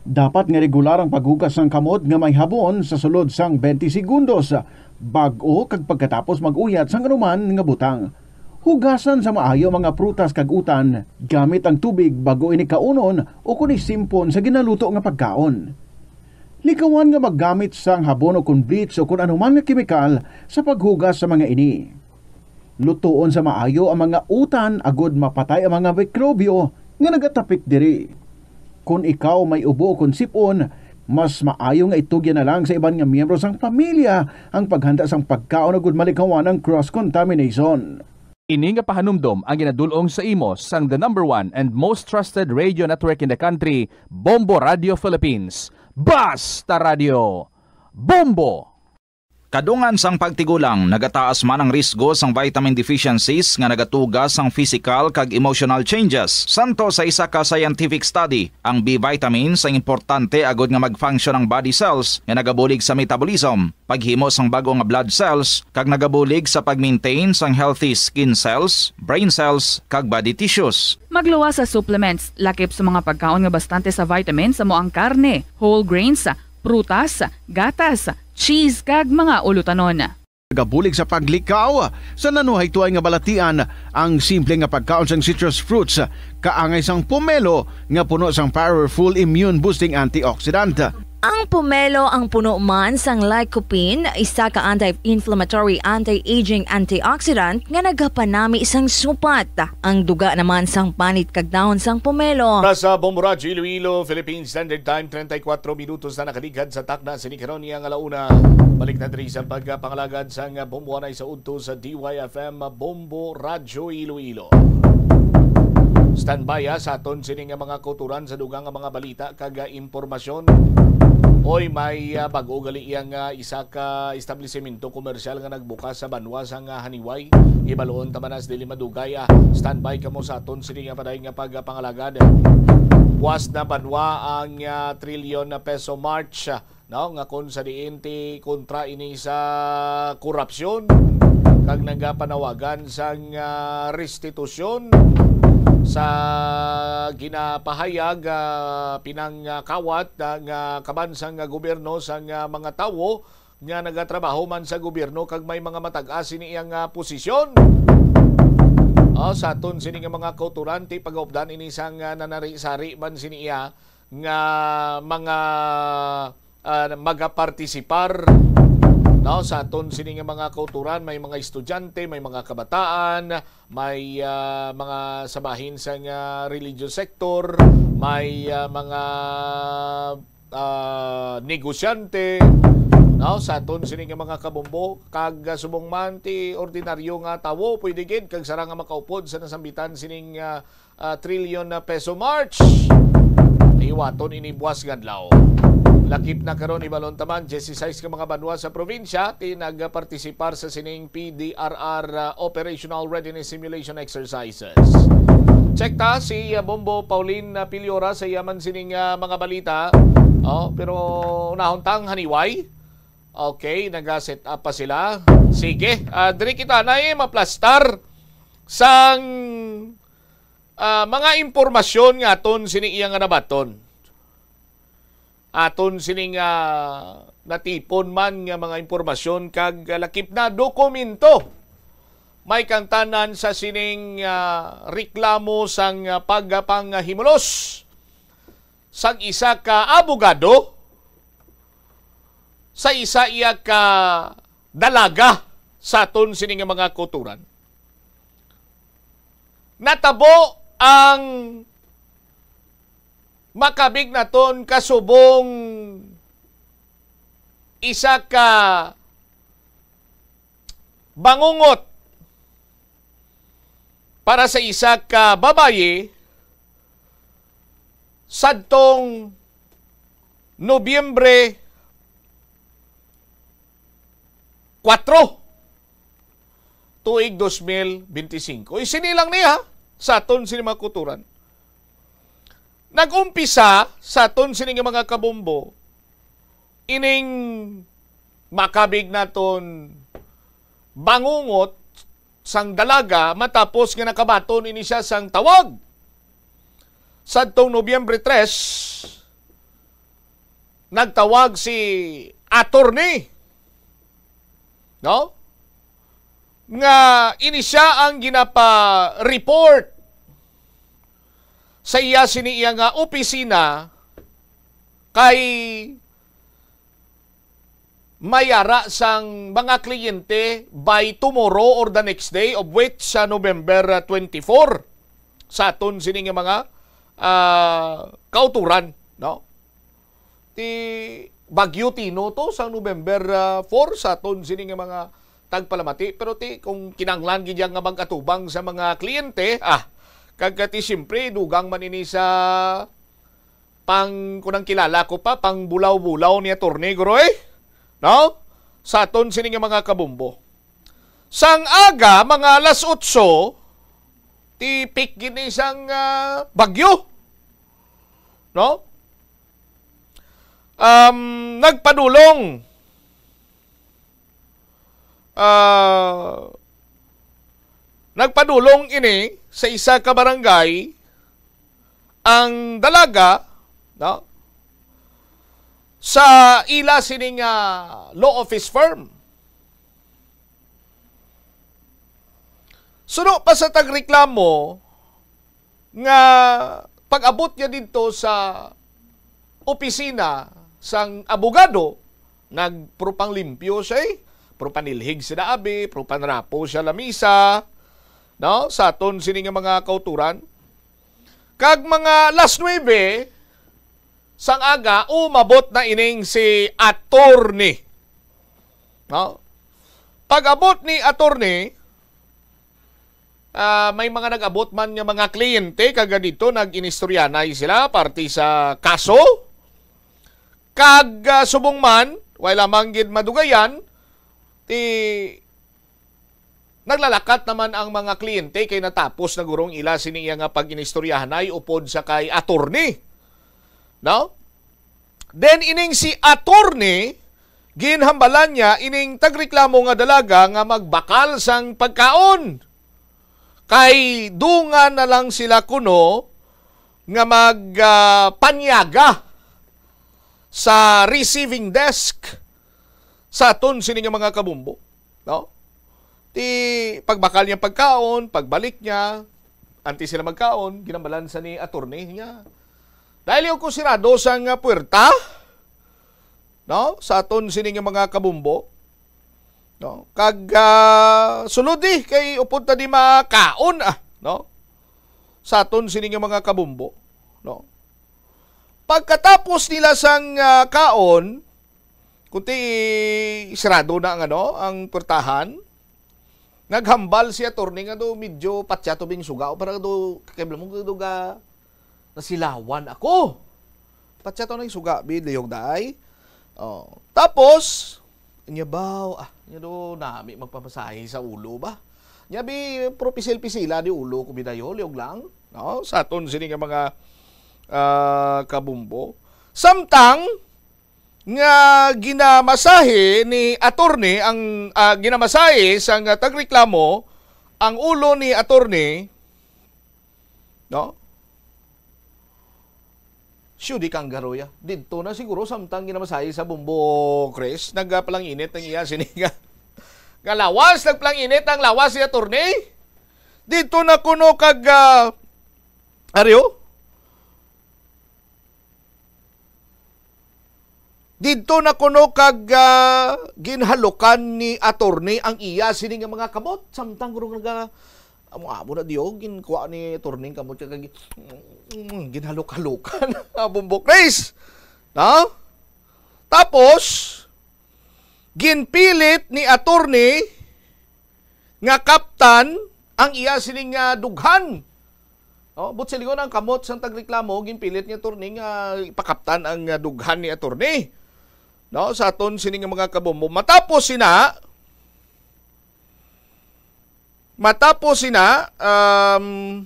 Dapat nga regular ang paghugas sang kamot nga may habon sa sulod sang twenty segundos, bag-o kag pagkatapos mag-uyat sang anuman nga butang. Hugasan sa maayo ang mga prutas kag utan gamit ang tubig bag-o ini kaunon ukon isimpon sa ginaluto nga pagkaon. Likawan nga maggamit sang habon ukon bleach ukon anuman nga kemikal sa paghugas sa mga ini. Lutoon sa maayo ang mga utan agod mapatay ang mga mikrobyo nga nagatapik diri. Kon ikaw may ubo ukon sip-on, mas maayo nga itugyan na lang sa iban nga miyembro sang pamilya ang paghanda sang pagkaon agod malikawan ang cross contamination. Ini nga pahanumdom ang ginadul-ong sa imo sang the number one and most trusted radio network in the country, Bombo Radio Philippines. Basta Radio, Bombo! Kadungan sang pagtigulang, nagataas man ang risgo sang vitamin deficiencies nga nagatuga sang physical kag emotional changes. Santo sa isa ka scientific study, ang B vitamins ang importante agod nga mag-function ang body cells nga nagabulig sa metabolism, paghimo sang bag-o nga blood cells, kag nagabulig sa pag-maintain sang healthy skin cells, brain cells, kag body tissues. Magluwas sa supplements, lakip sa mga pagkaon nga bastante sa vitamins, amo ang karne, whole grains, prutas, gatas, cheese, kag mga ulutanon. Nagabulig sa paglikaw sa nanuhaytoay nga balatian ang simple nga pagkaon sang citrus fruits, kaangay sang pomelo nga puno sang powerful immune-boosting antioxidant. Ang pomelo ang puno man sang lycopene, isa ka anti-inflammatory, anti-aging antioxidant nga nagapanami sang supat. Ang duga naman sang panit kag dahon sang pomelo. Para sa Bombo Radyo Iloilo, Philippine Standard Time, treinta y cuatro minutos na nakaligad sa takna sini karon niya nga alauna. Balik na diri sa pagpangalagad sang Bombo anay sa udto sa D Y F M Bombo Radyo Iloilo. Standby, ha, sa aton sini nga mga kauturan sa dugang nga mga balita kag impormasyon. Oy, may, ah, bag-o gali iya nga isa ka establisemento komersyal nga nagbukas sa banwa sang, ah, Haniway. Ibaluon ta man as dili madugay, ah. Standby kamo sa aton sini nga paday nga pagpangalagad. Buwas na banwa ang, ah, trilyon na peso march, ah, no, nga kon sa diin ti kontra ini sa korupsyon, kag nagapanawagan sang, ah, restitusyon sa ginapahayag, ah, pinangkawat, ah, nga kabansang nga gobyerno sang, ah, mga tawo nga nagatrabaho man sa gobyerno kag may mga matag-as sini iyang, ah, posisyon. Ah, sa aton sini nga mga kauturan, ti pagaupdan ini sang, ah, nanari-sari man sini iya nga mga, ah, magapartisipar, no, sa aton sini nga mga kauturan. May mga estudyante, may mga kabataan, may, ah, mga sabahin sa nga religious sector, may, ah, mga, ah, negosyante, no, sa aton sini nga mga kabombo, kag, ah, subong man ti ordinaryo nga tawo, pwede gid kag sara nga makaupod sa nasambitan sining, ah, ah, trilyon na peso march. Hiwaton ini buwas nga adlaw. Lakip na karon, ibalon ta man, dieciséis ka mga banwa sa probinsya ti nagpartisipar sa sining P D R R, ah, Operational Readiness Simulation Exercises. Check ta si, ah, Bombo Pauline, ah, Piliora sa iya man sining, ah, mga balita. Oh, pero unahon tang Haniway. Okay, naga-set up pa sila. Sige, ah, diri kita na, eh, maplastar sang ah, mga impormasyon nga aton sini iya nga nabaton. Aton sini nga natipon man nga mga impormasyon kag, ah, lakip na dokumento. May kangtanan sa sining, ah, reklamo sang, ah, pagpanghimulos sang isa ka abogado sa isa iya ka dalaga sa aton sini nga mga kauturan. Natabo ang makabig naton kasubong isa ka bangungot para sa isa ka babayi sadtong Nobyembre kuwatro, tuig dos mil benti singko. Isini lang niya sa aton sini mga kauturan. Nag-umpisa sa aton sini nga mga kabombo ining makabig naton bangungot sang dalaga matapos nga nakabaton ini siya sang tawag. Sadtong Nobyembre tres, nagtawag si attorney, no? Nga ini siya ang ginapa-report sa iya sini iya nga opisina kay may ara sang mga kliyente by tomorrow or the next day, of which sa November, ah, twenty-four, sa aton sini nga mga, ah, kauturan, no? Ti Bagyo Tino to sa November, ah, four sa aton sini nga mga tagpalamati, pero ti kung kinahanglan gid ya nga mag-atubang sa mga kliyente, ah, kag ti siyempre dugang man ini sa pang, kung ang kilala ko pa, pang bulaw-bulaw ni attorney, guro, eh. No? Sa aton sini nga mga kabombo. Sang aga, mga alas otso, ti peak gid ni sang, ah, bagyo. No? Um, nagpadulong, ah, nagpadulong ini sa isa ka barangay ang dalaga, no, sa ila sining, ah, law office firm. Suno pa sa tagreklamo nga pag-abot niya didto sa opisina sang abogado, nagprupanglimpyo siya, eh. Prupanilhig siya abi, prupanrapo siya lamisa, no? Sa aton sini nga mga kauturan. Kag mga alas nuebe sang aga, umabot na ining si attorney. No? Pag-abot ni attorney, ah, may mga nag-abot man nga mga kliyente, kag dito nag-inistoryanay sila parte sa kaso. Kag, ah, subong man, way lamang gid madugayan, ti naglalakat naman ang mga kliyente kay natapos na guro ang ila sini iya nga pag-inistoryahanay upod sa kay attorney. No? Then ining si attorney, ginhambalan niya ining tagreklamo nga dalaga nga magbakal sang pagkaon. Kay dungan na lang sila kuno nga mag, ah, panyaga sa receiving desk sa aton sini nga mga kabumbo, no? Ti pagbakal niya pagkaon, pagbalik niya, antes sila magkaon, ginambalan sa ni attorney niya. Dahil yung kusirado sa nga puwerta, no? Sa aton sini nga mga kabumbo, no? Kag, ah, sulod di kay upod ta di makaon, ah, no? Sa aton sini nga mga kabumbo, no? Pagkatapos nila sang, ah, kaon, kunti sirado na ang, ano, ang purtahan, naghambal si attorney nga do medyo patya to bing suga, o para do, kay mo do ga, nasilawan ako. Patya to nang suga, bi, liyog daay. Oh. Tapos, niya baw, ah, niya do nami magpamasahe sa ulo ba? Niya bi, pero pisil-pisila di ulo ko bidayo, liyog lang. No? Sa aton sini nga mga, ah, kabumbo. Samtang nga ginamasahe ni attorney ang, ah, ginamasahe sang tagreklamo ang ulo ni attorney, no? Siyo di kang garoya. Didto na siguro samtang ginamasahe sa bumbo, Chris, nagpalanginit ang iya sini nga, nga lawas, nagpalanginit ang lawas ni attorney. Didto na kuno kag, ah, Aryo? Didto na kuno kag, ah, ginhalukan ni attorney ang iya sini nga mga kamot, samtang guro nga amo-amo na diyo, ginkuha ni attorney ang kamot siya kag, mm, ginhalok-halukan. Abong bukris. No? Tapos, ginpilit ni attorney nga kaptan ang iya sining, ah, dughan. Oh, but silingon ang kamot sang tagreklamo, ginpilit ni attorney nga ipakaptan ang, ah, dughan ni attorney. No, sa aton sini nga mga kabombo. Matapos sina, matapos sina, um,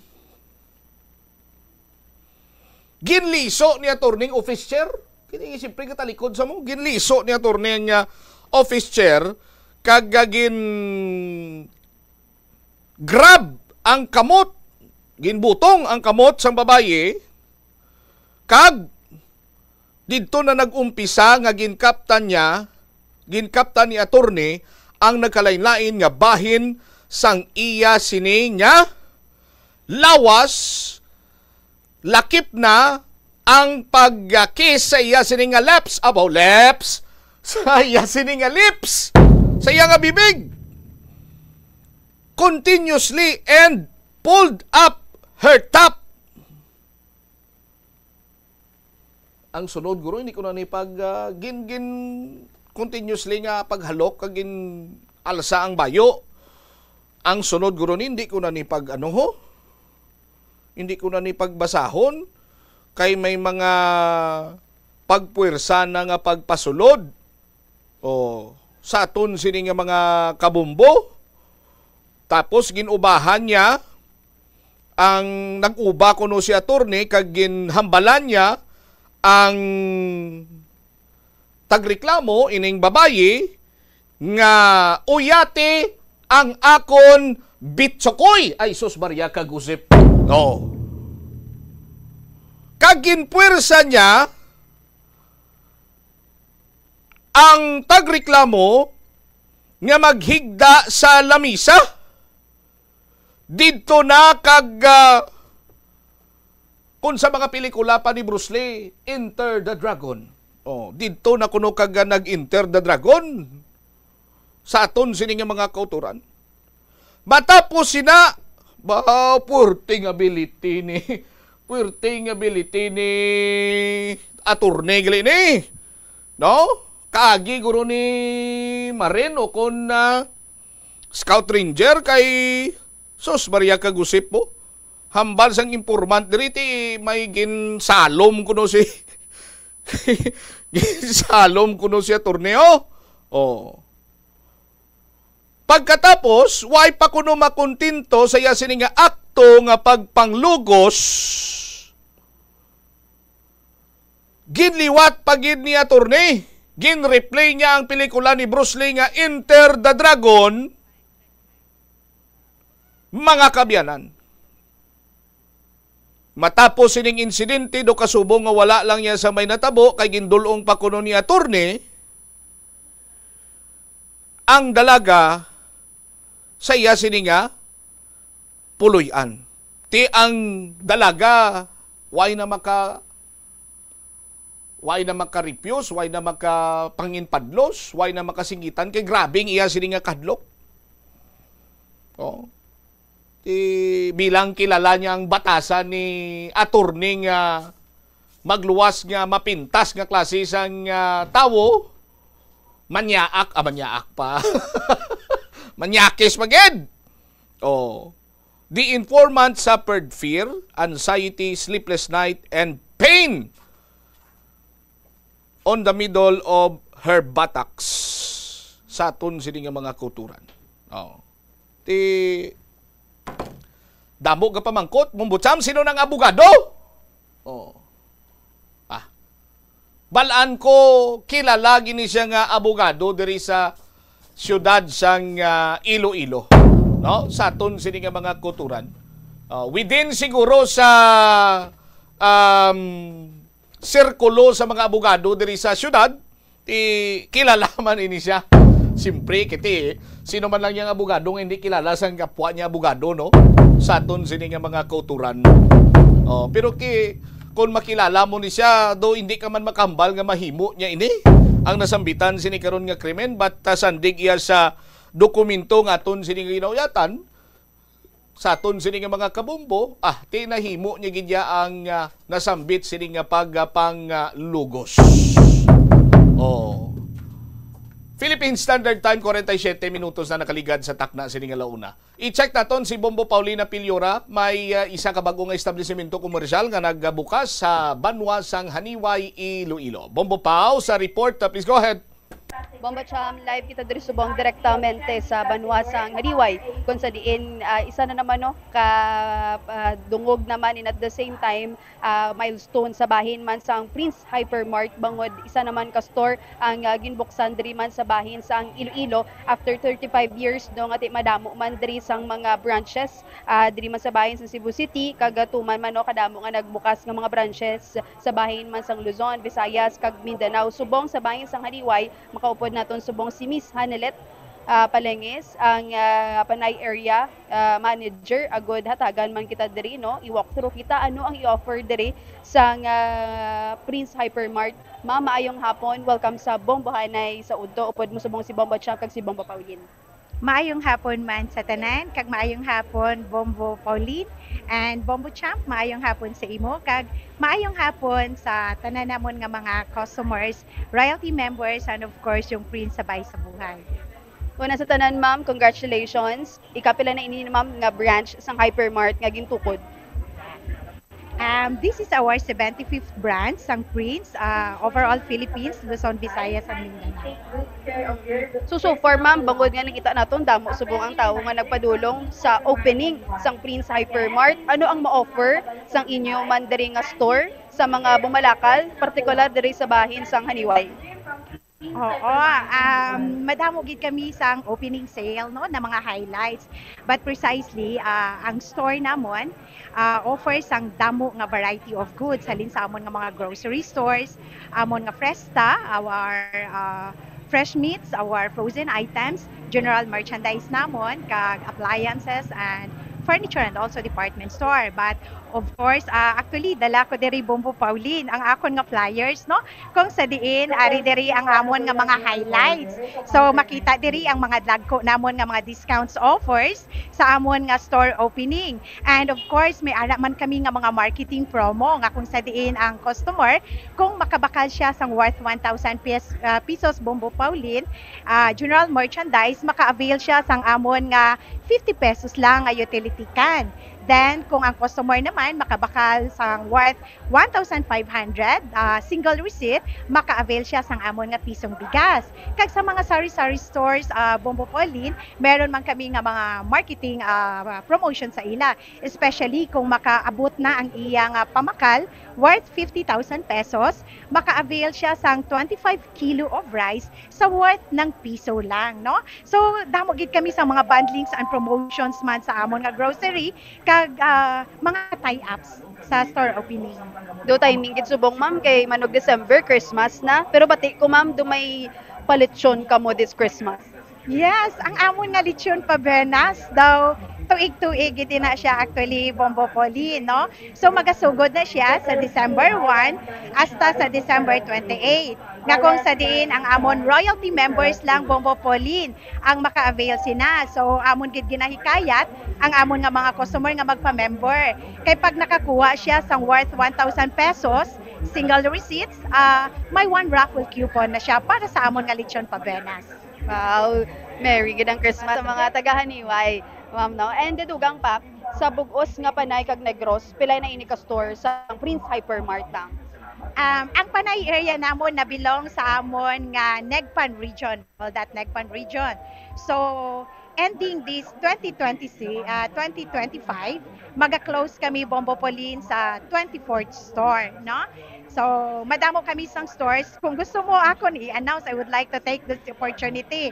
ginliso ni attorney ang office chair. Kini siyempre katalikod sa mo. Ginliso ni attorney ang, ah, office chair kag, ah, gin grab ang kamot, ginbutong ang kamot sang babayi, kag didto na nag-umpisa nga ginkaptan niya, ginkaptan ni attorney ang nagkalain-lain nga bahin sang iya sini nga lawas, lakip na ang pag-kiss sa iya sini nga lips, abaw lips, sa iya sini nga lips, sa iya nga bibig, continuously and pulled up her top. Ang sunod, guro, hindi ko na ni pag, ah, gin, gin, continuously nga paghalok kag gin alsa ang bayo. Ang sunod, guro, ni hindi ko na ni pag, ano, ho? Hindi ko na ni pagbasahon kay may mga pagpuwersa na nga pagpasulod. O, sa aton sini nga mga kabumbo, tapos gin-ubahan niya ang, nag-uba kuno si attorney kag ginhambalan niya ang tagreklamo, ining babayi, nga uyati ang akon bitsokoy. Ay, sus, Maria kag Josep. No. Kag ginpuwersa niya ang tagreklamo nga maghigda sa lamisa. Didto na kag, ah, kung sa mga pelikula pa ni Bruce Lee, Enter the Dragon. Oh, didto na kuno kag, ah, nag-Enter the Dragon sa aton sini nga mga kauturan. Matapos sina, ba, puwerte nga biliti ni, puwerte nga biliti ni attorney gali ni. No? Kaagi guro ni Marin o kon, ah, Scout Ranger kay sus, Maria kag Josep mo. Hambal sang informant diri ti may ginsalom kuno si Salom kuno siya, attorney, oh. Oh. Pagkatapos, way pa kuno makontento sa iya sini nga akto nga pagpanglugos, ginliwat pa gid ni attorney. Gin-replay niya ang pelikula ni Bruce Lee nga Enter the Dragon, mga kaabyanan. Matapos sining insidente, do kasubong nga wala lang niya sa may natabo, kay gindul-ong pa kuno ni attorney ang dalaga sa iya sini nga puloy-an. Ti ang dalaga, way na maka-, way na maka-refuse, way na makapanginpadlos, way na makasingitan, kay grabe ang iya sini nga kahadlok. Oh. Ti bilang kilala niya ang batasan ni attorney nga magluwas nga mapintas nga klase sang, ah, tawo, manyaak, ah, manyaak pa. Manyakis pa gid. Oh. The informant suffered fear, anxiety, sleepless night, and pain on the middle of her buttocks. Sa aton sini nga mga kauturan. Oh. Ti damo ka pamangkot, Bombo Cham, sino nang abogado? Oh. Ah. Balaan ko, kilala gini siya nga abogado diri sa siyudad sang, ah, Iloilo, no? Sa aton sini nga mga kauturan. Ah, within siguro sa, um, sirkulo sa mga abogado diri sa siyudad, ti kilala man ini siya. Siyempre, kiti, sino man lang yang abogado nga hindi kilala sa gapwa niya abogado, no? Sa aton sini nga mga kauturan. Oh, pero ki, kung makilala mo ni siya, do hindi ka man makahambal nga mahimo niya ini ang nasambitan sini karon nga krimen, but, ah, sandig iya sa dokumento nga aton sini nga ginauyatan, sa aton sini nga mga kabombo, ah, ti nahimo niya gid ya ang, ah, nasambit sini nga pag, ah, pang, ah, lugos. Oh. Philippine Standard Time, forty-seven minutos na nakaligad sa takna sini nga launa. I-check naton si Bombo Paulina Piliora, may, ah, isa ka bag-o nga establisimento komersyal nga nagbukas sa banwa sang Haniway, Iloilo. Bombo Pau sa report, ah, please go ahead. Bombo Cham, live kita diri subong direktamente sa banwa sang Haniway, kung sa diin, ah, isa na naman, no, ka, ah, dungog naman, and at the same time, ah, milestone sa bahin man sang Prince Hypermart, bangod isa naman ka store ang, ah, ginbuksan diri man sa bahin sang Iloilo after thirty-five years, no, nga ti madamo man diri sang mga branches, ah, diri man sa bahin sa Cebu City, kag, ah, tuman man, no, kadamo nga nagbukas nga mga branches sa bahin man sang Luzon, Visayas, kag Mindanao. Subong sa bahin sang Haniway, makaupod naton subong si Miss Hanelet, ah, Palenges, ang, ah, Panay Area, ah, Manager, agud hatagan man kita diri, no? I-walk through kita, ano ang i-offer diri sang, ah, Prince Hypermart. Ma'am, maayong hapon. Welcome sa Bombohanay sa Udto. Upod mo subong si Bombo Champ kag si Bombo Pauline. Maayong hapon man sa tanan, kag maayong hapon, Bombo Pauline and Bombo Champ. Maayong hapon sa imo, kag maayong hapon sa tanan namon nga mga customers, royalty members, and of course, yung Prince Sabay sa Buhay. Una sa tanan, ma'am, congratulations. Ikapila na ini, ma'am, nga branch sang Hypermart nga gintukod? Um, this is our seventy-fifth branch sang Prince, uh, overall Philippines, Luzon, Visayas, and Mindanao. So, so far, ma'am, bangod nga nakita naton, damo subong ang tawo nga nagpadulong sa opening sang Prince Hypermart. Ano ang ma-offer sang inyo man diri nga store sa mga bumalakal, partikular diri sa bahin sang Haniway? Oo, um, madamo gid kami sang opening sale, no, na mga highlights. But precisely, ah, ang store namon, ah, offers ang damo nga variety of goods, halin sa amon nga mga grocery stores, amon nga Fresta, our, ah, fresh meats, our frozen items, general merchandise namon, kag appliances and furniture, and also department store. But of course, ah, actually, dala ko diri, Bombo Pauline, ang akon nga flyers, no? Kung sa diin, ari diri ang amon nga mga highlights. So, makita diri ang mga dagko namon nga mga discounts offers sa amon nga store opening. And of course, may ara man kami nga mga marketing promo nga kung sa diin ang customer, kung makabakal siya sang worth one thousand pes-, ah, pesos, Bombo Pauline, ah, general merchandise, maka-avail siya sang amon nga fifty pesos lang nga utility can. Then, kung ang customer naman makabakal sang worth one thousand five hundred, ah, single receipt, maka-avail siya sang amon nga pisong bigas. Kag sa mga sari-sari stores, ah, Bombo Pauline, meron man kami nga mga marketing, ah, promotion sa ila. Especially kung makaabot na ang iya nga pamakal worth fifty thousand pesos, maka-avail siya sang twenty-five kilo of rice sa worth ng piso lang, no? So, damo gid kami sa mga bundlings and promotions man sa amon nga grocery kag, ah, mga tie-ups sa store opening. Do timing gid subong, ma'am, kay manog December, Christmas na. Pero bati ko, ma'am, do may palitsyon kamo this Christmas? Yes, ang amon nga lechon pabenas daw, tuig-tuig gid na siya actually, Bombo Pauline, no? So, magasugod na siya sa December one hasta sa December twenty-eight. Nga kung sa diin ang amon royalty members lang, Bombo Pauline, ang maka-avail sina. So, amon gid ginahikayat ang amon nga mga customer nga magpa-member. Kay pag nakakuha siya sang worth one thousand pesos, single receipts, ah, may one raffle coupon na siya para sa amon nga lechon pabenas. Wow, merry gid ang Christmas sa mga taga Haniway, ma'am, no? And dugang pa, sa Bug-os nga Panay kag Negros, pila na ini ka store sa Prince Hypermart, ma'am? Um, ang Panay area namon na belong sa amon nga Negpan region, call that Negpan region. So, ending this twenty twenty, ah, twenty twenty-five, maga-close kami, Bombo Pauline, sa twenty-fourth store, no? So, madamo kami sang stores. Kung gusto mo akon i-announce, I would like to take this opportunity.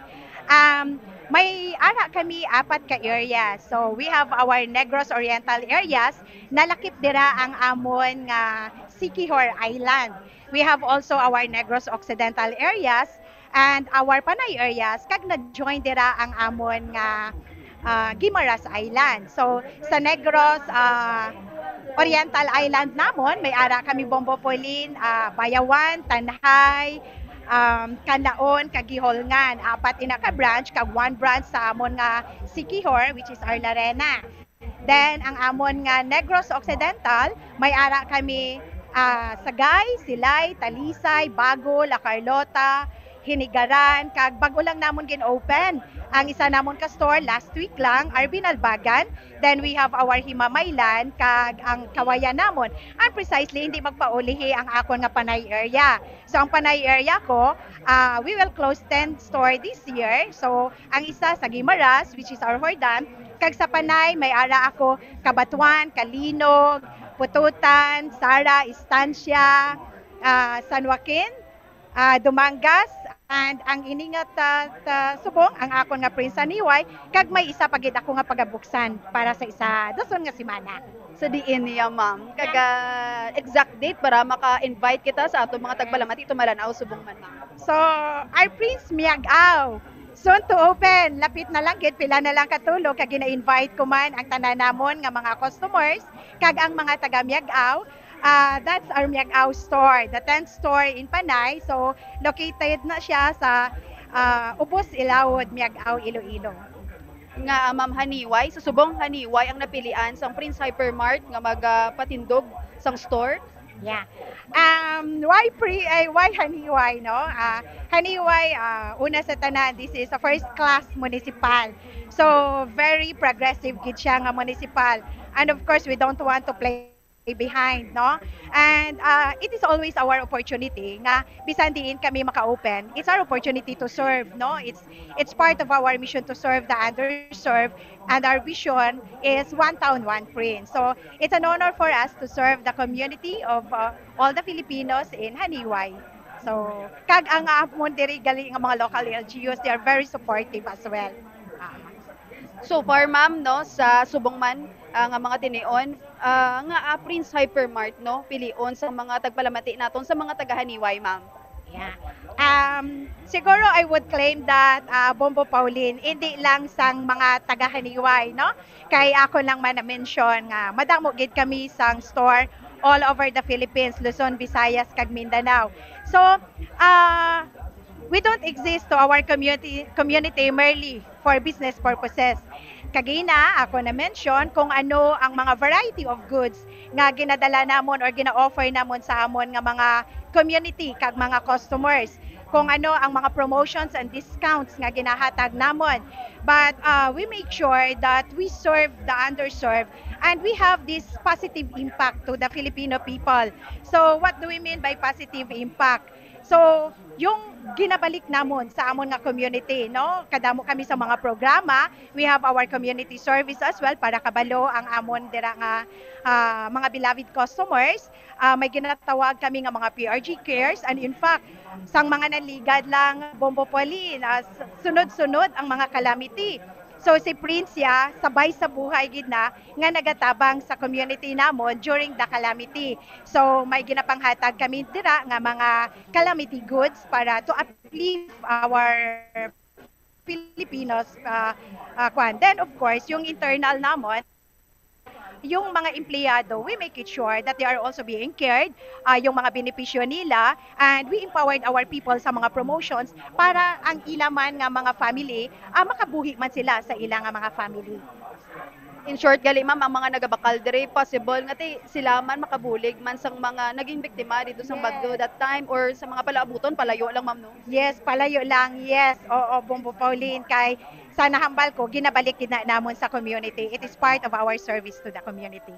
Um, may ara kami apat ka area. So, we have our Negros Oriental areas, nalakip dira ang amon nga Siquijor Island. We have also our Negros Occidental areas and our Panay areas, kag nag-join dira ang amon nga, ah, Guimaras Island. So, sa Negros, ah, Oriental Island namon, may ara kami, Bombo Pauline, ah, Bayawan, Tanjay, um, Canlaon, kag Guihulngan. Apat ina ka branch, kag one branch sa amon nga Siquijor, which is Arlarena. Then, ang amon nga Negros Occidental, may ara kami, ah, Sagay, Silay, Talisay, Bago, La Carlota, Hinigaran, kag bag-o lang namon gin-open ang isa namon ka store last week lang, R B Nalbagan. Then we have our Himamaylan kag ang Kawayan namon. And precisely, hindi magpaulihi ang akon nga Panay area. So, ang Panay area ko, ah, we will close ten store this year. So, ang isa sa Guimaras, which is our Hordan, kag sa Panay, may ara ako Cabatuan, Calinog, Pototan, Sara, Estancia, ah, San Joaquin, ah, Dumangas, and ang ini nga ta-, ta-, subong, ang akon nga Prince Haniway, kag may isa pa gid ako nga pagabuksan para sa isa, dason nga semana. Sa diin niya, ma'am? Kag, ah, exact date para maka-invite kita sa aton mga tagpalamati, tumalan-aw subong man, ma'am. So, our Prince Miag-aw, soon to open. Lapit na lang gid, pila na lang ka tulo, kag gina-invite ko man ang tanan namon nga mga customers, kag ang mga taga Miag-aw. Ah, that's our Miag-aw store, the tenth store in Panay. So, located na siya sa, ah, Ubos Ilawod, Miag-aw, Iloilo. Nga, ah, Ma'am, Haniway, sa subong Haniway ang napilian sang Prince Hypermart nga magpatindog sang store? Yeah. Um, why pre-, ay, why Haniway, no? Ah, Haniway, ah, una sa tanan, this is a first class municipal. So, very progressive gid siya nga municipal. And of course, we don't want to play behind, no? And, ah, it is always our opportunity nga bisan diin kami maka-open, it's our opportunity to serve, no? It's, it's part of our mission to serve the underserved, and our vision is one town, one Prince. So, it's an honor for us to serve the community of, uh, all the Filipinos in Haniway. So, kag ang amon diri gali nga mga local L G Us, they are very supportive as well. Ah. So far, ma'am, no, sa subong man, ah, nga mga tinion, ah, nga, ah, Prince Hypermart, no, pilion sa mga tagpalamati naton sa mga taga-Haniway, ma'am? Yeah. Um, siguro I would claim that, ah, Bombo Pauline, hindi lang sang mga taga-Haniway, no? Kay ako lang man na-mention nga madamo gid kami sang store all over the Philippines, Luzon, Visayas, kag Mindanao. So, ah, we don't exist to our community, community merely for business purposes. Kagina, ako na-mention kung ano ang mga variety of goods nga ginadala namon or gina-offer namon sa amon nga mga community kag mga customers. kung ano ang mga promotions and discounts nga ginahatag namon. But, uh, we make sure that we serve the underserved and we have this positive impact to the Filipino people. So, what do we mean by positive impact? So, yung ginabalik namon sa amon nga community, no? Kadamo kami sa mga programa. We have our community service as well para kabalo ang amon dira nga, ah, mga beloved customers. Ah, may ginatawag kami nga mga P R G cares, and in fact, sang mga nanligad lang, Bombo Pauline, ah, s-, sunod-sunod ang mga calamity. So, si Prince ya, sabay sa buhay gid na nga nagatabang sa community namon during the calamity. So, may ginapanghatag kami dira nga mga calamity goods para to uplift our Filipinos, ah, ah, kwan. Then, of course, yung internal namon, yung mga empleyado, we make it sure that they are also being cared, ah, yung mga benepisyo nila, and we empowered our people sa mga promotions para ang ila man nga mga family, ah, makabuhi man sila sa ila nga mga family. In short, gali, ma'am, ang mga nagabakal diri, possible nga ti sila man makabulig man sang mga naging biktima dito sa Yes. bagyo that time or sa mga palaabuton, palayo lang, ma'am, no? Yes, palayo lang. Yes, oo, Bombo Pauline, kay sa nahambal ko, ginabalik gid na namon sa community. It is part of our service to the community.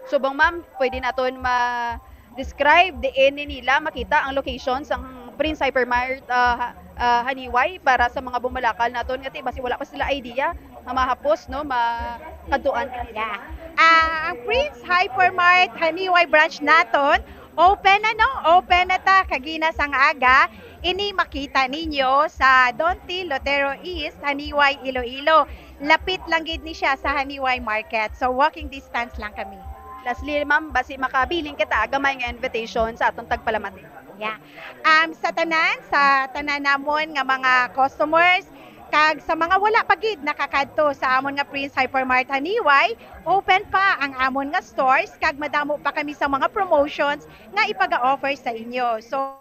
Subong, ma'am, pwede naton ma-describe diin ni nila makita ang location sang Prince Hypermart, ah, ha-, ah, Haniway para sa mga bumalakal naton nga ti basi wala pa sila idea nga mahapos, no, makadtuan. Yeah. Ah, ang Prince Hypermart Haniway branch naton, open na, no? Open na ta kagina sang aga. Ini makita ninyo sa Don T. Lotero East, Haniway, Iloilo. Lapit lang gid ni siya sa Haniway Market. So, walking distance lang kami. Lastly, ma'am, basi makabilin kita gamay nga invitation sa aton tagpalamati. Yeah. Um, sa tanan, sa tanan namon nga mga customers, kag sa mga wala pa gid nakakadto sa amon nga Prince Hypermart Haniway, open pa ang amon nga stores, kag madamo pa kami sa mga promotions nga ipaga-offer sa inyo. So,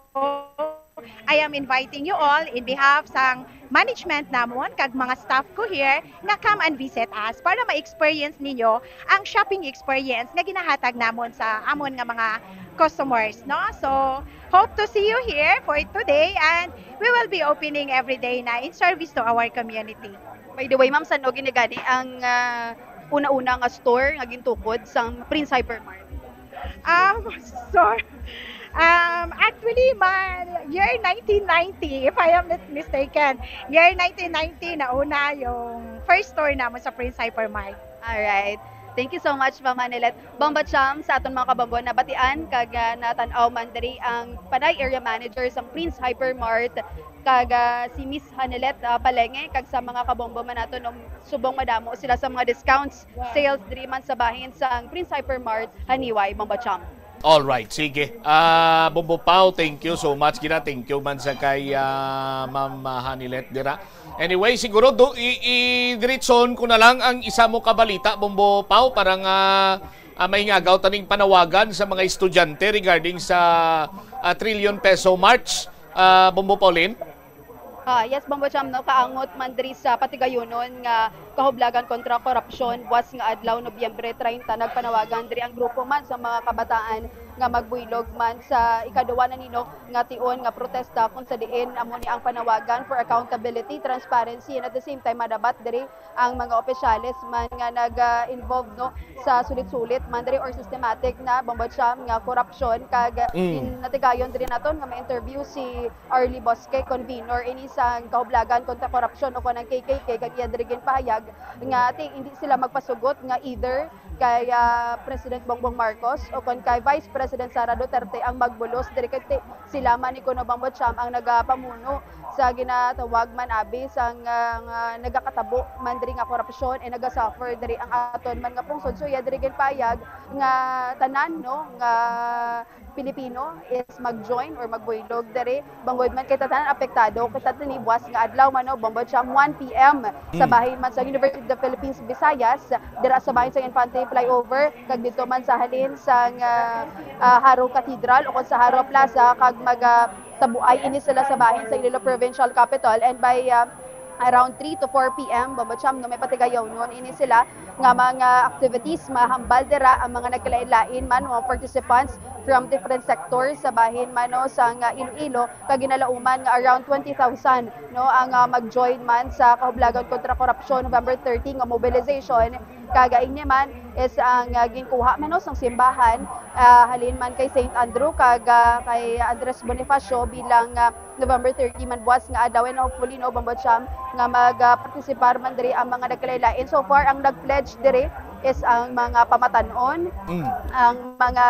I am inviting you all in behalf sang management namon kag mga staff ko here nga come and visit us para ma-experience ninyo ang shopping experience nga ginahatag namon sa amon nga mga customers, no? So, hope to see you here for today, and we will be opening every day na in service to our community. By the way, ma'am, san-o gani ang, ah, una-una nga store nga gintukod sang Prince Hypermart? Um, store. Um, actually, ma-, year nineteen ninety, if I am not mistaken. Year nineteen ninety, nauna yung first store namon sa Prince Hypermart. Alright. Thank you so much, Ma'am Hanilet. Bombo Cham, sa aton mga kabombo, nabatian kag, ah, natan-aw man diri ang Panay Area Manager sang Prince Hypermart, kag, ah, si Miss Hanilet, ah, Palenge, kag sa mga kabombo man naton, um, subong madamo sila sa mga discounts, Wow. sales diri man sa bahin sang Prince Hypermart, Haniway, Bombo Cham. All right, sige. Ah, Bombo Pau, thank you so much. Gina, thank you man sa kay, ah, Ma'am, ah, Hanilet dira. Anyway, siguro do, i, i diretson ko na lang ang isa mo ka balita, Bombo Pau, para nga, ah, may ngagaw taning panawagan sa mga estudyante regarding sa, ah, Trillion Peso March, ah, Bombo Pauline. Ah, yes, Bombo Cham, no, kaangot man diri sa Patigayunon nga Kahublagan kontra Korupsyon, buwas nga adlaw, Nobyembre treinta, nagpanawagan diri ang grupo man sa mga kabataan nga magbuylog man sa ikaduwa na nino nga tion nga protesta, kung sa diin amo ni ang panawagan for accountability, transparency, and at the same time madabat diri ang mga opisyales man nga nag-involve, no, sa sulit-sulit man diri or systematic na, Bombo Cham, nga korupsyon. Kag Mm. in-, natigayon diri naton nga ma-interview si Arlie Bosque, convenor ini sang Kahublagan kontra Korupsyon o kon ang K K K, kag iya diri ginpahayag nga ti-, hindi sila magpasugot nga either kay, ah, President Bongbong Marcos o kon kay Vice President Sara Duterte ang magbulos diri, kay ti-, sila man ni kuno, Bombo Cham, ang nagapamuno sa ginatawag man abi sang, ah, nga nagakatabo man diri nga korupsyon, eh, nagasuffer diri ang aton man nga pungsod. So, iya diri ginpahayag nga tanan, no, nga Pilipino is mag-join or magbuylog diri. Bangod man kay tanan apektado, kita tini buwas nga adlaw man, no, Bombo Cham, one P M sa Mm. bahin man sa University of the Philippines Visayas, dira sa bahin sa Infante Flyover, kag dito man sa halin sang, ah, ah, Jaro Cathedral o kon sa Jaro Plaza, kag mag, ah, tabuay ini sila sa bahin sa Iloilo Provincial Capitol. And by, ah, around three to four p m, Bombo Cham, no, may patigayawnon ini sila nga mga activities, mahambal dira ang mga nagkalain-lain man, mga participants from different sectors sa bahin man, no, sa nga Iloilo, kag ginalauman nga around twenty thousand, no, ang, ah, mag-join man sa Kahublagan kontra Korupsyon November thirty nga mobilization. Kag ini man is ang, ah, ginkuha man, no, sang simbahan, ah, halin man kay Saint Andrew kag, ah, kay Andres Bonifacio bilang, ah, November thirty man buwas nga adlaw, and hopefully, no, Bombo Cham, nga mag, ah, partisipar man diri ang mga nagkalain-lain. So far, ang nag-pledge diri is ang mga pamatan-on, Mm. ang mga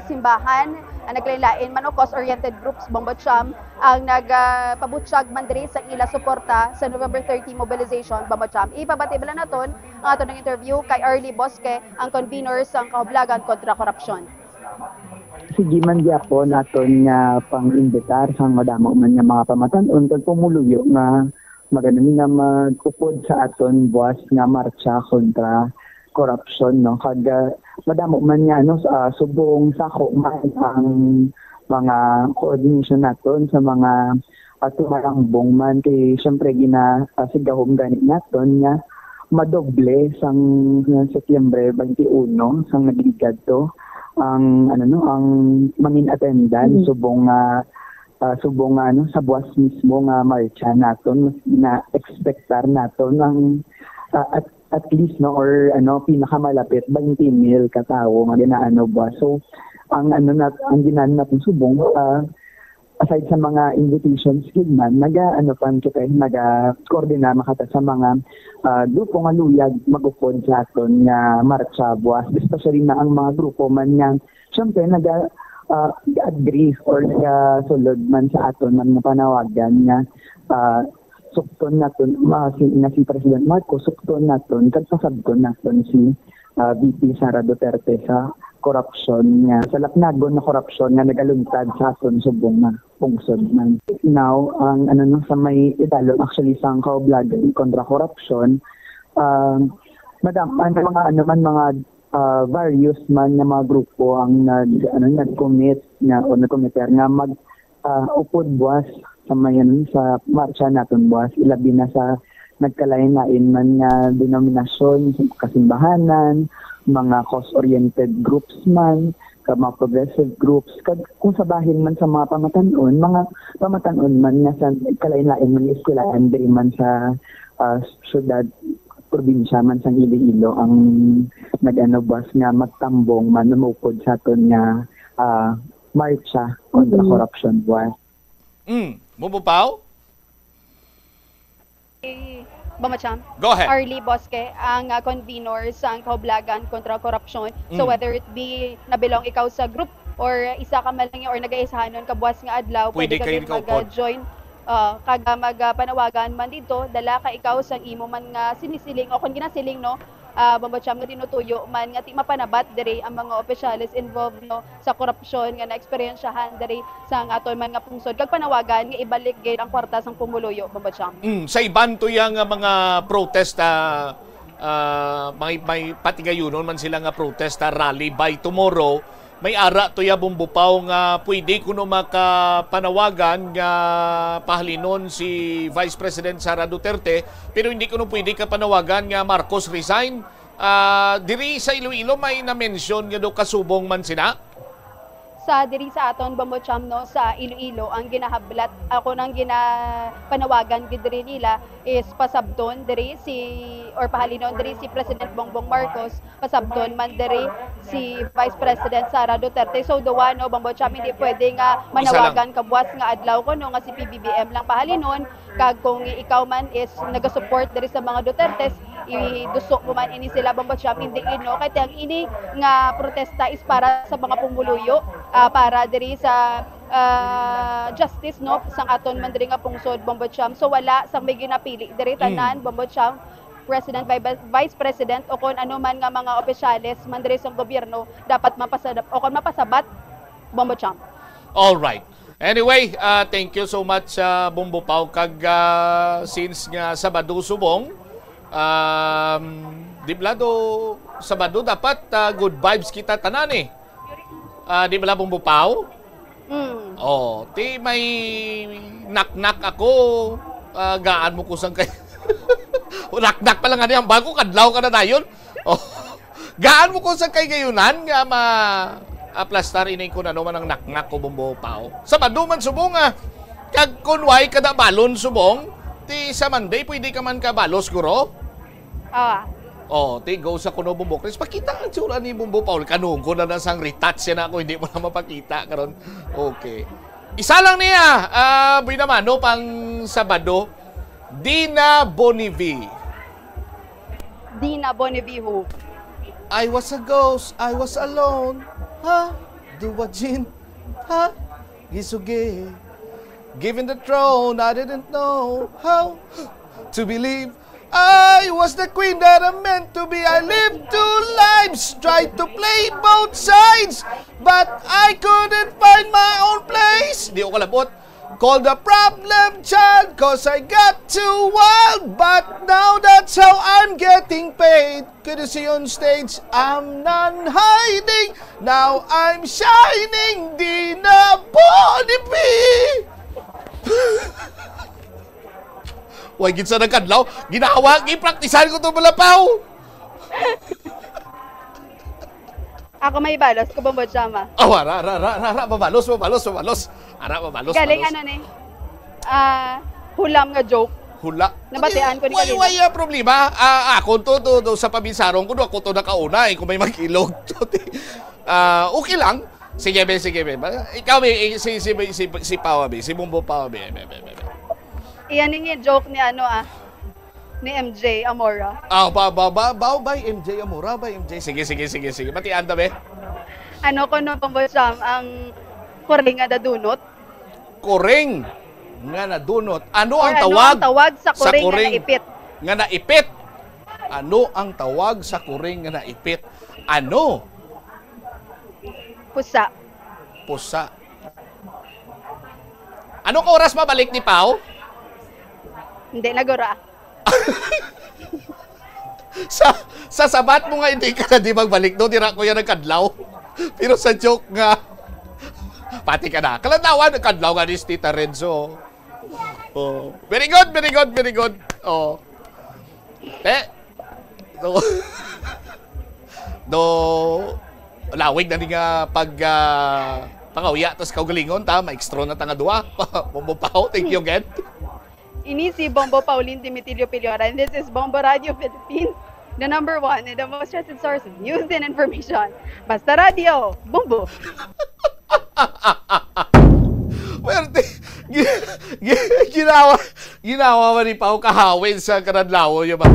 simbahan, ang nagkalain-lain man o cause-oriented groups, Bombo Cham, ang nag, ah, pabutyag man diri sa ila suporta sa November thirty mobilization, Bombo Cham. Ipabati bala naton ang aton nga interview kay Arlie Bosque, ang convener sang Kahublagan kontra Korupsyon. Sige man gyapon aton nga pang-imbitar sang madamo man nga mga pamatan-on kag pumuluyo nga magano nga mag-upod sa aton buwas nga martsa kontra korupsyon, no? Kag, ah, madamo man nga, ano, sa, ah, subong sako man ang mga coordination naton sa mga, ah, tumalangbong man kay, syempre, gina, ah, sigahom gani naton nga madoble sang, ah, Setyembre twenty-one sang nagligad to ang, ano, no, ang mangin attendance Mm. subong nga, ah, subong nga, ano, sa buwas mismo nga martsa naton, mas gina-expectar naton ang, ah, at, at least, no, or, ano, pinakamalapit, twenty mil ka tawo nga ginaano buwas. So, ang, ano, nat-, ang ginaano naton subong, ah, aside sa mga invitations gid man, naga, ano, pa kita, naga-coordinate man kita sa mga, ah, grupo nga luyag mag-upod sa aton nga martsa buwas, especially na ang mga grupo man nga, syempre, naga, ah, agree or nagasulod man sa aton man nga panawagan nga, ah, sukton naton, ma-, si, nga si President Marcos, sukton naton, kag pasabton naton si, ah, V P Sara Duterte sa korupsyon nga, sa lapnagon na korupsyon nga nagaluntad sa aton subong nga pungsod man. Now, ang, ano, no, sa may italom, actually, sang Kaublagan kontra Korupsyon, ah, madam, ang mga, ano man, mga, ah, various man nga mga grupo ang nag, ano, nag-commit nga, o nag-commit nga mag, ah, upod buwas sa may, ano, sa martsa naton buwas, ilabi na sa nagkalain-lain man nga denominasyon, sa kasimbahanan, mga cause-oriented groups man, kag mga progressive groups, kag kung sa bahin man sa mga pamatan-on, mga pamatan-on man nga sa kalain-lain man nga eskwelahan, diri man sa, ah, syudad, probinsya man sang Iloilo ang nag-ano buwas nga magtambong man, umupod sa aton nga, ah, martsa kontra Mm. korupsyon buwas. Mm. Mubupaw? Bamacham. Go ahead. Arlie Bosque, ang, ah, convener sang Kaublagan kontra Korupsyon. So, Mm. whether it be nabilong ikaw sa group or isa ka man lang or nagaisahanon ka buwas nga adlaw, Pwede pwede ka kayo gid ikaupod. mag, ah, join, ah, kag, ah, mag, ah, panawagan man didto, dala ka ikaw sang imo man nga sinisiling o kon ginasiling, no, ah, Bombo Cham, nga tinutuyo man nga ti-, mapanabat diri ang mga opisyales involved, no, sa korupsyon nga naeksperyensyahan diri sa aton man nga pungsod, kag panawagan nga ibalik gid ang kwarta sang pumuluyo, Bombo Cham. Mm, sa iban to ya nga mga protesta, ah, may, may patigayunon man sila nga protesta rally by tomorrow, may ara to ya, Bombo Pao, nga pwede kuno makapanawagan nga pahalinon si Vice President Sara Duterte, pero hindi kuno pwede kapanawagan nga Marcos resign. Ah, diri sa Iloilo may na-mention nga daw kasubong man sina? Sa diri sa aton, Bombo Cham, no, sa Iloilo, ang ginahablat, ako nang ginapanawagan gid diri nila is pasabton diri si, or pahalinon diri si President Bongbong Marcos, pasabton man diri si Vice President Sara Duterte. So, duwa, no, Bombo Cham, hindi pwede nga Isa lang. manawagan kabuwas nga adlaw kuno nga si P B B M lang pahalinon. Kag kung ikaw man is nagasupport diri sa mga Dutertes, iduso mo man ini sila, Bombo Cham, hindi gid, no? Kay ang ini nga protesta is para sa mga pumuluyo, ah, para diri sa, ah, justice, no, sang aton man diri nga pungsod, Bombo Cham. So, wala sang may ginapili diri, Mm. tanan, Bombo Cham, President, Vi-, Vice President, o kon ano man nga mga opisyales man diri sa gobyerno, dapat mapasada-, o kon mapasabat, Bombo Cham. All right. Anyway, ah, thank you so much, ah, Bombo Pao. Kag, ah, since nga Sabado subong, um, di bala do Sabado dapat, ah, good vibes kita tanan eh. Ah, di bala, Bombo Pao? Mm. Oh, ti may knock-knock ako, ah, gaan mo kusang kay Naknak pa lang nga niya, bago kadlaw ka na dayon. Oh. Gaan mo ko sa kay gayunan nga ma-aplastar ini kung ano man ang naknak ko, Bombo Pao. Sabado man subong, ah. Kag kun way kada balon subong, ti sa Monday pwede ka man ka balos, guro? Ah. Oh, ti go sa kuno, Bombo Chris. Pakita ang tsura ni Bombo Paul. Kanugo na na sang retouch siya na ako, hindi mo na mapakita karon. Okay. Isa lang niya, ah, buena mano pang Sabado. Dina Bonivi. Dina Bonivi who? I was a ghost, I was alone. Ha? Duwajin. Ha? Gisugi. Given the throne, I didn't know how to believe. I was the queen that I meant to be. I lived two lives, tried to play both sides, but I couldn't find my own place. Di ko kalabot. Call the problem child, cause I got too wild. But now that's how I'm getting paid. Could you see on stage? I'm not hiding. Now I'm shining. Dina Bonivi. Way gid sa nagkadlaw. Ginawa, gipraktisan ko to, Balapaw. Ako may balos ko, Bombo Chama. Oh, ara, ara, ara, ara, ara, mabalos, mabalos, mabalos. Ara, mabalos, Galing mabalos. Ano ni? Ah, hulam nga joke. Hula. Nabatian ko ni Way, kanina. Way, ah, problema. Ah, ako to, to, to, sa paminsarong ko, ako to nakauna, eh, kung may mag-ilog to, ti-, ah, okay lang. Sige, be, sige, be. Ba-, ikaw, be, eh, si, si, si, si Pawa, be, si Bombo Pawa, be, be, be, be, be. Iyan yung joke ni ano, ah, ni M J Amora. Ah, ba, ba, ba, ba, by M J Amora, by M J. Sige, sige, sige, sige. Batian ta, be. Ano ko no, Bombo Cham, ang kuring nga dadunot? Kuring nga nadunot. Ano Or ang ano tawag ang tawag sa sa kuring nga kuring naipit? nga naipit? Ano ang tawag sa kuring nga naipit? Ano? Pusa. Pusa. Ano ka oras mabalik ni Pao? Hindi, nagura. Sa, sa sabat mo nga hindi ka na di magbalik, no? Dira ko yan nagkadlaw. Pero sa joke nga, pati ka na. Kalantawan, nagkadlaw nga ni Tita Renzo. Oh. Very good, very good, very good. Oh. Eh. Do, do, lawig na ni nga pag, ah, pangawya, tas kaugalingon, ta, maestro na ta nga duwa. Bombo Pao, thank you again. Ini si Bombo Pauline Dimitilio Piliora, and this is Bombo Radio Philippines, the number one and the most trusted source of news and information. Basta Radio, Bombo! Pwerte, gi-, gi-, ginawa, ginawa man ni Pao kahawid sa karadlaw, yun ba?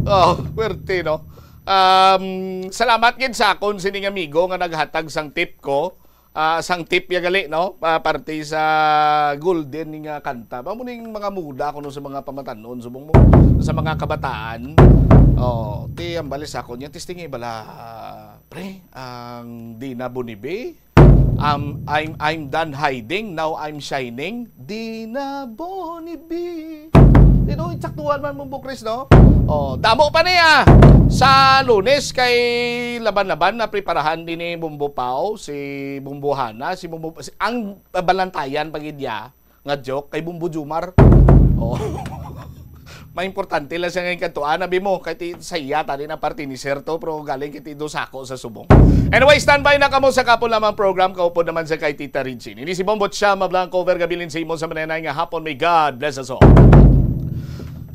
Oh, pwerte, no? Um, salamat gid sa akon sining amigo nga naghatag sang tip ko. Ah, sang tip ya gali, no? Ah, parte sa golden ni nga kanta. Ba mo ning mga muda kuno sa mga pamatanon, subong mo, sa mga kabataan. Oh, ti ang bali sa akon, yung testing bala, ah, pre, ang Dina Bonibi. Um, I'm, I'm done hiding, now I'm shining. Dina Bonibi. Di, no, insaktuhan man, Bombo Chris, no? Oh, damo pa niya. Sa Lunes kay laban-laban na preparahan din ni Bombo Pao, si Bombo Hana, si Bombo, si, ang balantayan pa gid niya nga joke kay Bombo Jumar. Oh. May importante lang siya ngayon kantuan, abi mo, kay ti, sa iya, tani na parte ni Sir to, pero galing kay ti do sako sa subong. Anyway, standby na kamo sa kapo lamang program, kaupod naman sa kay Tita Regine. Ini si Bombo Chama Blanco, over gabilin sa imo sa manenay nga hapon. May God bless us all.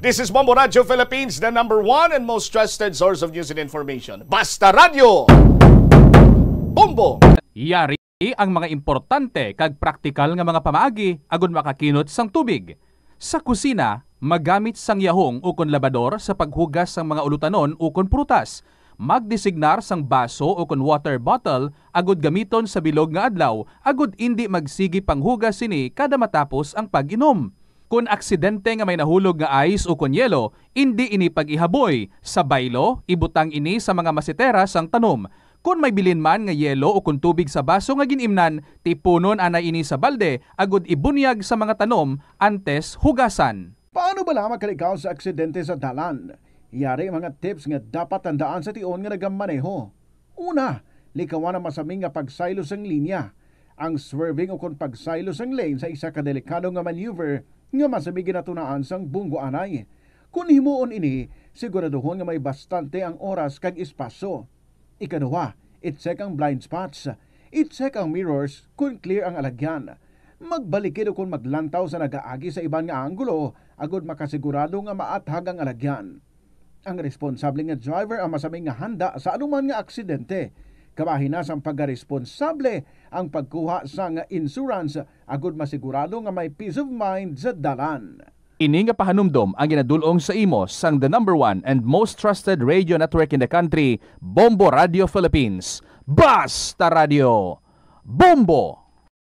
This is Bombo Radio Philippines, the number one and most trusted source of news and information. Basta Radio! Bombo! Yari ang mga importante kag praktikal nga mga pamaagi agud makakinot sang tubig. Sa kusina, magamit sang yahong ukon labador sa paghugas sang mga ulutanon ukon prutas. Magdesignar sang baso ukon water bottle agud gamiton sa bilog nga adlaw agud indi magsigi panghugas sini kada matapos ang pag-inom. Kon aksidente nga may nahulog nga ice ukon yelo, indi ini pag-ihaboy. Sa baylo, ibutang ini sa mga masetera sang tanom. Kon may bilin man nga yelo ukon tubig sa baso nga gin-imnan, tipunon anay ini sa balde agud ibunyag sa mga tanom antes hugasan. Paano bala makalikaw sa aksidente sa dalan? Yari mga tips nga dapat tandaan sa tion nga nagamaneho. Una, likawan ang masami nga pagsaylo sang linya. Ang swerving ukon pagsaylo sang lane sa isa ka delikado nga maneuver nga masami ginatunaan sang bunggo anay. Kon himuon ini, siguraduhon nga may bastante ang oras kag espasyo. Ikaduha, i-check ang blind spots. I-check ang mirrors kon clear ang alagyan. Magbalikid o kon maglantaw sa nagaagi sa iban nga anggulo agod makasigurado nga maathag ang alagyan. Ang responsable nga driver ang masami nga handa sa anuman nga aksidente. Kabahin na sang pagkaresponsable ang pagkuha sang insurance agud masigurado nga may peace of mind sa dalan. Ini nga pahanumdom ang ginadul-ong sa imo sang the number one and most trusted radio network in the country, Bombo Radio Philippines. Basta Radio, Bombo!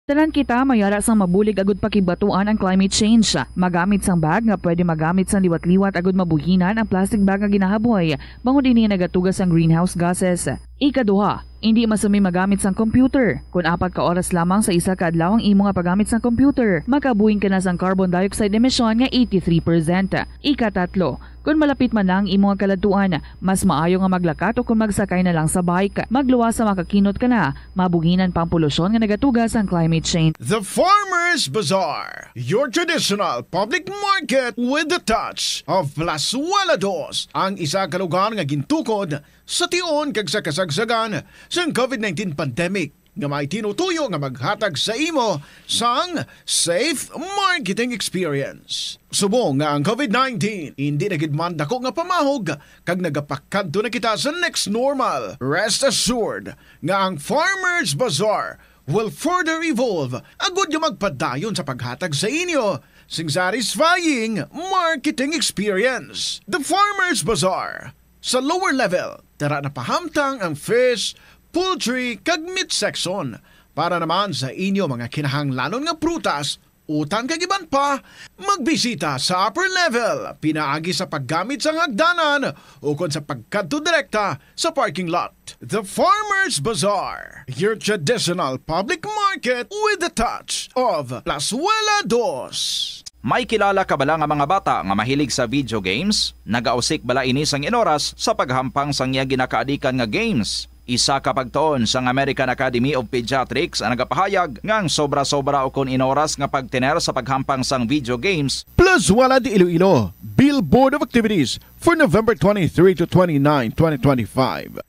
Tanan kita may ara sang mabulig agud pakibatuan ang climate change. Magamit sang bag nga pwede magamit sang liwat-liwat agud mabuhinan ang plastic bag nga ginahaboy, bangod ini nagatuga sang greenhouse gases. Ikaduha, indi masami magamit sang computer. Kon apat ka oras lamang sa isa ka adlaw ang imo nga paggamit sang computer, makabuhin ka na sang carbon dioxide emission nga eighty-three percent. Ikatatlo, kon malapit man na ang imo nga kaladtuan, mas maayo nga maglakat o kon magsakay na lang sa bike. Magluwas sa makakinot ka na, mabuhinan pa ang polusyon nga nagatuga sang climate change. The Farmers Bazaar, your traditional public market with the touch of Plazuela Dos, ang isa ka lugar nga gintukod sa tion kag sa kasagsagan sang covid nineteen pandemic, nga may tinutuyo nga maghatag sa imo sang safe marketing experience. Subong nga ang covid nineteen indi na gid man dako nga pamahog kag nagapakadto na kita sa next normal, rest assured nga ang Farmers Bazaar will further evolve agud nga magpadayon sa paghatag sa inyo sing satisfying marketing experience. The Farmers Bazaar, sa lower level, tara na pahamtang ang fish, poultry, kag meat section. Para naman sa inyo mga kinahanglanon nga prutas, utan kag iban pa, magbisita sa upper level, pinaagi sa paggamit sang hagdanan ukon sa pagkadto direkta sa parking lot. The Farmers Bazaar, your traditional public market with the touch of Plazuela Dos. May kilala ka bala nga mga bata nga mahilig sa video games? Nagausik bala ini sang inoras sa paghampang sang iya ginakaadikan nga games? Isa ka pagtuon sang American Academy of Pediatrics ang nagapahayag nga ang sobra-sobra ukon inoras nga pagtener sa paghampang sang video games Plazuela de Iloilo, Bill Board of Activities for November twenty-three to twenty-nine, twenty twenty-five.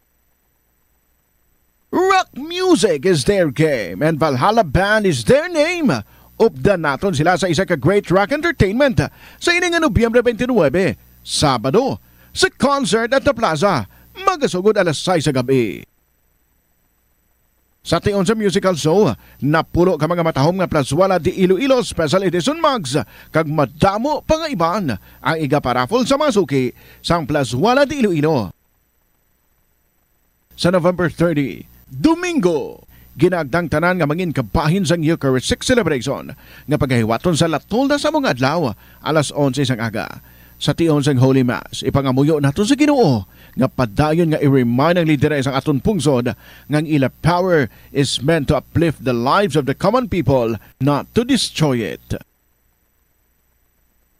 Rock music is their game and Valhalla Band is their name. Updan naton sila sa isa ka great rock entertainment sa ini nga Nobyembre twenty-nine, Sabado, sa concert at the Plaza, magasugod alas sais sa gab-i. Sa tion sa musical show, napulo ka mga matahom nga Plazuela de Iloilo Special Edition mugs kag madamo pa nga iban ang igaparaffle sa mga suki sang Plazuela de Iloilo. Sa November thirty, Domingo, ginaagda ang tanan nga mangin kabahin sang Eucharistic celebration nga pagahiwaton sa latol na sa mga adlaw, alas onse sang aga. Sa tion sang Holy Mass, ipangamuyo naton sa Ginoo nga padayon nga i-remind ang lideres sang aton pungsod nga ang ila power is meant to uplift the lives of the common people, not to destroy it.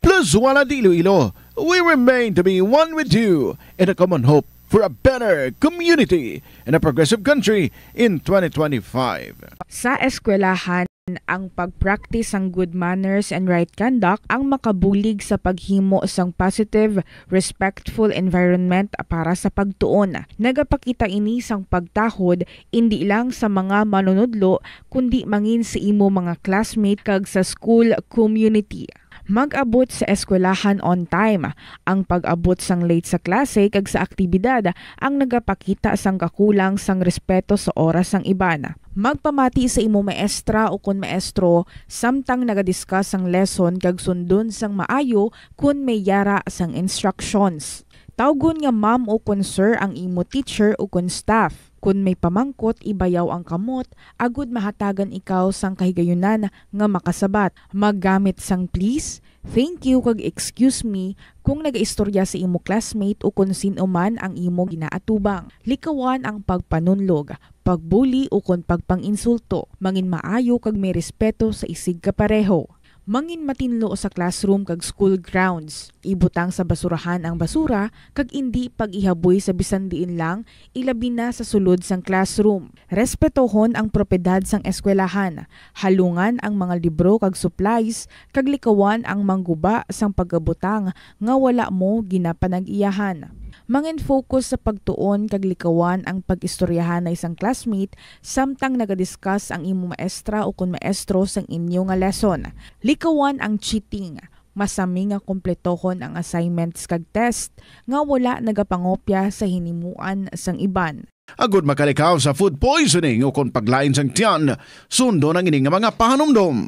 Plazuela de Iloilo, we remain to be one with you in a common hope for a better community and a progressive country in twenty twenty-five. Sa eskwelahan, ang pag-practice sang good manners and right conduct ang makabulig sa paghimo sang positive, respectful environment para sa pagtuon. Nagapakita ini sang pagtahod indi lang sa mga manunudlo, kundi mangin sa imo mga classmate kag sa school community. Mag-abot sa eskwelahan on time. Ang pag-abot sang late sa klase kag sa aktibidad ang nagapakita sang kakulang sang respeto sa oras sang iban. Magpamati sa imo maestra ukon maestro samtang naga-discuss sang lesson kag sundon sang maayo kon may yara sang instructions. Tawgon nga ma'am ukon sir ang imo teacher ukon staff. Kon may pamangkot, ibayaw ang kamot agud mahatagan ikaw sang kahigayunan nga makasabat. Maggamit sang please, thank you, kag excuse me kon nagaistorya sa imo classmate ukon sin-o man ang imo ginaatubang. Likawan ang pagpanunlog, pagbuli, ukon pagpang-insulto. Mangin maayo kag may respeto sa isigkapareho. Mangin matinlo sa classroom kag school grounds. Ibutang sa basurahan ang basura kag indi pag-ihaboy sa bisan diin lang, ilabi na sa sulod sang classroom. Respetohon ang propiedad sang eskwelahan, halungan ang mga libro kag supplies, kag likawan ang mangguba sang pagkabutang nga wala mo ginapanag-iyahan. Mangin-focus sa pagtuon kag likawan ang pag-istoryahanay sang classmate samtang nagadiscuss ang imo maestra ukon maestro sang inyo nga lesson. Likawan ang cheating. Masami nga kompletohon ang assignments kag test nga wala nagapangopya sa hinimuan sang iban. Agud makalikaw sa food poisoning ukon paglain sang tiyan, sundon ang ini nga mga pahanumdom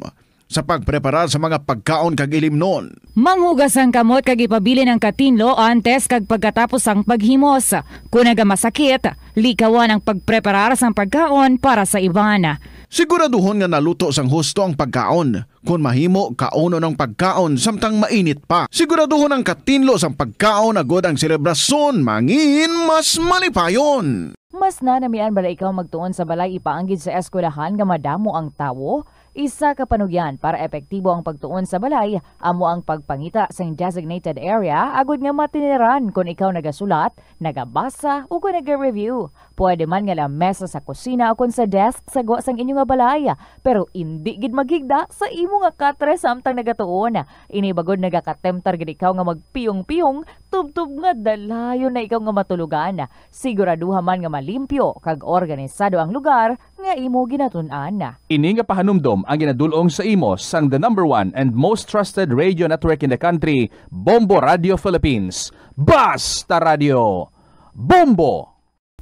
sa pagpreparar sa mga pagkaon kag ilimnon. Manghugas ang kamot kag ipabilin ang katinlo antes kag pagkatapos sang paghimos. Kon nagamasakit, likawan ang pagpreparar sang pagkaon para sa iban. Siguraduhon nga naluto sang husto ang pagkaon. Kon mahimo, kaunon ang pagkaon samtang mainit pa. Siguraduhon ang katinlo sang pagkaon agud ang selebrasyon mangin mas malipayon. Mas nanamian bala ikaw magtuon sa balay ipaanggid sa eskwelahan nga madamo ang tawo? Isa ka panugyan para epektibo ang pagtuon sa balay amo ang pagpangita sing designated area agud nga matiniran kon ikaw nagasulat, nagabasa, o kon naga-review. Pwede man nga lamesa sa kusina o kon sa desk sa gwa sang inyo nga balay, pero indi gid maghigda sa imo nga katre samtang nagatuon. Ini bagod nagakatemtar gid ikaw nga magpiyong-piyong tubtob nga dalayon na ikaw nga matulogan. Siguraduha man nga malimpyo kag organisado ang lugar nga imo ginatun-an. Ini nga pahanumdom ang ginadul-ong sa imo sang the number one and most trusted radio network in the country, Bombo Radio Philippines. Basta Radio! Bombo!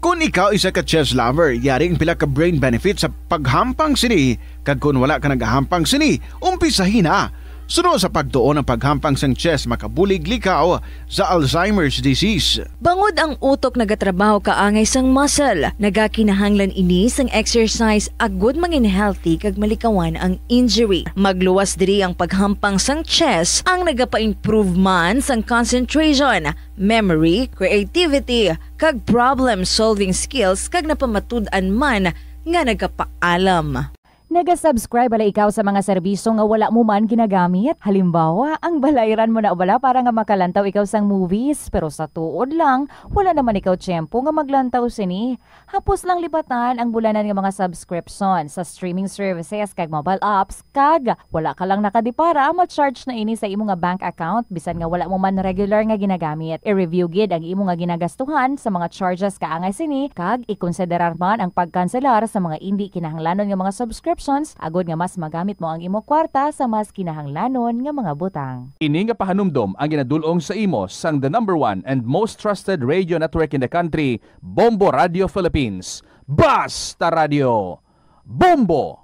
Kon ikaw isa ka chess lover, yari ang pila ka brain benefit sa paghampang sini, kag kon wala ka nagahampang sini, umpisahi na. Suno sa pagtuon ang paghampang sang chess makabulig likaw sa Alzheimer's disease. Bangod ang utok nagatrabaho kaangay sang muscle, nagakinahanglan ini sang exercise agud mangin healthy kag malikawan ang injury. Magluwas diri ang paghampang sang chess ang nagapa-improve man sang concentration, memory, creativity, kag problem-solving skills kag napamatud-an man nga nagapaalam. Naga-subscribe bala ikaw sa mga serbisyo nga wala mo man ginagamit? Halimbawa, ang balayran mo na bala para nga makalantaw ikaw sang movies, pero sa tuod lang, wala naman ikaw tiyempo nga maglantaw sini. Hapos lang lipatan ang bulanan nga mga subscription sa streaming services kag mobile apps, kag wala ka lang nakadipara, ma-charge na ini sa imo nga bank account bisan nga wala mo man regular nga ginagamit. I-review gid ang imo nga ginagastuhan sa mga charges kaangay sini, kag ikonsiderar man ang pagkanselar sa mga indi kinahanglanon nga mga subscriptions agud nga mas magamit mo ang imo kwarta sa mas kinahanglanon nga mga butang. Ini nga pahanumdom ang ginadul-ong sa imo sang the number one and most trusted radio network in the country, Bombo Radio Philippines. Basta Radio! Bombo!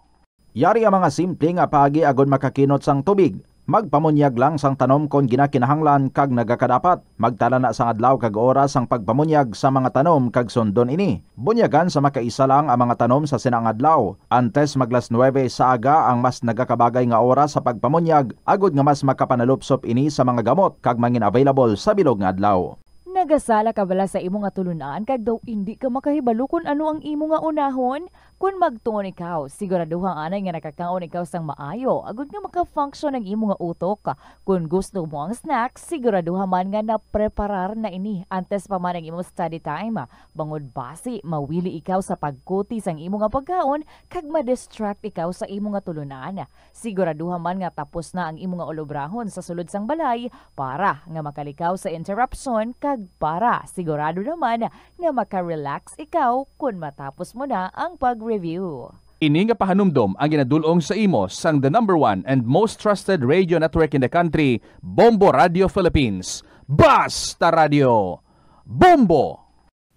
Yari ang mga simple nga paagi agud makakinot sang tubig. Magpamunyag lang sang tanom kon ginakinahanglan kag nagakadapat. Magtala na sang adlaw kag oras sang pagpamunyag sa mga tanom kag sundon ini. Bunyagan sa makaisa lang ang mga tanom sa sina nga adlaw. Antes mag las nuebe sa aga ang mas nagakabagay nga oras sa pagpamunyag, agud nga mas makapanalupsop ini sa mga gamot kag mangin available sa bilog nga adlaw. Nagasala ka bala sa imo nga tulunan kag daw indi ka makahibalo kon ano ang imo nga unahon? Kon magtuon ikaw, siguraduha anay nga nakakaon ikaw sang maayo, agud nga maka-function ang imo nga utok. Kon gusto mo ang snacks, siguraduha man nga napreparar na ini antes pa man ang imo study time. Bangod basi, mawili ikaw sa pagkuti sang imo nga pagkaon kag ma-distract ikaw sa imo nga tulunan. Siguraduha man nga tapos na ang imo nga ulobrahon sa sulod sang balay para nga makalikaw sa interruption kag para sigurado naman nga maka-relax ikaw kon matapos mo na ang pag-review. Ini nga pahanumdom ang ginadul-ong sa imo sang the number one and most trusted radio network in the country, Bombo Radio Philippines. Basta Radio! Bombo!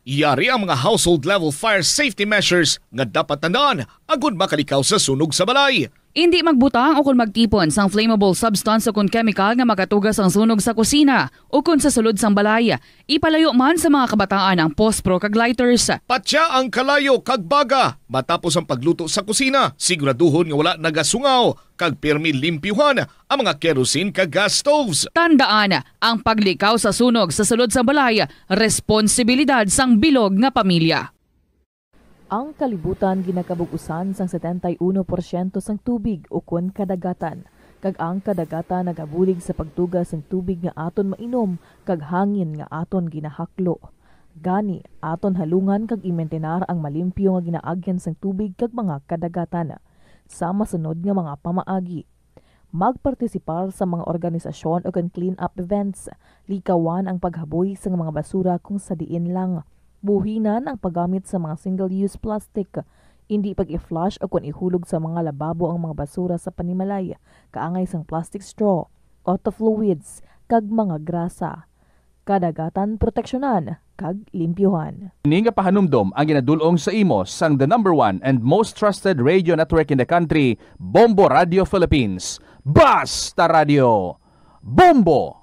Yari ang mga household level fire safety measures nga dapat tandaan agud makalikaw sa sunog sa balay. Indi magbutang o kon magtipon sang flammable substance o kon chemical nga makatuga sang sunog sa kusina o kon sa sulod sang balay. Ipalayo man sa mga kabataan ang pospro kag lighters. Patya ang kalayo kag baga matapos ang pagluto sa kusina. Siguraduhon nga wala nagasungaw kag pirmi limpyuhan ang mga kerosene kag gas stoves. Tandaan, ang paglikaw sa sunog sa sulod sa balay, responsibilidad sang bilog nga pamilya. Ang kalibutan ginakabug-usan sang setenta y uno porsyento sang tubig ukon kadagatan. kag ang kadagatan nagabulig sa pagtuga sang tubig nga aton mainom kag hangin nga aton ginahaklo. Gani, aton halungan kag imintenar ang malimpyo nga ginaagyan sang tubig kag mga kadagatan. Sa masunod nga mga pamaagi, magpartisipar sa mga organisasyon o kon clean-up events, likawan ang paghaboy sang mga basura kung sa diin lang. Buhinan ang paggamit sa mga single-use plastic. Indi pag-i-flush o kon ihulog sa mga lababo ang mga basura sa panimalay, kaangay sang plastic straw, auto fluids, kag mga grasa. Kadagatan proteksyonan kag limpyuhan. Ini nga pahanumdom ang ginadul-ong sa imo sang the number one and most trusted radio network in the country, Bombo Radio Philippines. Basta Radio, Bombo!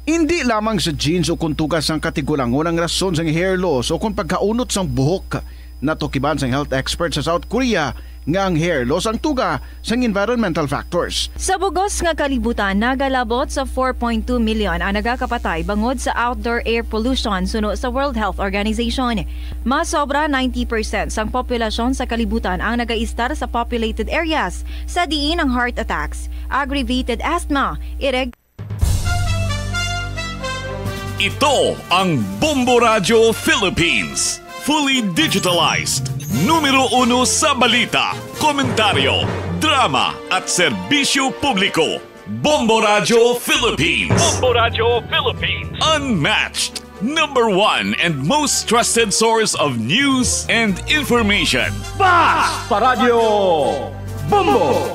Indi lamang sa genes o kon tuga sang katigulangon ang rason sang hair loss o kon pagkaunot sang buhok. Natukiban sang health expert sa South Korea nga ang hair loss ang tuga sang environmental factors. Sa bug-os nga kalibutan, nagalabot sa four point two million ang nagakapatay bangod sa outdoor air pollution suno sa World Health Organization. Mas sobra ninety percent sang populasyon sa kalibutan ang nagaistar sa populated areas, sa diin ang heart attacks, aggravated asthma, ireg- Ito ang Bombo Radyo Philippines. Fully digitalized. Numero uno sa balita, komentaryo, drama, at serbisyo publiko. Bombo Radyo Philippines. Bombo Radyo Philippines. Unmatched. Number one and most trusted source of news and information. Basta Radyo Bombo!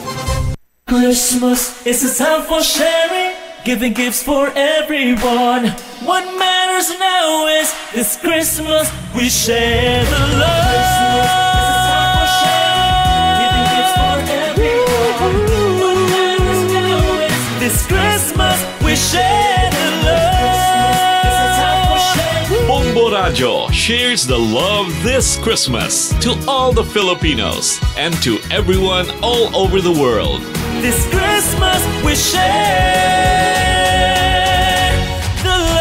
Christmas is a time for sharing, giving gifts for everyone. What matters now is this Christmas we share the love. Christmas is a time for sharing, giving gifts for everyone. What matters now is this Christmas we share the love. Bombo Radyo shares the love this Christmas to all the Filipinos and to everyone all over the world. This Christmas we share the love.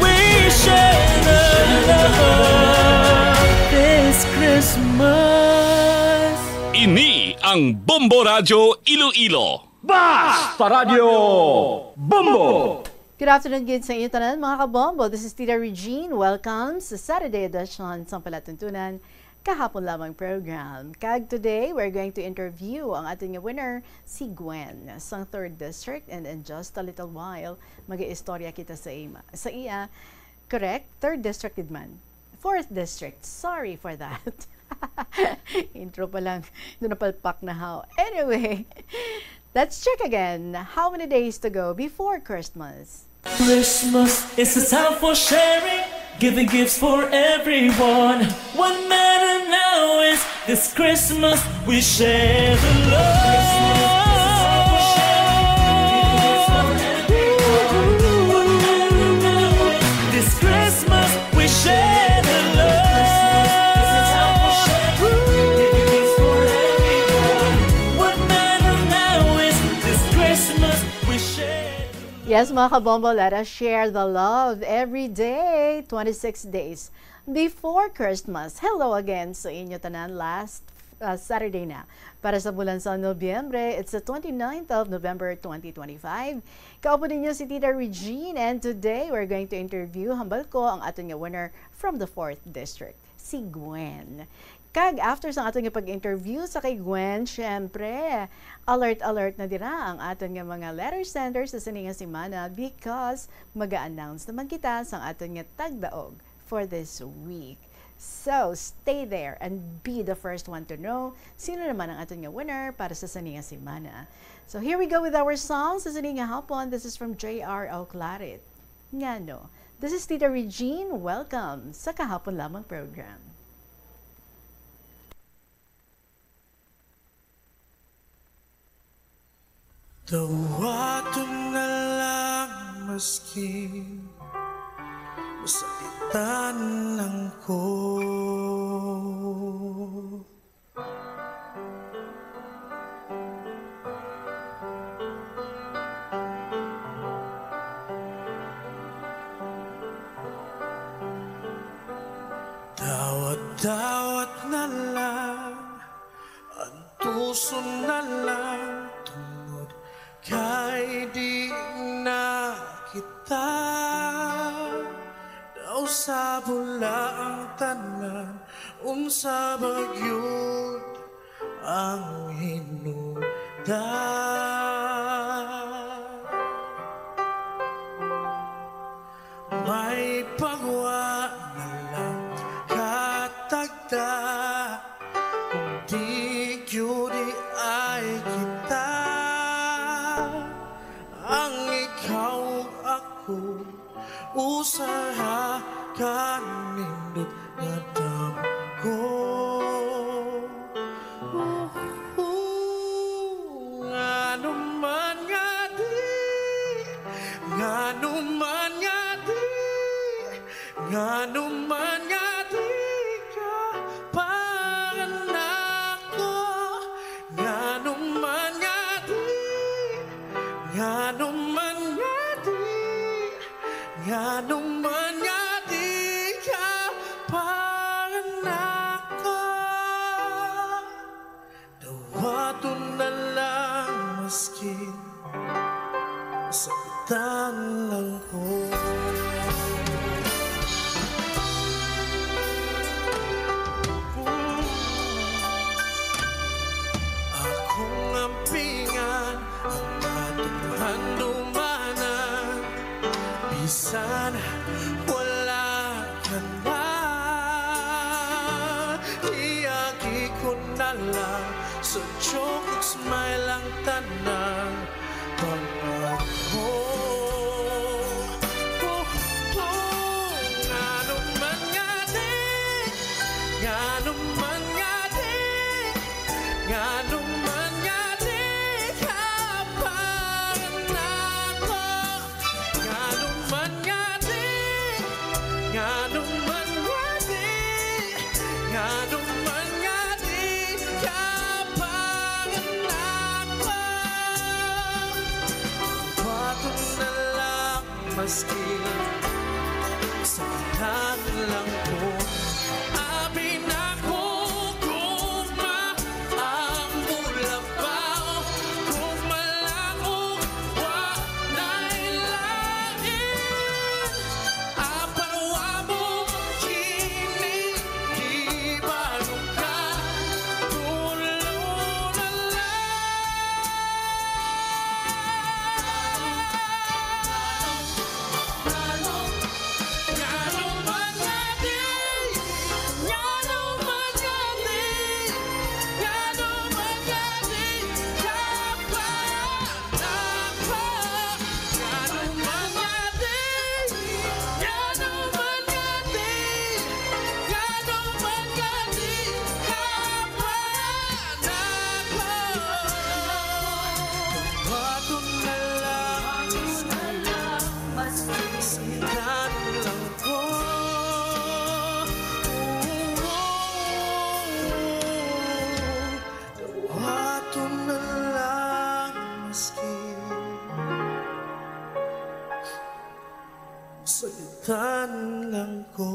We share the love this Christmas. Ini ang Bombo Radyo Iloilo. Basta Radyo Bombo! Good afternoon gid sa inyo tanan, mga kabombo. This is Tita Regine. Welcome sa Saturday edition sang Palatuntunan Kahapon Lamang program. Kag today, we're going to interview ang aton nga winner, si Gwen, sang third District, and in just a little while, mag-iistorya kita sa ima, sa iya. Correct? Third District gid man. Fourth District. Sorry for that. Intro pa lang, doon napalpak na how. Anyway, let's check again. How many days to go before Christmas? Christmas is a time for sharing, giving gifts for everyone. What matter now is this Christmas we share the love. This Christmas we share the love. What matter now is this Christmas we share the love. Yes, mga kabombo, let us share the love every day, twenty-six days before Christmas. Hello again sa inyo tanan. Last, uh, Saturday na para sa bulan sa Nobyembre. It's the twenty-ninth of November, twenty twenty-five. Kaupo ninyo si Tita Regine, and today we're going to interview, hambal ko, ang aton nga winner from the fourth District, si Gwen. Kag after sang aton nga pag-interview sa kay Gwen, syempre, alert-alert na dira ang aton nga mga letter senders sa sini nga semana because mag-a-announce naman kita sang aton nga tagdaog for this week. So, stay there and be the first one to know sino naman ang aton nga winner para sa sini nga semana. So, here we go with our song sa sini nga hapon. This is from J R Auclarit. Ngano? This is Tita Regine. Welcome sa Kahapon Lamang program. Dawaton na lang maski masakitan lang ko. Dawat-dawat na lang ang Puso na lang tungod kay di na kita. Daw sa bula ang tanan, unsa ba gyud ang hinungdan? May pagwa na lang katagda, kung di gyud ay kita. Ang ikaw ug ako, usaha ka nindot nga damgo. Ngano man nga di, ngano man nga di, ngano man nga di ka panganako, ngano man nga di, ngano man nga di, ngano man nga di ka panganako. Dawaton na lang maski sakitan lang ko. Akong ampingan ang atong handumanan, bisan wala ka na. Iagi ko na lang sa joke ug smile ang tanan. Pangako. Oh, oh, ngano man nga di, ngano man nga di, ngano man nga di ka panganako. Ngano man nga di, ngano man nga di, ngano man nga di ka panganako. Baton na lang maski sa lang ko. Abi na ko gugma ang bulabaw, gugma lang ug wa na'y lain. Apan wa mo kini gibalong ka, tulo na lang. Dawaton na lang maski sakitan lang ko.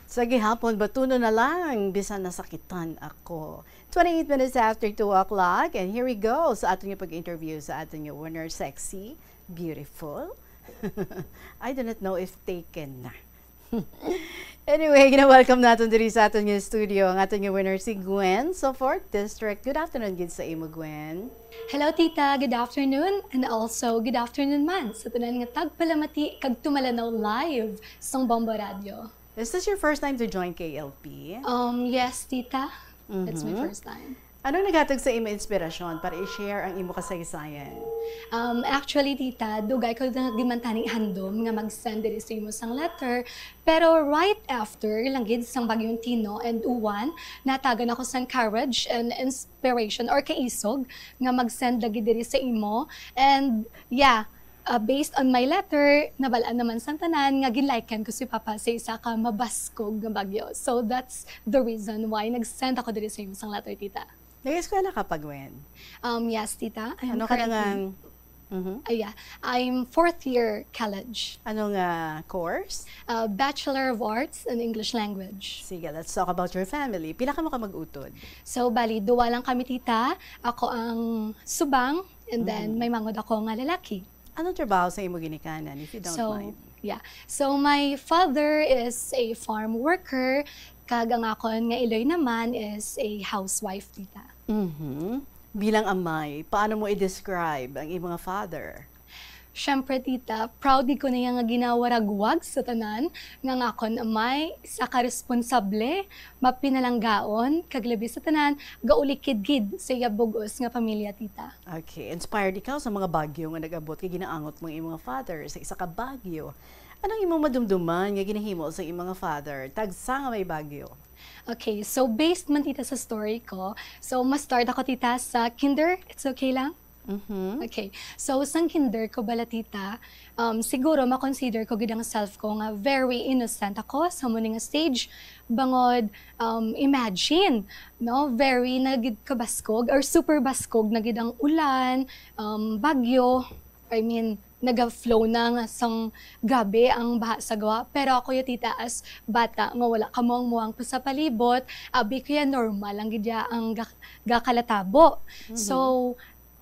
Sa gihapon, batunon na lang, bisan nasakitan ako. Twenty-eight minutes after two o'clock, and here we go sa aton nga pag-interview sa aton nga winner, sexy, beautiful. I do not know if taken na. Anyway, gina-welcome naton diri sa aton nga studio ang aton nga winner, si Gwen sa Fourth District. Good afternoon gid sa imo, Gwen. Hello, Tita. Good afternoon. And also, good afternoon man sa tanan nga tagpalamati kag tumalanaw live sang Bombo Radio. Is this your first time to join K L P? Um, yes, Tita. That's my Mhm. first time. Anong naghatag sa imo inspirasyon para i-share ang imo kasaysayan? Um, actually, Tita, dugay ko na gid man taning handom nga mag-send diri sa imo sang letter. Pero right after lang gid sang Bagyong Tino and Uwan, natagan ako sang courage and inspiration or kaisog nga mag-send lagi diri sa imo. And yeah, uh, based on my letter, nabal-an naman sang tanan nga ginliken ko si Papa sa isa ka mabaskog nga bagyo. So that's the reason why nag-send ako diri sa imo sang letter, Tita. Nag-eskwela ka pa, Gwen? Um, yes, Tita. I am Ano ka na currently ngang Mhm. Ah, yeah. I'm fourth year college. Ano nga course? Uh, Bachelor of Arts in English Language. Sige, let's talk about your family. Pila kamo ka mag-utod? So, bali, duwa lang kami, tita. Ako ang subang, and then Mhm. may manghod ako nga lalaki. Anong trabaho sa imo ginikanan, if you don't So, mind? yeah. So, my father is a farm worker, kag ang akon nga iloy naman is a housewife, tita. Mhm. Bilang amay, paano mo i-describe ang imong father? Siyempre, tita, proud gid ko niya nga ginawaragwag sa tanan nga ang akon amay, isa ka responsable, mapinalanggaon, kag labi sa tanan, gaulikid gid sa iya bug-os nga pamilya, tita. Okay, inspired ikaw sa mga bagyo nga nag-abot kay ginaangot mo ang imong father sa isa ka bagyo. Anong imong madumduman nga ginahimo sa imong father tagsa nga may bagyo? Okay, so based man, tita, sa story ko, so ma-start ako, tita, sa kinder. It's okay lang? Mhm. Okay. So, sang kinder ko bala, tita, um, siguro ma-consider ko gid ang self ko nga very innocent ako sa mo nga stage. Bangod, um, imagine, no? Very na gid kabaskog or super baskog na gid ang ulan, um, bagyo. I mean, naga-flow na nga sang grabe ang baha sa gwa. Pero ako ya, tita, as bata nga wala kamo ang muang pa sa palibot, abi ko ya normal lang gid ya ang ga- gakalatabo. Mhm. So,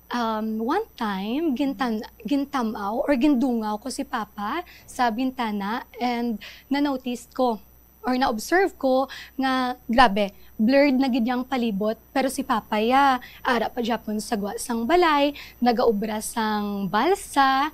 um, one time, gintan gintam-aw or gindungaw ko si Papa sa bintana, and na-notice ko or na-observe ko nga, grabe, blurred na gid yang palibot, pero si Papa ya, ara pa gyapon sa gwa sang balay, nagaobra sang balsa,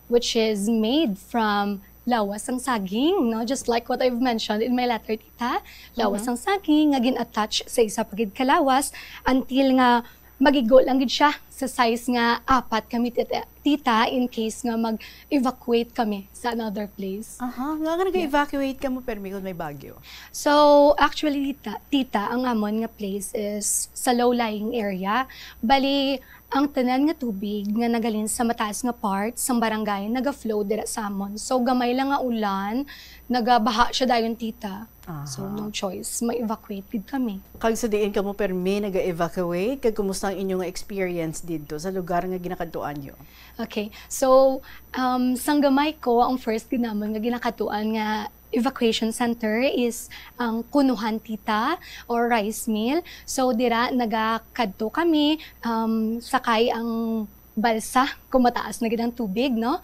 which is made from lawas sang saging, no? Just like what I've mentioned in my letter, tita, lawas Mhm. sang saging nga gin-attach sa isa pa gid ka lawas until nga magigo lang gid siya sa size nga apat kami, tita, tita, in case nga mag-evacuate kami sa another place. Aha, nga nga nag-evacuate kamo permi kung may bagyo? So, actually, tita, tita, ang amon nga place is sa low-lying area. Bali, ang tanan nga tubig nga nagalin sa mataas nga part sang barangay naga-flow dira sa amon. So, gamay lang nga ulan, nagabaha siya dayon, tita. So, Aha. No choice, ma-evacuate gid kami. Kag sa diin kamo permi naga-evacuate, kag kumusta ang inyo nga experience didto sa lugar nga ginakadtuan nyo? Okay. So, um, sang gamay ko, ang first gid namon nga ginakadtuan nga evacuation center is ang Kunuhan, tita, or rice mill. So, dira nagakadto kami, um, sakay ang balsa kung mataas na gid ang tubig, no?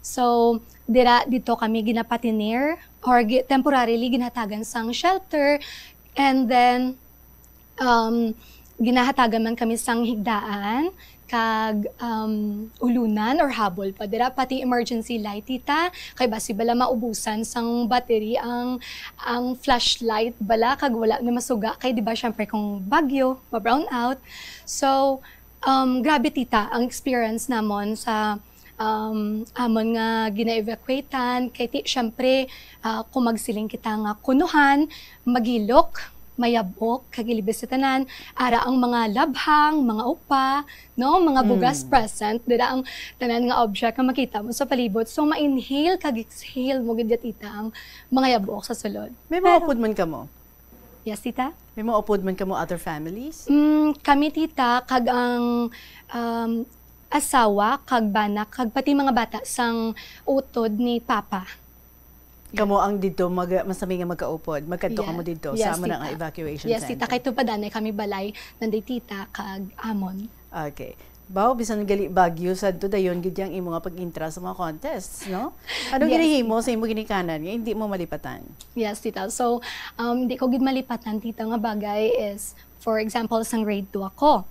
So, dira dito kami ginapatinir or gi- temporarily ginhatagan sang shelter, and then, um, ginahatagan man kami sang higdaan kag, um, ulunan or habol pa dira, pati emergency light, tita, kay basi bala maubusan sang battery ang, ang flashlight bala kag wala na masuga kay, di ba, syempre, kung bagyo, ma-brown out. So, um, grabe, tita, ang experience namon sa, um, amon nga gina-evacuatean. Kay ti, syempre, ah, kung magsiling kita nga Kunuhan, magilok, mayabok, kag ilibis sa tanan, ara ang mga labhang, mga upa, no, mga bugas Mm. present, dira ang tanan nga object nga makita mo sa palibot. So, ma-inhale kag exhale mo gid, tita, ang mga yabok sa sulod. May mga Pero- upod man kamo? Yes, tita? May mga upod man kamo other families? Mm, kami, tita, kag ang, um, asawa, kag bana, kag pati mga bata sang utod ni Papa. Kamo ang didto mag masami nga magkaupod, magkadto Yeah. kamo didto Yes, sa amo na nga tita. evacuation Yes, center. Tita, kay tupadanay kami balay nanday tita kag amon. Okay. Bawo, bisan gali bagyo sadto, dayon gid yang imo nga pag-intra sa mga contests, no? Ano Yes, ginahimo sa imo ginikanan nga hindi mo malipatan? Yes, tita. So, um, di ko gid malipatan, tita, nga bagay is, for example, sang grade two ako.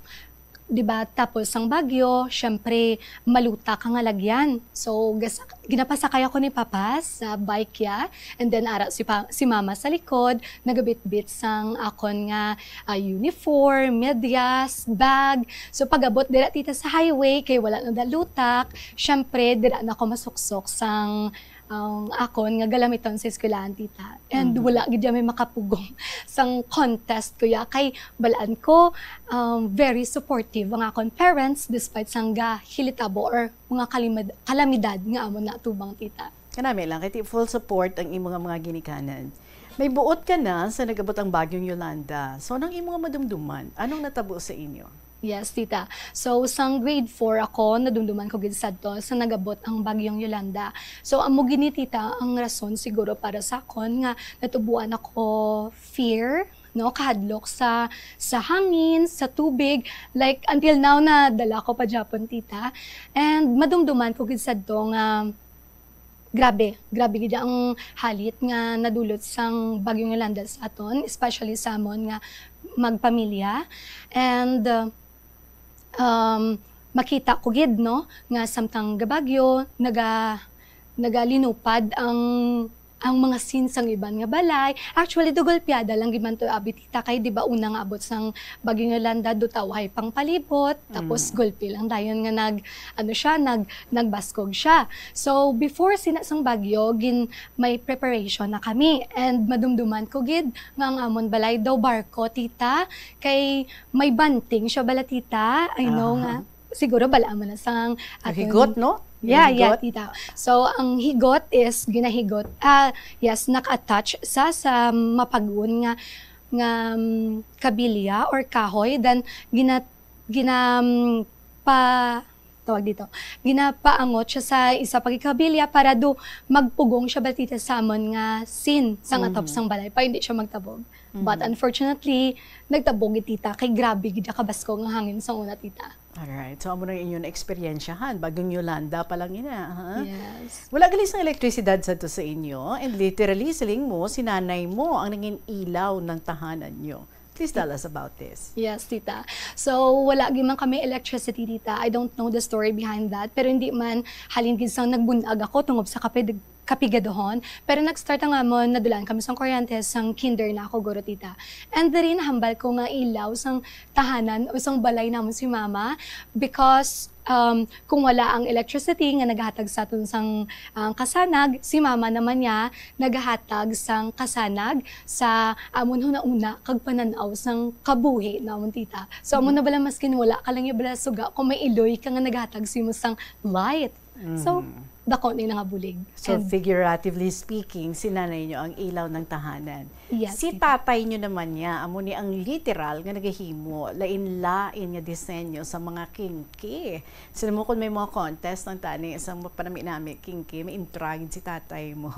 Di ba, tapos sang bagyo, syempre, maluta ka nga lagyan. So, gas- ginapasakay ako ni Papa sa bike ya, and then ara si, pa- si Mama sa likod, nagabitbit sang akon nga, ah, uniform, medyas, bag. So, pag-abot dira, tita, sa highway, kay wala na dalutak, syempre, dira na ako masuksok sang ang akon nga galamiton sa eskwelahan, tita. And Mhm. wala gid may makapugong sang contest ko ya. Kay balaan ko, um, very supportive ang akon parents despite sang gahilitabo or mga kalimad- kalamidad nga amon natubang, tita. Kanami lang, kay ti full support ang imo nga mga ginikanan. May buot ka na sa nag-abot ang Bagyong Yolanda. So, anong imo nga madumduman? Anong natabo sa inyo? Yes, tita. So, sang grade four ako, nadumduman ko gid sadto sa nagabot ang Bagyong Yolanda. So, amo gini, tita, ang rason siguro para sa akon nga natubuan ako fear, no, kahadlok sa, sa hangin, sa tubig. Like, until now, nadala ko pa gyapon, tita. And madumduman ko gid sadto nga grabe, grabe gid ang halit nga nadulot sang Bagyong Yolanda sa aton, especially sa amon nga magpamilya. And, uh, um, makita ko gid, no, nga samtang gabagyo, naga-, nagalinupad ang, ang mga scenes sang iban nga balay. Actually, do golpeada lang gid man to, abi, tita, kay di ba una nga abot sang Bagyong Yolanda, do ta uhay pang palibot, tapos Mm. golpe lang dayon nga nag-, ano siya, nag-, nagbaskog siya. So, before sina sang bagyo, gin-, may preparation na kami. And madumduman ko gid nga ang amon balay daw barko, tita, kay may bunting siya bala, tita. I know Aha. nga, siguro bala mo na sang Ang aton higot, no? Yung Yeah, yeah, higot. tita. So, ang higot is ginahigot, ah, yes, naka-attach sa, sa mapag-on nga, nga, um, kabilya or kahoy. Then, gina-, gina-, um, pa-, tawag dito, ginapaangot siya sa isa pa gid ka kabilya para do magpugong siya bala, tita, sa amon nga scene sang atop Mhm. sang balay para hindi siya magtabog. But Mhm. unfortunately, nagtabog gid, tita, kay grabe gid kabaskog nga hangin sa una, tita. Alright. So, amo na inyong eksperyensyahan. Bagyong Yolanda pa lang ina, ha? Yes. Wala gali sang elektrisidad sadto sa inyo, and literally, siling mo, si nanay mo ang nangin ilaw ng tahanan nyo. Please tell us about this. Yes, tita. So, wala gid man kami electricity, tita. I don't know the story behind that. Pero hindi man, halin gid sang nagbunag ako tungod sa kapid-, kapigaduhon. Pero nag-start ang amon, nadulaan kami sang kuryente sang kinder na ako, guro, tita. And diri nahambal ko nga ilaw sang tahanan o sang balay namon si mama because, um, kung wala ang electricity nga naghatag sa aton sang, ah, kasanag, si mama naman niya naghatag sang kasanag sa amon hunahuna kag panan-aw sang kabuhi namon, tita. So, amo Mhm. na bala, maskin wala ka lang yung bala suga, kung may iloy ka nga naghatag sa imo sang light. So, Mhm. dako ni nga bulig. So, And figuratively speaking, si nanay nyo ang ilaw ng tahanan. Yes, Si tita. tatay nyo naman niya, amo ni ang literal nga nagahimo, lain-lain nga disenyo sa mga kingki. Sino mo kung may mga contest ng tani, isang panami-nami, kingki, may intragin si tatay mo.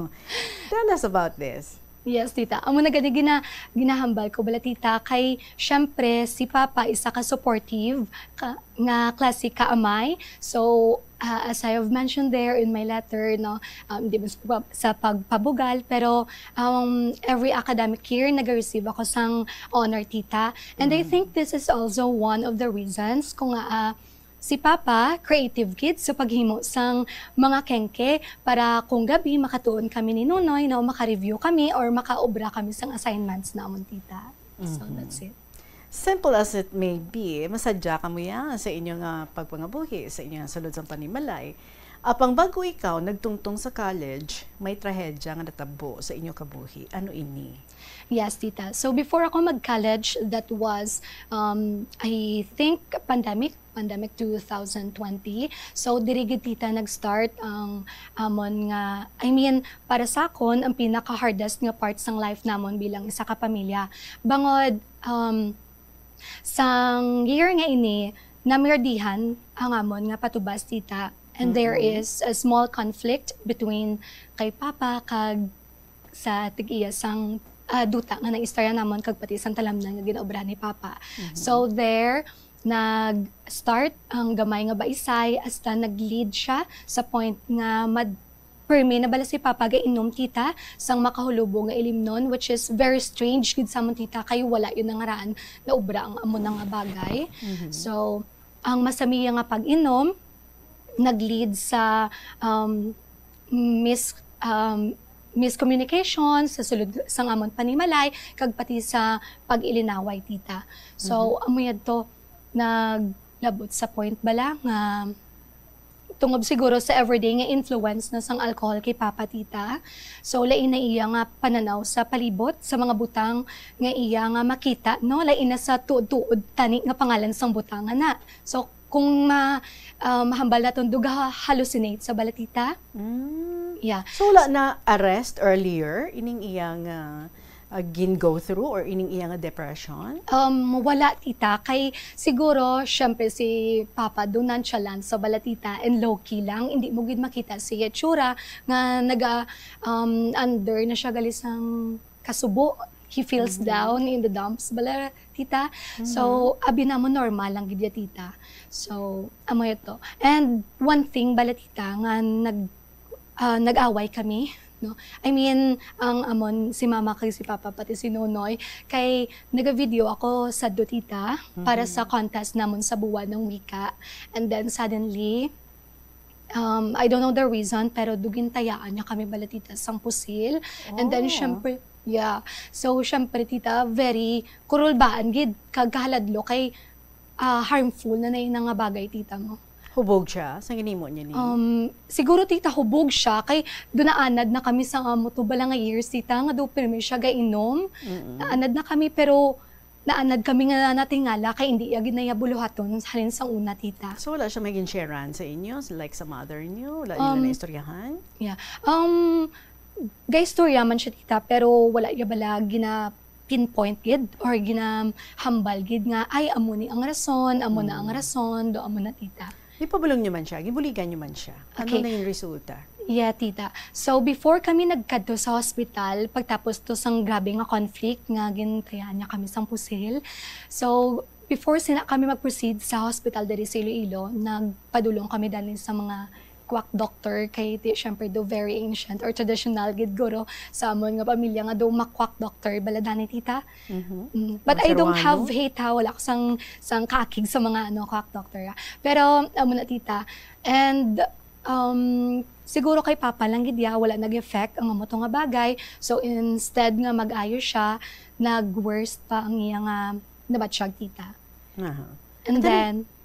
Tell us about this. Yes, tita. Amo na gani gina-, ginahambal ko bala, tita, kay syempre si Papa isa ka supportive ka, nga klase ka amay. So, ah, as I have mentioned there in my letter, no, um, di ba sa pag-, sa pagpabugal, pero, um, every academic year, nag-receive ako sang honor, tita. And I Mm. think this is also one of the reasons kung, ah, si Papa, creative gid sa paghimo sang mga kengke para kung gabi makatuon kami ni Nonoy, no, maka-review kami or makaobra kami sang assignments namon, tita. So, Mhm. that's it. Simple as it may be, masadya kamo ya sa inyo nga pagpangabuhi, sa inyo nga sulod sang panimalay. Apang bago ikaw nagtungtong sa college, may trahedya nga natabo sa inyo kabuhi. Ano ini? Yes, tita. So, before ako mag-college, that was, um, I think, pandemic, pandemic two thousand twenty. So, diri gid, tita, nag-start ang amon nga, I mean, para sa akon, ang pinaka-hardest nga part sang life namon bilang isa ka pamilya. Bangod, um, sang year nga ini, namirdihan ang amon nga patubas, tita. And there Mm-mm. is a small conflict between kay Papa kag sa tig-iya sang, ah, duta nga naistorya namon kag pati sang talamnan nga ginaobrahan ni Papa. Mhm. So there, nag-start ang gamay nga baisay hasta nag-lead siya sa point nga mad-, permi na bala si Papa gainom, tita, sang makahulubong nga ilimnon, which is very strange gid sa amon, tita, kay wala yun nangaraan na obra ang amo na nga bagay. Mhm. So, ang masamiya nga pag-inom nag-lead sa, um, mis-, um, miscommunication sa sulod sang amon panimalay kag pati sa pag-ilinaway, tita. So, Mhm. amo yadto, naglabot sa point bala nga tungod siguro sa everyday nga influence na sang alcohol kay Papa, tita. So, lain na iya nga pananaw sa palibot, sa mga butang nga iya nga makita, no? Lain na sa tuod-tuod tani nga pangalan sang butang, ana. So, kung ma-, ah, mahambal naton, do ga-hallucinate sa bala, tita. Mm. Yeah. So, wala na arrest earlier ining iyang, ah, uh, gin-go through or ining iya nga depression? Um, wala, tita. Kay siguro, syempre, si Papa do nonchalant sa bala, tita, and low-key lang. Hindi mo gid makita sa iya itsura nga naga, um, under na siya gali sang kasubo. He feels Mhm. down in the dumps bala, tita. So, Mhm. abi namo normal lang gid ya, tita. So, amo ito. And one thing bala, tita, nga nag-, ah, nag-away kami, no? I mean, ang amon, si mama kag si papa, pati si Nonoy, kay naga-video ako sa do, tita, para Mhm. sa contest namon sa buwan ng wika. And then, suddenly, um, I don't know the reason, pero do gintayaan niya kami bala, tita, sang pusil. And then, Oh. syempre, yeah. So, syempre, tita, very kurulbaan gid, kag kahaladlo kay, ah, harmful na na ina nga bagay, tita mo. Hubog siya sa ginimo niya ni? Um, siguro, tita, hubog siya, kay do naanad na kami sa amo to bala nga years, tita, nga do pirmi siya gainom. Mm-mm. Naanad na kami, pero naanad kami nga natingala kay hindi ya gid na ya buluhaton halin sa una, tita. So, wala siya may gin-sharean sa inyo, like sa mother niyo? Wala niyo Um, na naistoryahan? Yeah. Um, gaistorya man siya, tita, pero wala ya bala gina-pinpoint gid or ginahambal gid nga, "Ay, amo ni ang rason, amo na ang Mm. rason, do amo na, tita." Gipabulong niyo man siya? Gibuligan niyo man siya? Ano Okay. na yung resulta? Yeah, tita. So, before kami nagkadto sa hospital, pagtapos to sang grabe nga conflict nga gintayaan niya kami sang pusil. So, before sina kami mag-proceed sa hospital diri sa Iloilo, nagpadulong kami dali sa mga quack doctor kay ti-, syempre do very ancient or traditional gid guro sa amon nga pamilya nga do ma-quack doctor bala dani, tita. Mhm. Mm. But Mga I don't Ceruano? have hate, ha. Wala ko sang, sang kakig sa mga, ano, quack doctor, ha. Pero, amo na, tita. And, um, siguro kay Papa lang gid ya, wala nag-effect ang amo to nga bagay. So, instead nga mag-ayo siya, nag-worse pa ang iya nga nabatsyag, tita. Aha. And But then, then,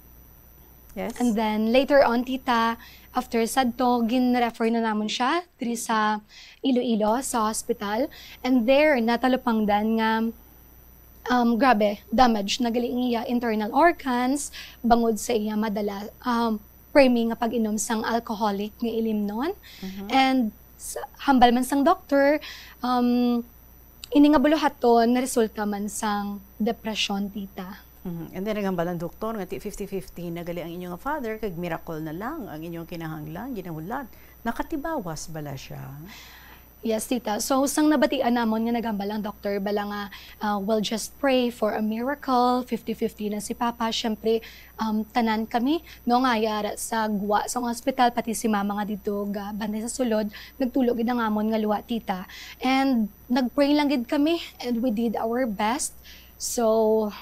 Yes? And then, later on, tita, after sad to, gin-refer na namon siya diri sa Iloilo, sa hospital. And there, natalupangdan nga, um, grabe, damage na gali ang iya internal organs, bangod sa iya madala, um, permi nga pag-inom sang alcoholic nga ilimnon. Mhm. And sa, hambal man sang doktor, um, ini nga buluhaton naresulta man sang depresyon, tita. Mhm. And then, naghambal ang doktor nga ti fifty fifty na gali ang inyo nga father, kag miracle na lang ang inyong kinahanglan, ginahulat. Nakatibawas bala siya? Yes, tita. So, sang nabatian namon nga naghambal ang doktor, bala nga, ah, "We'll just pray for a miracle, fifty fifty na si Papa." Siyempre, um, tanan kami, no, nga yara sa gwa sa ospital, pati si Mama nga dito ga bantay sa sulod, nagtulo gid ang amon nga luha, tita. And nag-pray lang gid kami, and we did our best. So,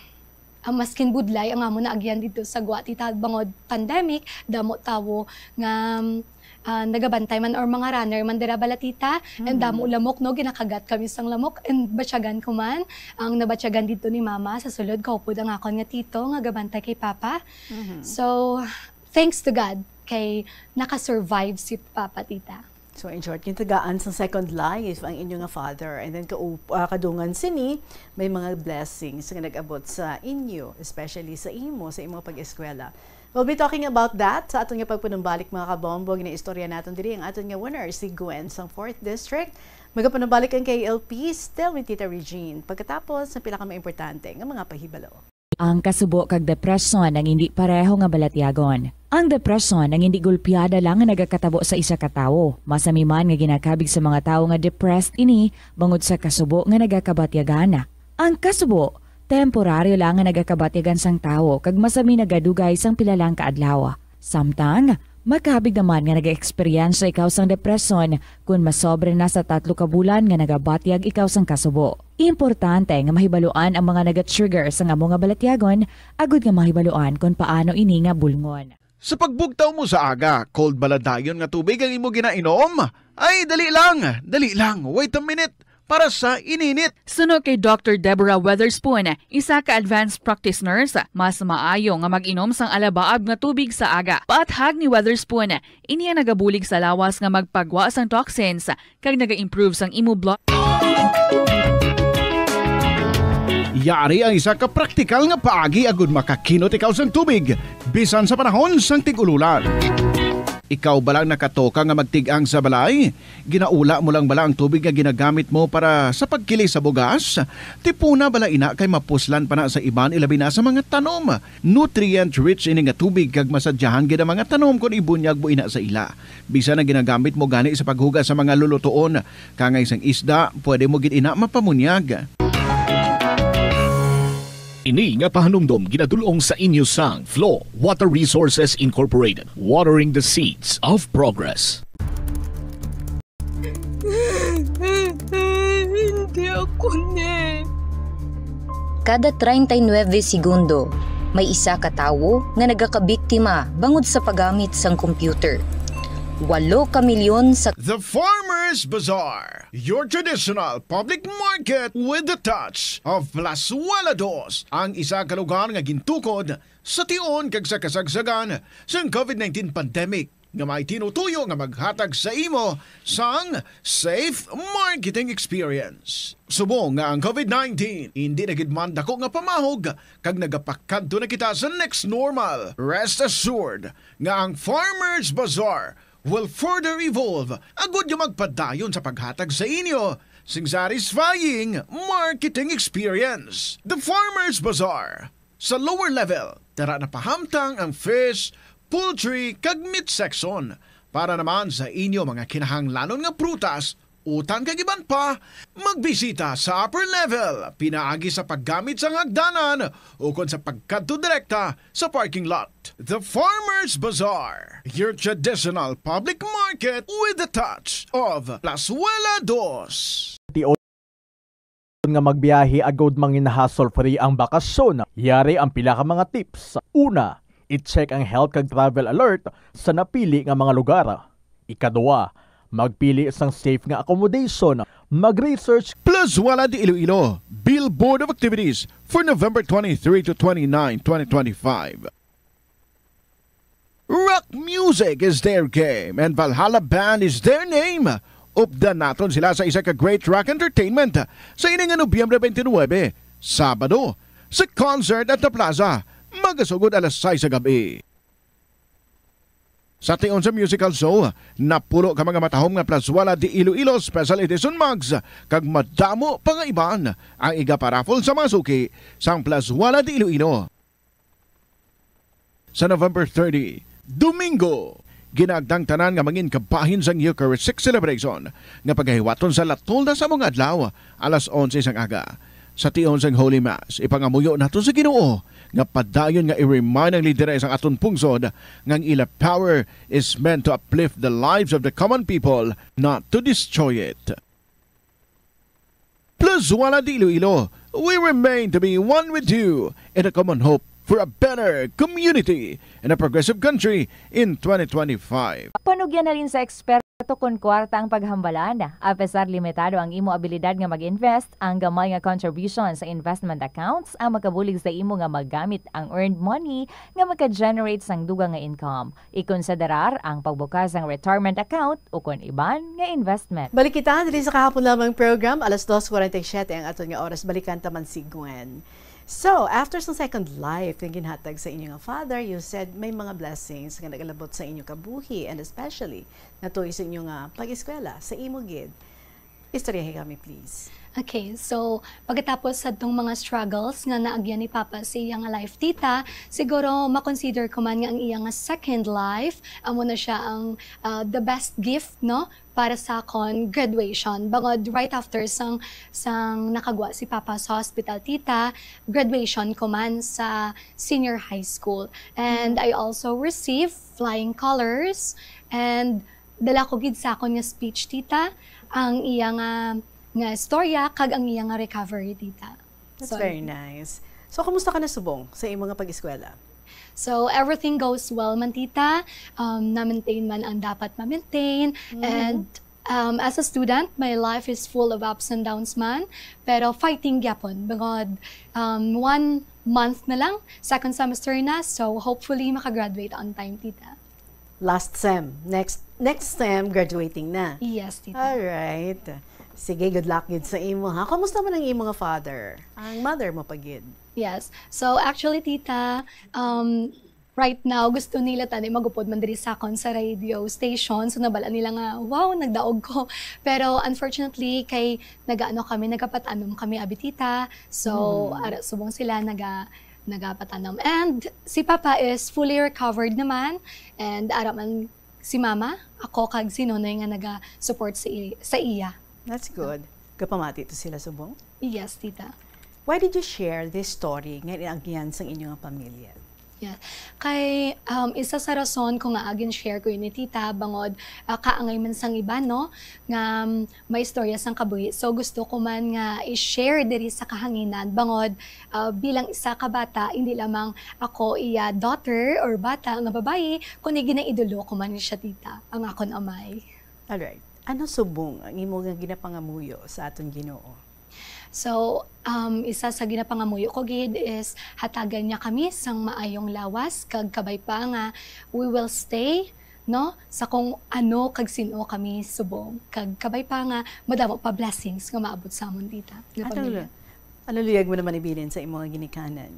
ah, maskin budlay ang amon naagyan dito sa gwa, tita, bangod pandemic, damo tawo nga, um, ah, nagabantay man or mga runner man dira bala, tita. And Mhm. damo lamok, no, ginakagat kami sang lamok. And batyagan ko man, ang nabatyagan dito ni Mama, sa sulod, kaupod ang akon nga tito nga gabantay kay Papa. Mhm. So, thanks to God, kay naka-survive si Papa, tita. So, in short, yung tagaan sa second life ang inyo nga father, and then kaup-, ah, kadungan sini, may mga blessings nga nag-abot sa inyo, especially sa imo, sa imong pag-eskwela. We'll be talking about that sa aton nga pagpanumbalik, mga kabombo, nga istorya naton diri ang aton nga winner, si Gwen sang fourth District. Magapanumbalik ang K L P, still with Tita Regine. Pagkatapos, ang pila ka mga importante nga mga pahibalo. Ang kasubo kag depresyon ang indi pareho nga balatyagon. Ang depresyon ang indi gulpiada lang nga nagakatabo sa isa ka tawo. Masami man nga ginakabig sa mga tawo nga depressed ini bangod sa kasubo nga nagakabatyagan. Ang kasubo, temporaryo lang nga nagakabatyagan sang tawo kag masami nagadugay sang pila lang ka adlaw. Samtang, makabig naman nga nag-eksperyensya ikaw sang depresyon kon masobra na sa tatlo ka bulan nga nagabatyag ikaw sang kasubo. Importante nga mahibaluan ang mga naga-trigger sang amo nga balatyagon agud nga mahibaluan kon paano ini nga bulngon. Sa pagbugtaw mo sa aga, cold bala dayon nga tubig ang imo ginainom? Ay, dali lang, dali lang, wait a minute, para sa ininit. Suno kay Doctor Deborah Weatherspoon, isa ka advanced practice nurse, mas maayo nga mag-inom sang alabaab nga tubig sa aga. Paathag ni Weatherspoon, ini ang nagabulig sa lawas nga magpagwa sang toxins kag naga-improve sang imo blood. Yari ang isa ka praktikal nga paagi agud makakinot ikaw sang tubig, bisan sa panahon sang tig-ululan. Ikaw bala ang nakatoka nga magtig-ang sa balay? Ginaula mo lang bala ang tubig nga ginagamit mo para sa pagkili sa bugas? Tipuna bala ina kay mapuslan pa na sa iban, ilabi na sa mga tanom. Nutrient-rich ini nga tubig kag masadyahan gid ang mga tanom kon ibunyag mo ina sa ila. Bisan ang ginagamit mo gani sa paghugas sa mga lulutuon, kangay sang isda, pwede mo gid ina mapamunyag. Ini nga pahanumdom ginadul-ong sa inyo sang Flow Water Resources Incorporated, watering the seeds of progress. Hindi ako ni. Kada treinta y nueve segundo, may isa ka tawo nga nagakabiktima bangod sa paggamit sang computer. Walo ka milyon sa The Farmers Bazaar, your traditional public market with the touch of Plazuela Dos, ang isa ka lugar nga gintukod sa tion kag sa kasagsagan sang COVID nineteen pandemic, nga may tinutuyo nga maghatag sa imo sang safe marketing experience. Subong nga ang COVID nineteen hindi na gid man dako nga pamahog kag nagapakadto na kita sa next normal, rest assured nga ang Farmers Bazaar will further evolve agud nga magpadayon sa paghatag sa inyo sing satisfying marketing experience. The Farmers Bazaar. Sa lower level, tara na pahamtang ang fish, poultry, kag meat section. Para naman sa inyo mga kinahanglanon nga prutas, utan kag iban pa, magbisita sa upper level pinaagi sa paggamit sang hagdanan ukon sa pagkadto direkta sa parking lot. The Farmers Bazaar, your traditional public market with the touch of Plazuela Dos. Nga magbiyahe agud mangin hassle-free ang bakasyon, yari ang pila ka mga tips. Una, i-check ang health kag travel alert sa napili nga mga lugar. Ikaduha, magpili sang safe nga accommodation. Mag-research. Plazuela de Iloilo, Billboard of Activities for November twenty-three to twenty-nine, twenty twenty-five. Rock music is their game and Valhalla Band is their name. Updan naton sila sa isa ka great rock entertainment sa ini nga Nobyembre twenty-nine, Sabado, sa concert at the plaza, magasugod alas sais sa gabi. Sa tion sa musical show, napulo ka mga matahom nga Plazuela de Iloilo Special Edition mugs kag madamo pa nga iban ang igaparaffle sa mga suki sang Plazuela de Iloilo. Sa November thirty, Domingo, ginagdang tanan nga mangin kabahin sang Eucharistic celebration nga pagahiwaton sa La Tolda sa mga adlaw, alas onse sang aga. Sa tion sang Holy Mass, ipangamuyo nato sa Ginoo nga padayon nga i-remind ang lideres sang aton pungsod nga ang ila power is meant to uplift the lives of the common people, not to destroy it. Plazuela de Iloilo, we remain to be one with you in a common hope for a better community and a progressive country in twenty twenty-five. Panugyan na rin sa eksperto kon kwarta ang paghambalan. Apesar limitado ang imo abilidad nga mag-invest, ang gamay nga contribution sa investment accounts ang makabulig sa imo nga magamit ang earned money nga maka-generate sang dugang nga income. Ikonsiderar ang pagbukas sang retirement account ukon iban nga investment. Balik kita diri sa kahapon lamang program, alas dos forty-seven ang aton nga oras. Balikan ta man si Gwen. So, after sa Second Life nga ginhatag sa inyo nga father, you said may mga blessings nga nagalabot sa inyo kabuhi, and especially natuloy sa inyo nga pag-eskwela sa imo gid. Istoryahi kami, please. Okay, so pagkatapos sa tong mga struggles nga naagyan ni Papa sa iya nga life, tita, siguro makonsider ko man nga ang iya nga second life, amo na siya ang uh, the best gift, no, para sa akon, graduation. Bangod right after sang sang nakagwa si Papa sa hospital, tita, graduation ko man sa senior high school. And I also received flying colors and dala ko gid sa akon nga speech, tita, ang iya nga nga istorya kag ang iya nga recovery, tita. That's so, very nice. So, kumusta ka na subong sa imong nga pag-eskwela? So, everything goes well man, tita. Um, na-maintain man ang dapat ma-maintain. Mm-hmm. And um, as a student, my life is full of ups and downs man. Pero fighting gyapon. Bangod um, one month na lang, second semester na. So, hopefully, makagraduate on time, tita. Last sem. Next next sem, graduating na. Yes, tita. Alright. Sige, good luck gid sa imo, ha? Kumusta man ang imo nga father? Ang mother mo pa gid? Yes. So, actually, tita, um, Right now, gusto nila tani magupod man diri sa akon sa radio station. So, nabal-an nila nga, "Wow, nagdaog ko." Pero unfortunately, kay nagaano kami, nagapatanom kami, abi, tita. So, Mm. ara, subong sila, naga-, nagapatanom. And si Papa is fully recovered naman. And ara man si Mama, ako, kag si Nonoy nga naga-support sa i-, sa iya. That's good. Gapamati to sila subong? Yes, tita. Why did you share this story nga inaagyan sang inyo nga pamilya? Yeah. Kay, um, isa sa rason ko nga gin-share ko ini, tita, bangod, ah, kaangay man sang iban, no, nga, um, may istorya sang kabuhi. So, gusto ko man nga i-share diri sa kahanginan, bangod, ah, bilang isa ka bata, hindi lamang ako iya daughter or bata nga babayi, kundi ginaidolo ko man siya, tita, ang akon amay. Alright. Ano subong ang imo nga ginapangamuyo sa aton Ginoo? So, um, isa sa ginapangamuyo ko gid is hatagan niya kami sang maayong lawas kag kabay pa nga we will stay, no, sa kung ano kag sin-o kami subong, kag kabay pa nga madamo pa blessings nga maabot sa amon, tita, nga Ano pamilya. lu-, ano luyag mo naman ibilin sa imo nga ginikanan?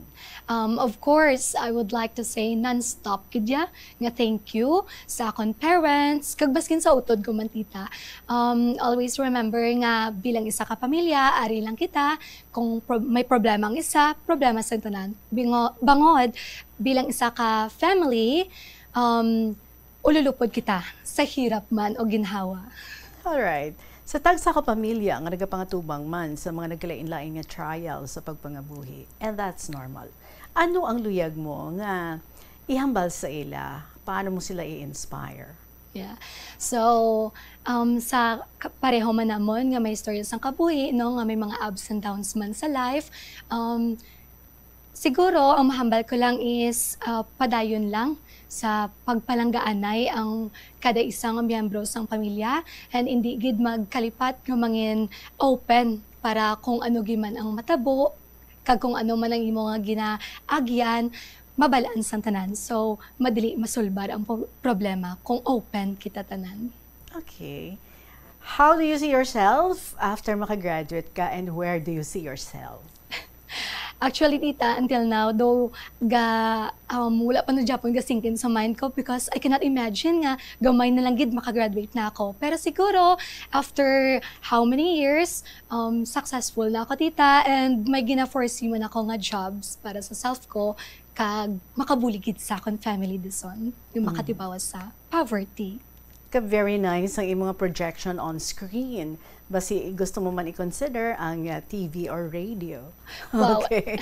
Um, of course, I would like to say non-stop gid ya nga thank you sa akon parents, kag baskin sa utod ko man, tita. Um, always remember nga bilang isa ka pamilya, ari lang kita. Kung pro-, may problema ang isa, problema sa tanan. Bingo-, bangod, bilang isa ka family, um, ululupod kita sa hirap man o ginhawa. Alright. Sa tagsa ka pamilya nga nagapangatubang man sa mga nagkalain-lain nga trial sa pagpangabuhi, and that's normal. Ano ang luyag mo nga ihambal sa ila? Paano mo sila i-inspire? Yeah. So, um, sa ka-, pareho man namon nga may istorya sang kabuhi, no, nga may mga ups and downs man sa life, um, siguro ang mahambal ko lang is, ah, padayon lang sa pagpalanggaanay ang kada isa nga miyembro sang pamilya, and indi gid magkalipat nga mangin open para kung ano gid man ang matabo, kag kung ano man ang imo nga ginaagyan, mabal-an sang tanan. So, madali masulbar ang po-, problema kung open kita tanan. Okay. How do you see yourself after makagraduate ka, and where do you see yourself? Actually, tita, until now, though, ga, um, wala pa na gyapon ga-sink in sa mind ko because I cannot imagine nga gamay na lang gid makagraduate na ako. Pero siguro, after how many years, um, successful na ako, tita, and may gina-foresee man ako nga jobs para sa self ko, kag makabulig gid sa akon family dison, yung Mm. makatibawas sa poverty. Ka very nice ang imong projection on screen. Basi gusto mo man i-consider ang, uh, T V or radio. Wow. Okay.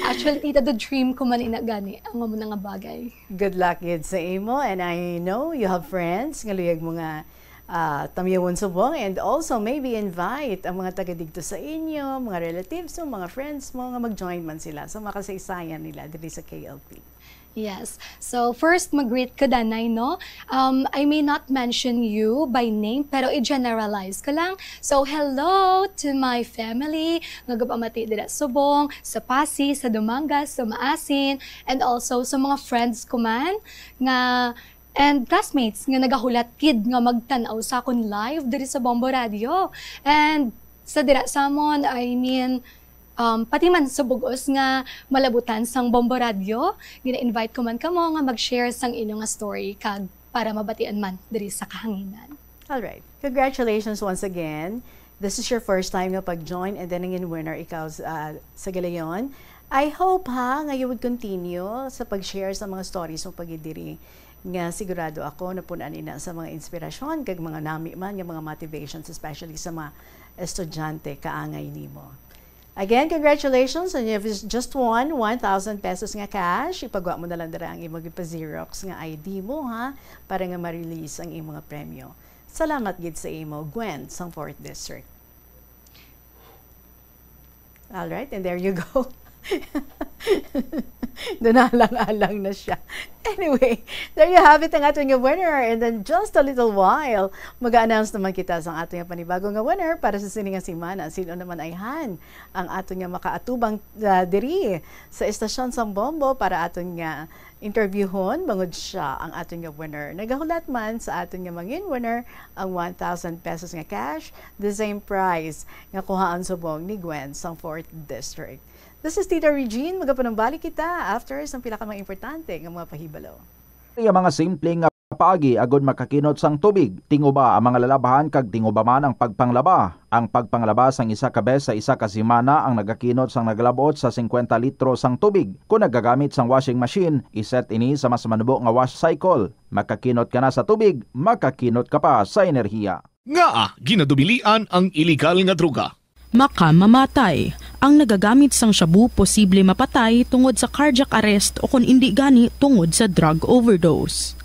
Actually, tita, the dream ko man ina gani, ang amo na nga bagay. Good luck gid sa imo, and I know you have friends nga luyag mo nga, uh, tamyawon subong, and also maybe invite ang mga taga digto sa inyo, mga relatives mo, mga friends mo, nga mag-join man sila sa makasaysayan nila diri sa K L P. Yes. So, first, mag-greet ko, danay, no? Um, I may not mention you by name, pero i-generalize ko lang. So, hello to my family, nga gapamati dira subong, sa Passi, sa Dumangas, sa Maasin, and also sa mga friends ko man, nga, and classmates, nga nagahulat gid nga magtan-aw sa akon live diri sa Bombo Radio. And sa dira sa amon, I mean, um, pati man sa bug-os nga malabutan sang Bombo Radio, gina-invite ko man kamo nga mag-share sang inyo nga story kag para mabatian man diri sa kahanginan. Alright. Congratulations once again. This is your first time nga pag-join, and then nangin winner ikaw sa, ah, sa galayon. I hope, ha, nga you would continue sa pag-share sa mga stories mo pag diri, nga sigurado ako napun-an ina sa mga inspirasyon kag mga nami man nga mga motivations, especially sa mga estudyante kaangay nimo. Again, congratulations, and if you just won one thousand pesos nga cash, ipagwa mo na lang dira ang imong ipa-xerox nga I D mo, ha, para nga ma-release ang imong mga premyo. Salamat gid sa imo, Gwen, sang Fourth District. Alright, and there you go. Nanalang-alang na siya. Anyway, there you have it, ang aton nga winner. And then just a little while, mag-announce naman kita sa aton nga panibago nga winner para sa sini nga semana. Sino naman ay han ang aton nga makaatubang, ah, diri sa estasyon sang Bombo para aton nga interviewhon, bangod siya ang aton nga winner. Nagahulat man sa aton nga mangin winner ang one thousand pesos nga cash, the same prize nga kuhaan subong ni Gwen sang Fourth District. This is Tita Regine. Magapanumbalik kita after sa pila ka mga importante nga mga pahibalo. Iya mga simple nga paagi agud makakinot sang tubig. Tinguba ang mga lalabhan kag tinguba man ang pagpanglaba. Ang pagpanglaba sang isa ka bes sa isa ka semana ang nagakinot sang nagalabot sa singkwenta litro sang tubig. Kon nagagamit sang washing machine, iset ini sa mas manubo nga wash cycle. Makakinot ka na sa tubig, makakinot ka pa sa enerhiya. Ngaa ginadubilian ang iligal nga droga? Makamamatay. Ang nagagamit sang shabu posible mapatay tungod sa cardiac arrest o kon indi gani tungod sa drug overdose.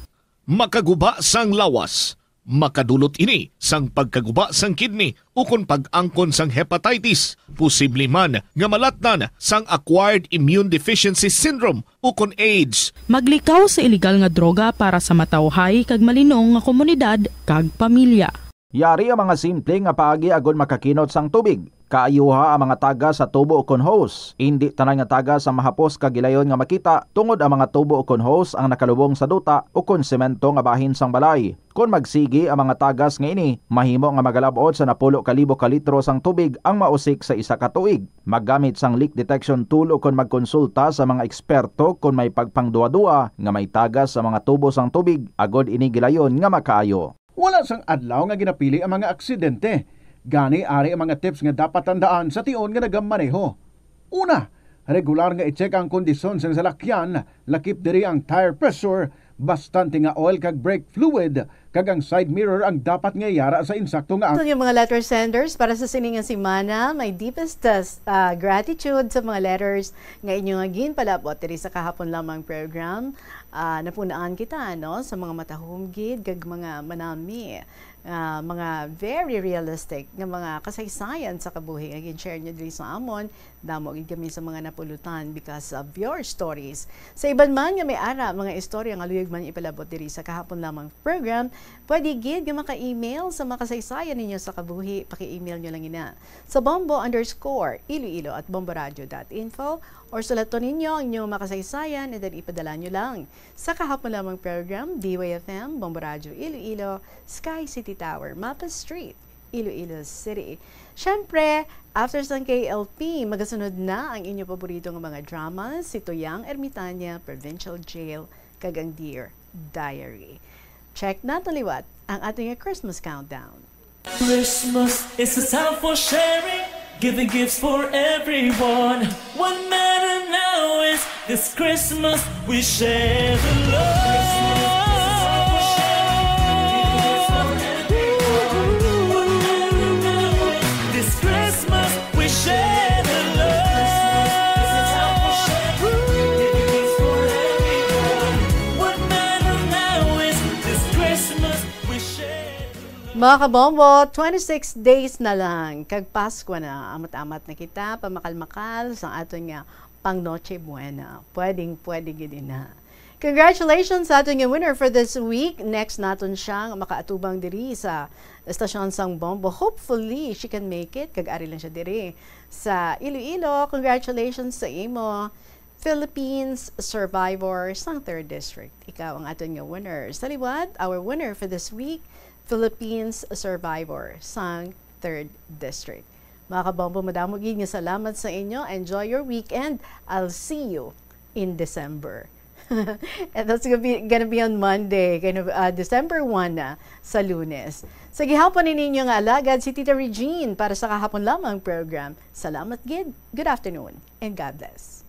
Makaguba sang lawas. Makadulot ini sang pagkaguba sang kidney ukon pag-angkon sang hepatitis, posible man nga malatnan sang acquired immune deficiency syndrome ukon AIDS. Maglikaw sa iligal nga droga para sa matawhay kag malinong nga komunidad kag pamilya. Yari ang mga simple nga paagi agud makakinot sang tubig. Kaayuha ang mga tagas sa tubo ukon hose. Indi tanan nga tagas ang mahapos kag gilayon nga makita, tungod ang mga tubo ukon hose ang nakalubong sa duta ukon semento nga bahin sang balay. Kon magsigi ang mga tagas nga ini, mahimo nga magalab-ot sa napulo ka libo ka litro sang tubig ang mausik sa isa ka tuig. Maggamit sang leak detection tool ukon magkonsulta sa mga eksperto kon may pagpangduwa-duwa nga may tagas sa mga tubo sang tubig agud ini gilayon nga makaayo. Wala sang adlaw nga ginapili ang mga aksidente. Gani, ari ang mga tips nga dapat tandaan sa tion nga nagamaneho. Una, regular nga i-check ang kondisyon sang salakyan, lakip diri ang tire pressure, bastante nga oil kag brake fluid, kag ang side mirror ang dapat nga yara sa insakto nga. Ito yung mga letter senders para sa sini nga semana. My deepest, uh, s-, uh, gratitude sa mga letters nga inyo nga ginpalabot diri sa kahapon lamang program. Ah, napunaan kita, no, sa mga matahom gid kag mga manami, ah, mga very realistic nga mga kasaysayan sa kabuhi nga gin-share nyo diri sa amon. Damo gid kami sa mga napulutan because of your stories. Sa iban man nga may ara mga istorya nga luyag man ipalabot diri sa kahapon lamang program, pwede gid nga maka-email sa mga kasaysayan ninyo sa kabuhi. Paki-email nyo lang ina sa bombo underscore iloilo at bomboradio dot info, or sulaton ninyo ang inyong makasaysayan and then ipadala nyo lang sa kahapon lamang program, D Y F M, Bombo Radyo Iloilo, Sky City Tower, Mapa Street, Iloilo City. Siyempre, after sang K L P, magasunod na ang inyo paborito nga mga drama, Si Tuyang Ermitaña, Provincial Jail, kag ang Dear Diary. Check nato liwat ang ato nga Christmas countdown. Christmas is a time for sharing, giving gifts for everyone. What matter now is this Christmas we share the love. This Christmas we share the love. What matter now is this Christmas we share the love. Mga kabombo, twenty-six days na lang kag Pasko na. Amat-amat na kita pamakal-makal sa aton nga pang Noche Buena. Pwedeng-pwede gid ina. Congratulations sa aton nga winner for this week. Next naton siya nga makaatubang diri sa estasyon sang Bombo. Hopefully, she can make it. Kag ari lang siya diri sa Iloilo. Congratulations sa imo, Philippines survivor sang third District. Ikaw ang aton nga winner. Sa liwat, our winner for this week, Philippines survivor sang third District. Mga kabombo, madamo gid nga salamat sa inyo. Enjoy your weekend. I'll see you in December. And that's gonna be, gonna be on Monday, gonna, uh, December one na, sa Lunes. Sa gihapon ni ninyo nga alagad, si Tita Regine para sa kahapon lamang program. Salamat gid. Good afternoon and God bless.